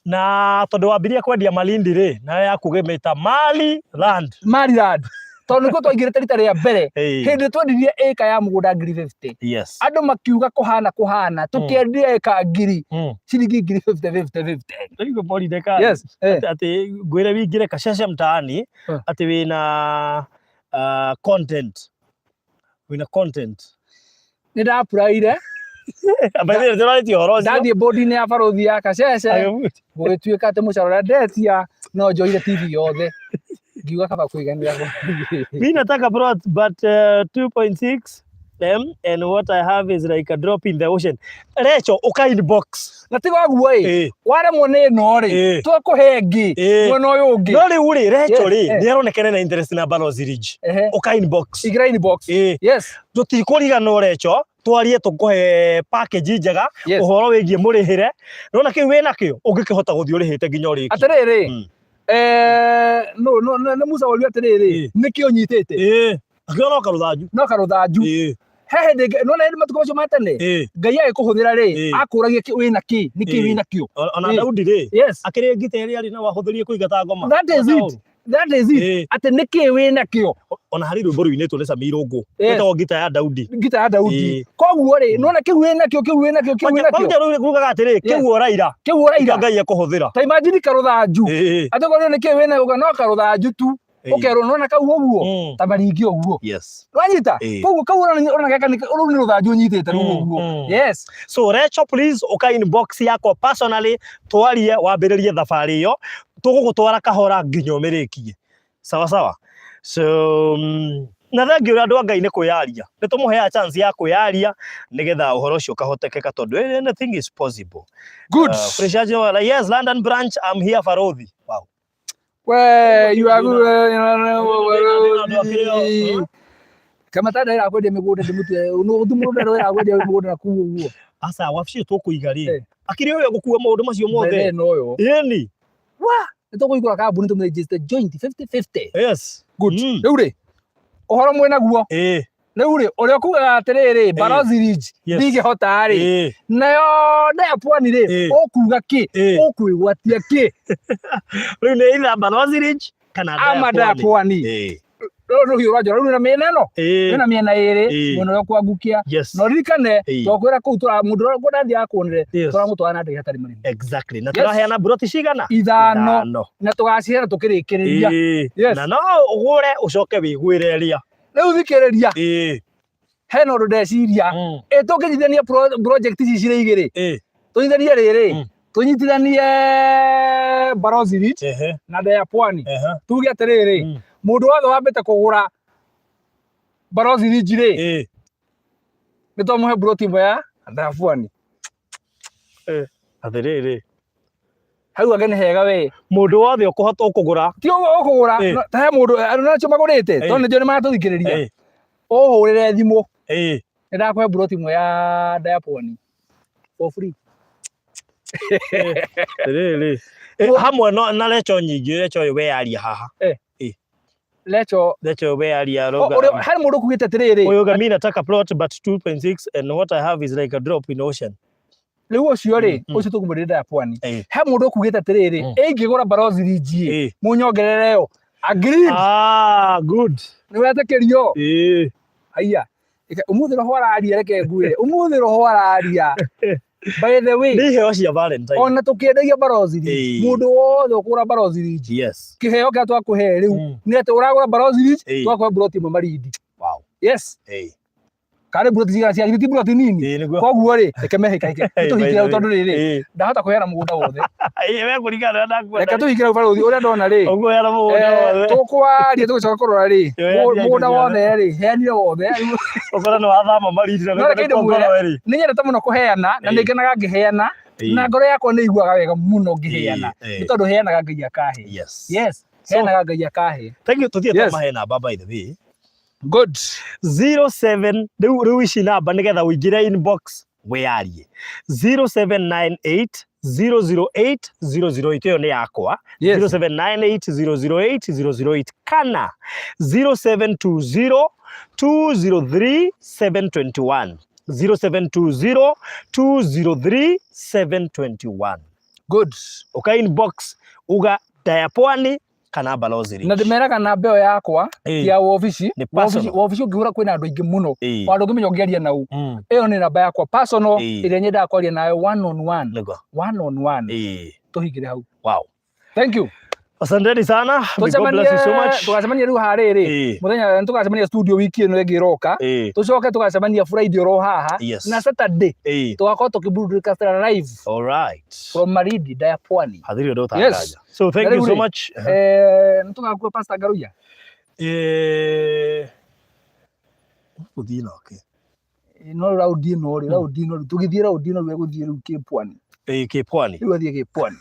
Na tondũ wambirie kwendia Malindi rĩ, nayo yaku ũgĩmĩta Mali Land. Mali Land. Tondũ nĩkuo twaingĩrĩte rita rĩa mbere, hĩndĩ twendirie ĩka ya mũgũnda ngiri 50. Andũ makiuga kũhana kũhana, tũkĩendia ĩka ngiri, ciringi ngiri 50, 50, 50. Rĩu ngũborire ka atĩ ngwĩre wĩingĩre Kasheshe mtaani, atĩ wĩna content. Wĩna content. Nĩ ndapuraire. By the way, tũrarĩtie ũhoro ũcio. Ndathiĩ bodi-inĩ ya barothi ya Kasheshe, gũgĩtuĩka atĩ mũcara ũrĩa ndetia no njoire TV yothe. Ngiuga kaba kũiganĩra. Mi nataka plot but 2.6 M and what I have is like a drop in the ocean. Recho, ũka inbox. Na tiga ũguo ĩ, waremwo nĩ ĩno rĩ, twekũhe ĩngĩ mwena ũyũ ũngĩ. No rĩu rĩ, Recho rĩ, nĩ aronekana na interest na Balozi Ridge. Ũka inbox. Ingĩra inbox. Yes. Tũtikũriganwo Recho, twarie tũkũhe package njega, ũhoro wĩgiĩ mũrĩhĩre. Nona kĩu wĩna kĩo, ũngĩkĩhota gũthiĩ ũrĩhĩte nginya ũrĩkie. Atĩrĩrĩ, no, no, no, nĩ Musa worio atĩrĩrĩ, nĩkĩ ũnyitĩte? Akĩona no karũthanju. No karũthanju. He hĩndĩ ĩngĩ, nĩwona hĩndĩ matukũ macio ma tene, Ngai agĩkũhũthĩra rĩ, akũragia wĩna kĩ, nĩkĩ wĩna kĩo. Ona Daudi rĩ, akĩrĩ ngita ĩrĩa arĩ na wahũthĩrire kũingata ngoma. That is it. That is it. Atĩ nĩkĩ wĩna kĩo. Ona harĩ rwĩmbo rũinĩtwo nĩ Sami Irũngũ. Rwĩtagwo ngita ya Daudi. Ngita ya Daudi. Koguo rĩ, nĩwona kĩu wĩna kĩo, kĩu wĩna kĩo, kĩu wĩna kĩo. Kwanja rũu rugaga atĩrĩ, kĩu ũraira. Kĩu ũraira. Ngai ekũhũthĩra. Ta imagine karũthanju. Atĩ korwo nĩkĩ wĩna kĩo, no karũthanju tu. Ũkerwo nĩwona kau ũguo, ta maringi ũguo. Wanyita? Koguo kau ũrona gaka nĩ rũu nĩ rũthanju ũnyitĩte rũu ũguo. Yes. So Recho, please ũka inbox yakwa personally, twarie wambĩrĩrie thabarĩ ĩyo, tũgũgũtwara kahora nginya ũmĩrĩkie. Sawa sawa. So na thengiũ ũrĩa andũ a Ngai nĩ kwĩyaria. Nĩ tũmũheaga chance ya kwĩyaria nĩgetha ũhoro ũcio ũkahotekeka tondũ anything is possible. Good. Fresh yes, London branch, I'm here Barothi. Wow. We, you are good. Kamata ndĩra kwendia mĩgũnda ndĩmũtue nũ mũndũ ndĩra kwendia mĩgũnda na kuu ũguo. Aca wabici tũkũiga rĩ. Akĩrĩ ũyũ gũkua maũndũ macio mothe. Mbere no yo. Ĩni. Wa nĩ tũkũhingũra kambuni tũmĩregister joint 50-50. Yes. Good. Rĩu rĩ, ũhoro mwĩ naguo. Rĩu rĩ, ũrĩa ũkugaga atĩrĩrĩ, Barozi Ridge ndingĩhota rĩ, nayo Ndaya Pwani rĩ, ũkuga kĩ? Ũkwĩgwatia kĩ? Rĩu nĩ either Barozi Ridge kana Ndaya Ama Ndaya Pwani. Pwani. Rũrũ rũhiũ rwa njora rũu rwĩna mĩena ĩno, rwĩna mĩena ĩrĩ, mwena ũrĩa ũkwangukia. Na ũririkane, twakwĩra kũu tũra mũndũ ũrĩa ũkwenda athiĩ akuonere, tũramũtwara na ndege hatarĩ marĩhi. Exactly. Na tũraheana mburoti cigana? Ithano. Na tũgaciheana tũkĩrĩkĩrĩria. Na no ũgũre ũcoke wĩgwĩre ria. Rĩu thikĩrĩria, hena ũndũ ndeciria. Ĩ tũngĩnyitithania project ici cirĩ igĩrĩ, tũnyitithanie rĩrĩ, tũnyitithanie Barozi Ridge na Ndaya Pwani. Tuge atĩrĩrĩ, mũndũ wothe wambĩte kũgũra Barozi Ridge rĩ, nĩ twamũhe mburoti ĩmwe ya Ndaya Pwani. Atĩrĩrĩ, Hau angĩ nĩ hega we. Mũndũ wothe ũkũhota ũkũgũra. Ti ũguo ũkũgũra, ta he mũndũ andũ nacio magũrĩte, tondũ nĩnjũĩ nĩ maratũthikĩrĩria. Ũhũrĩre thimũ, nĩ ndakũhe mburoti ĩmwe ya Ndaya Pwani for free. Atĩrĩrĩ, hamwe na recho nyingĩ, recho ũyũ weyaria haha. Lecho. Recho weyaria O, rauga. Harĩ mũndũ ũkugĩte atĩrĩrĩ, Ũyũ uga, "Mi nataka plot but 2.6 and what I have is like a drop in ocean." Rĩu ũcio rĩ, ũcio tũkũmwĩrĩra Ndaya Pwani. He mũndũ ũkugĩte atĩrĩrĩ, ingĩgũra Barozi Ridge ĩ, mũnyongerere yo. Agreed. Ah, good. Nĩ wetĩkĩrio. Haiya. Ũmũthĩ roho araria, reke ngwĩre. Ũmũthĩ roho araria. By the way, Nĩ iheo cia Valentine. Ona tũkĩendagia Barozi Ridge, mũndũ wothe ũkũgũra Barozi Ridge, kĩheo kĩrĩa twakũhe rĩu nĩ atĩ ũragũra Barozi Ridge, twakũhe mburoti ĩmwe Malindi. Karĩ mburoti cigana cia ti mburoti nini. Ĩĩ, nĩguo. Koguo rĩ, reke mehĩkahĩke. Tũhikĩre hau By the tondũ rĩrĩ, ndahota kũheana mũgũnda wothe. Ĩĩ, we kũringana na ũrĩa ndakuona. Reke tũhikĩre hau barũthi, ũrĩa ndona rĩ. Ũkũheana mũgũnda wothe. Tũkwaria tũgĩcoka kũrora rĩ, Heanire mũgũnda indo wothe rĩ, heanire wothe. Ũkora nĩ wathama Malindi na No reke nĩkuo ndĩmwĩre, ngoro ĩrĩ. nĩ nyendete mũno kũheana na nĩ ngenaga ngĩheana na ngoro yakwa nĩ iguaga wega mũno ngĩheana, nĩ tondũ heanaga Ngai akahe. Yes, heanaga Ngai akahe. Thank you. Tũthiĩ twamahe namba, by the way. Good. 07 rĩu ici namba nĩgetha ũingĩre inbox wĩyarie, 0798 008 008, ĩyo nĩ yakwa. 0798 008 008 kana 0720 203 721, 0720 203 721. Ũka inbox uga Ndaya Pwani kana Balozi Na Ridge. ndĩmeraga namba ĩyo yakwa ti ya wobici. Nĩ Wobici personal. wobici ũngĩhũra kwĩna andũ aingĩ mũno wandũ ũngĩmenya ũngĩaria nau. Ĩyo nĩ namba yakwa personal ĩrĩa nyendaga kwaria nayo one on one. One on one. Tũhingĩre hau. Thank you. Asanteni sana. May God bless you so much. Tũgacemania rĩu harĩrĩ mũthenya nĩ tũgacemania studio wiki ĩno ĩngĩ ĩroka. Tũcoke tũgacemania Friday oro haha na Saturday tũgakorwo tũkĩ live All right. from Malindi, Ndaya Pwani. Hathiri ũndũ ũtangaja. So thank Na you rĩu so rĩ, much. Nĩ tũgakua Pastor Ngaruiya. Gũthiĩ nake. No raundi ĩno rĩ, raundi ĩno rĩ, tũgĩthiĩ raundi ĩno rĩu egũthiĩ rĩu kĩpwani. Ĩĩ, kĩpwani. Rĩu athiĩ kĩpwani.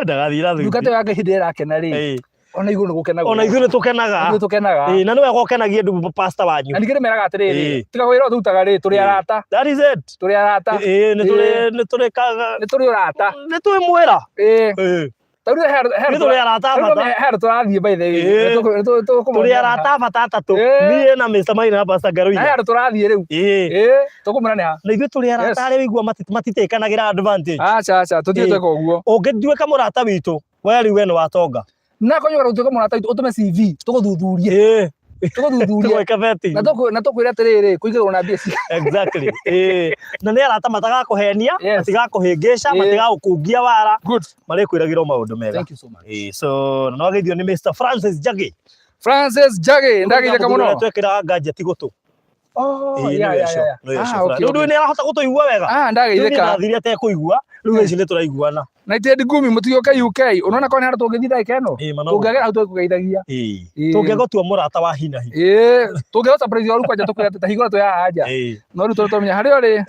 Ndagathiĩ na thuti. Ndungata yake hĩndĩ ĩrĩa ĩrakena rĩ, ona igũrũ nĩ gũkenagwo. Ona ithuĩ nĩ tũkenaga. Ithuĩ tũkenaga. Ĩĩ, na nĩ wega ũkenagie ndu pastor wanyu. Na ningĩ ndĩmeraga atĩrĩrĩ, tiga wĩra ũyũ tũrutaga rĩ, tũrĩ arata. That is it. Tũrĩ arata. Ĩĩ, nĩ tũrĩ nĩ tũrĩ kaga Nĩ tũrĩ ũrata. Nĩ twĩ mwĩra. Ta rĩu Nĩ tũrĩ arata he bata. he handũ tũrathiĩ, by the way. Tũrĩ arata bata atatũ. Niĩ na Mr. Maina na Pastor Na he Ngaruiya. handũ tũrathiĩ rĩu. Tũkũmwĩra nĩ ha. Na ithuĩ tũrĩ arata arĩa wĩigua matitĩkanagĩra advantage. Aca, aca, tũtirĩ tweka ũguo. Ũngĩtuĩka mũrata witũ, we rĩu we nĩ watonga. Na konyora gũtuĩka mũrata witũ, ũtũme CV tũgũthuthurie. Tũgũthuthurie. Tũgwĩka vetting. Na tũkwĩre atĩrĩrĩ, kũingĩrwo na mbia ci. Exactly. Na nĩ arata matagakũhenia, matigakũhĩngĩca, matigagũkungia wara. Marĩkwĩragĩra o maũndũ mega. Thank you so much. So na wageithio nĩ Mr. Francis Njagi. Francis Njagi, ndageithĩka mũno. Twekĩraga gadget gũtũ. Oh, Ĩĩ, yeah, nĩwe yeah, ũcio, yeah. nĩwe Ah, ũcio. okay, Rĩu okay. nĩ arahota gũtũigua wega. Ah, Rĩu niĩ ndageithĩka. ndathire atekũigua, rĩu thaa ici nĩ tũraiguana. Na itendi ngumi mũtigĩũke UK. Unaona kwa nĩ handũ tũngĩthiĩ ndagĩka ĩno? Tũngĩagera hau tũkũgeithagia. Tũngĩgũtua mũrata wa hi na hi. Tũngĩgũ surprise rĩu kwanja tũkwĩra atĩ ta hingũra twĩ haha nja. No rĩu tondũ twamenya harĩa ũrĩ.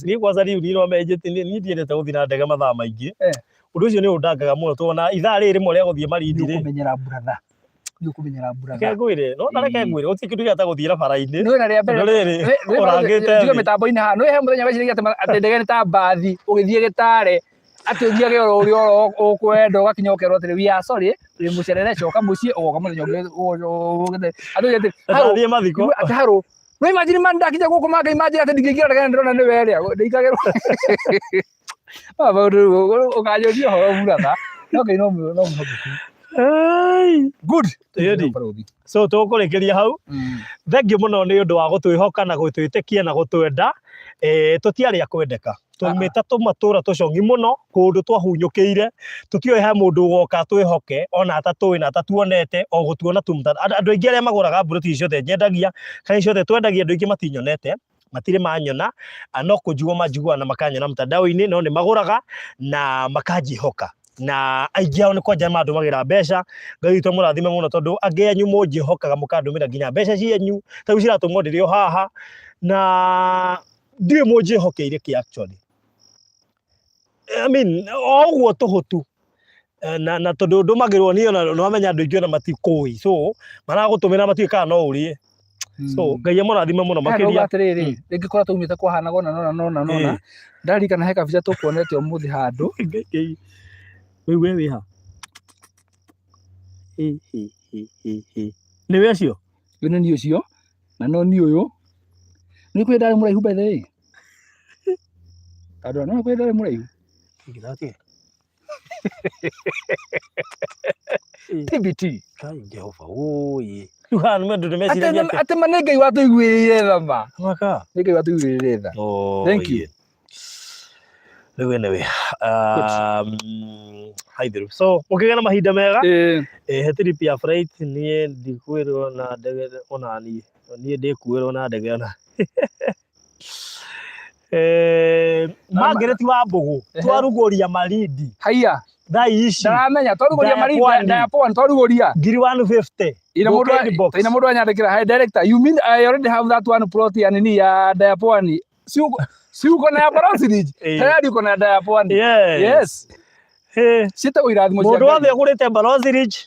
Niĩ kwanza rĩu niĩ no niĩ ndiendete gũthiĩ na ndege mathaa maingĩ. Ũndũ ũcio nĩ ũndangaga mũno tondũ ithaa rĩrĩ rĩmwe rĩa gũthiĩ Malindi rĩ. Nĩ ũkũmenyera brother. Nĩ ũkũmenyera brother. Reke ngwĩre, no na reke ngwĩre, gũtirĩ kĩndũ gĩa ta gũthiĩ barabara-inĩ. Nĩ na rĩa mbere. Tondũ rĩrĩ, ũrangĩte Njuge thĩ. mĩtambo-inĩ haha. Nĩ he mũthenya weciragia atĩ ndege nĩ ta mbathi ũgĩthiĩ Gĩtare. Atĩ ũthiage oro ũrĩa oro ũkwenda ũgakinya ũkerwo atĩrĩ, "We are sorry, wĩ mũcerere, coka mũciĩ, ũgoka mũthenya ũngĩ ũgĩte." Andũ atĩ harũ Ndathiĩ mathiko. Atĩ harũ no imagine man, ndakinya gũkũ mangai manjĩra atĩ ndingĩingĩra ndege, ndĩrona nĩ werĩa ndĩikagĩrwo. Ah, maũndũ rĩu ũkanjũria ũhoro buratha, no Ngai no no mwĩhokeku. Ai. Good. Ĩni. Barũthi. So tũkũrĩkĩria hau. Thengiũ mũno nĩ ũndũ wa gũtwĩhoka na gũtwĩtĩkia na gũtwenda. Tũtiarĩ a kwendeka, twaumĩte tũmatũra tũcong'i mũno, kũndũ twahunyũkĩire, tũtiũĩ he mũndũ ũgoka twĩhoke ona atatũĩ na atatuonete, o gũtuona tu. Andũ aingĩ arĩa magũraga mburoti ici ciothe nyendagia kana ici ciothe twendagia, andũ aingĩ matinyonete, matirĩ manyona, no kũnjigua manjiguaga na makanyona mtandao-inĩ, no nĩ magũraga na makanjĩhoka, na aingĩ ao nĩ kwanja mandũmagĩra mbeca. Ngai witũ amũrathime mũno, tondũ angĩ anyu mũnjĩhokaga mũkandũmĩra nginya mbeca cianyu, ta rĩu ciratũmwo ndĩrĩ o haha, na ndiũĩ mũnjĩhokeire kĩ actually. I mean, o ũguo tũhũ tu. Na tondũ ndũmagĩrwo niĩ, ona nĩwamenya andũ aingĩ ona matikũĩ, so maragũtũmĩra matiũĩ kana no ũrĩe. So Ngai amũrathime mũno makĩria. Makĩria. Atĩrĩrĩ, rĩngĩ korwo twaumĩte kwahanaga ũna nona nona nona. Ndarikana he kabica tũkuonete ũmũthĩ handũ. Ngai, Ngai. Rĩu we wĩ ha? Hĩ, hĩ, hĩ, hĩ, hĩ. Nĩwe ũcio? Ũyũ nĩ niĩ ũcio, na no niĩ ũyũ. Nĩ kwĩ ndarĩ mũraihu, by the way. Andũ no kwĩ ndarĩ mũraihu. Ingĩthatie. TBT. Ngai Jehova, ũĩ. Rĩu haha nĩ andũ nĩ meciragia atĩa? Atĩ ma nĩ Ngai watũiguĩrĩire tha ma. Maka. Nĩ Ngai watũiguĩrĩire tha. Oh, Thank you. yeah. Rĩu anyway, haithiru. So, mũkĩgĩa na mahinda mega. He trip ya flight niĩ ndikwĩrwo na ndege ona niĩ. Niĩ ndĩkuĩrwo na ndege ona. Margaret wa Mbũgũ, twarugũria Malindi. Haiya. Thaa ici. Ndaramenya twarugũria Malindi. Pwani. Ndaya Pwani twarugũria. Ngiri 150. Ina Mũke mũndũ inbox. ina mũndũ anyandĩkĩra, "Hi director, you mean I already have that one plot ya nini ya Ndaya Pwani?" Si uko na ya Barosi Ridge? Tayari uko na Ndaya Pwani. Yes. Yes. Ciĩtagwo irathimo cia Mũndũ Ngai. wothe ũgũrĩte Barosi Ridge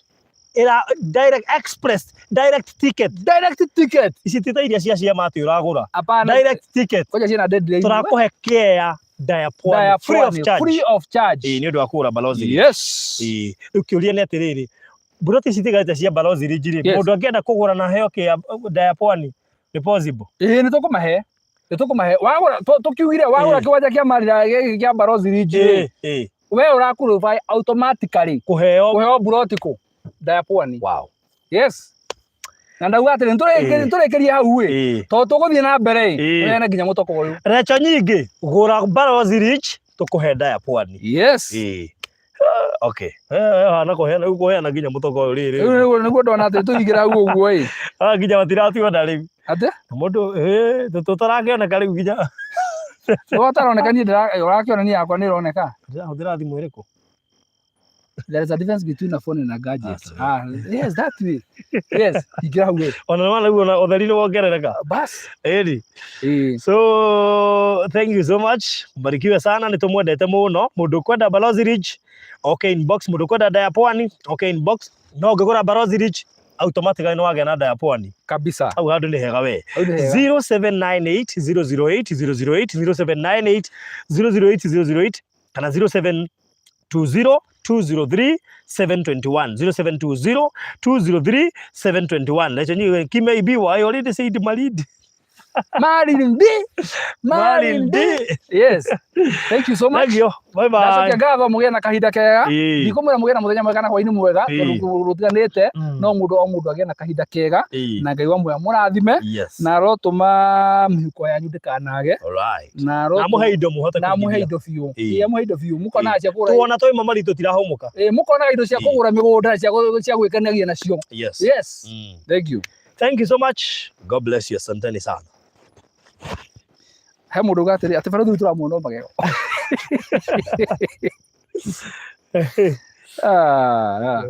ĩra direct express direct ticket. Direct ticket. Ici ti ta iria cia ciama atĩ ũragũra. Hapana. Direct ticket. Koja ciĩna deadline. Tũrakũhe care Ndaya Pwani Ndaya free of Pwani, charge. free of charge. Ĩĩ, nĩ ũndũ wa kũgũra Barosi Ridge. Ĩĩ, rĩu kĩũria nĩ atĩrĩrĩ, mburoti ici itigarĩte cia Barosi Ridge rĩ, mũndũ angĩenda kũgũra na aheo kĩa Ndaya Pwani nĩ possible? Ĩĩ, nĩ tũkũmahe. Nĩ tũkũmahe. Wagũra tũkiugire wagũra kĩwanja kĩa Marira gĩkĩ kĩa Barosi Ridge rĩ, we ũra qualify automatically kũheo kũheo mburoti kũ Ndaya Pwani. Yes. Na ndauga atĩrĩ, nĩtũrĩkĩrie hau ĩ, tondũ tũgũthiĩ na mbere ĩ, tũheane nginya mũtoko ũyũ. Recho nyingĩ, gũra Barosi Ridge tũkũhe Ndaya Pwani. Yes. Okay. Hana kũheana rĩu kũheana nginya mũtoko ũyũ rĩrĩ. Rĩu nĩguo ndona atĩ tũingĩra hau ũguo ĩ. Ah, nginya matiratuona rĩu. Atĩ? Mũndũ tũtarakĩoneka rĩu nginya. Ũrĩa ũtaroneka niĩ ũrakĩona niĩ yakwa nĩ ĩroneka. Ndĩrahũthĩra thimũ ĩrĩkũ? There is a difference between a phone and a gadget. Ah, Ah, yes, that way. Yes, ingĩra hau ĩ. Ona nĩ wona rĩu ona ũtheri nĩ wongerereka. Bas. Ĩni. Ĩĩ. So thank you so much. Mbarikiwe sana, nĩ tũmwendete mũno. Mũndũ ũkwenda Balozi Ridge, okay inbox. Mũndũ ũkwenda Ndaya Pwani, okay inbox. No ũngĩgũra Balozi Ridge, automatically nĩ wagĩa na Ndaya Pwani. Kabisa. Hau handũ nĩ hega we. Hau nĩ hega. 0798 008 008, 0798 008 008 kana 0720 203 721, 0720 203 721. Lecho nyiwe kimeibiwa. I already said Malindi. Malindi. Malindi. Yes. Thank you so much. Thank you. Bye bye. Ndacokia ngatho, mũgĩe na kahinda kega. Ndikũmwĩra mũgĩe na mũthenya mwega na hwainĩ mwega, tondũ rũtiganĩte, no mũndũ o mũndũ agĩe na kahinda kega, na Ngai wa muoyo amũrathime, na arotũma mĩhuko yanyu ndĩkanage, All right. na Na amũhe indo mũhote na amũhe kũigithia. indo biũ. Ĩĩ, amũhe indo biũ, mũkonaga cia kũgũra. Tuona twauma Malindi tũtirahũmũka. Ĩĩ, mũkonaga indo cia kũgũra mĩgũnda cia gwĩkenagia nacio. Yes. Yes. Thank you. Thank you so much. God bless you. Asanteni sana. He mũndũ uga atĩrĩ atĩ barũthi tũramuona o magego. Ah, ah.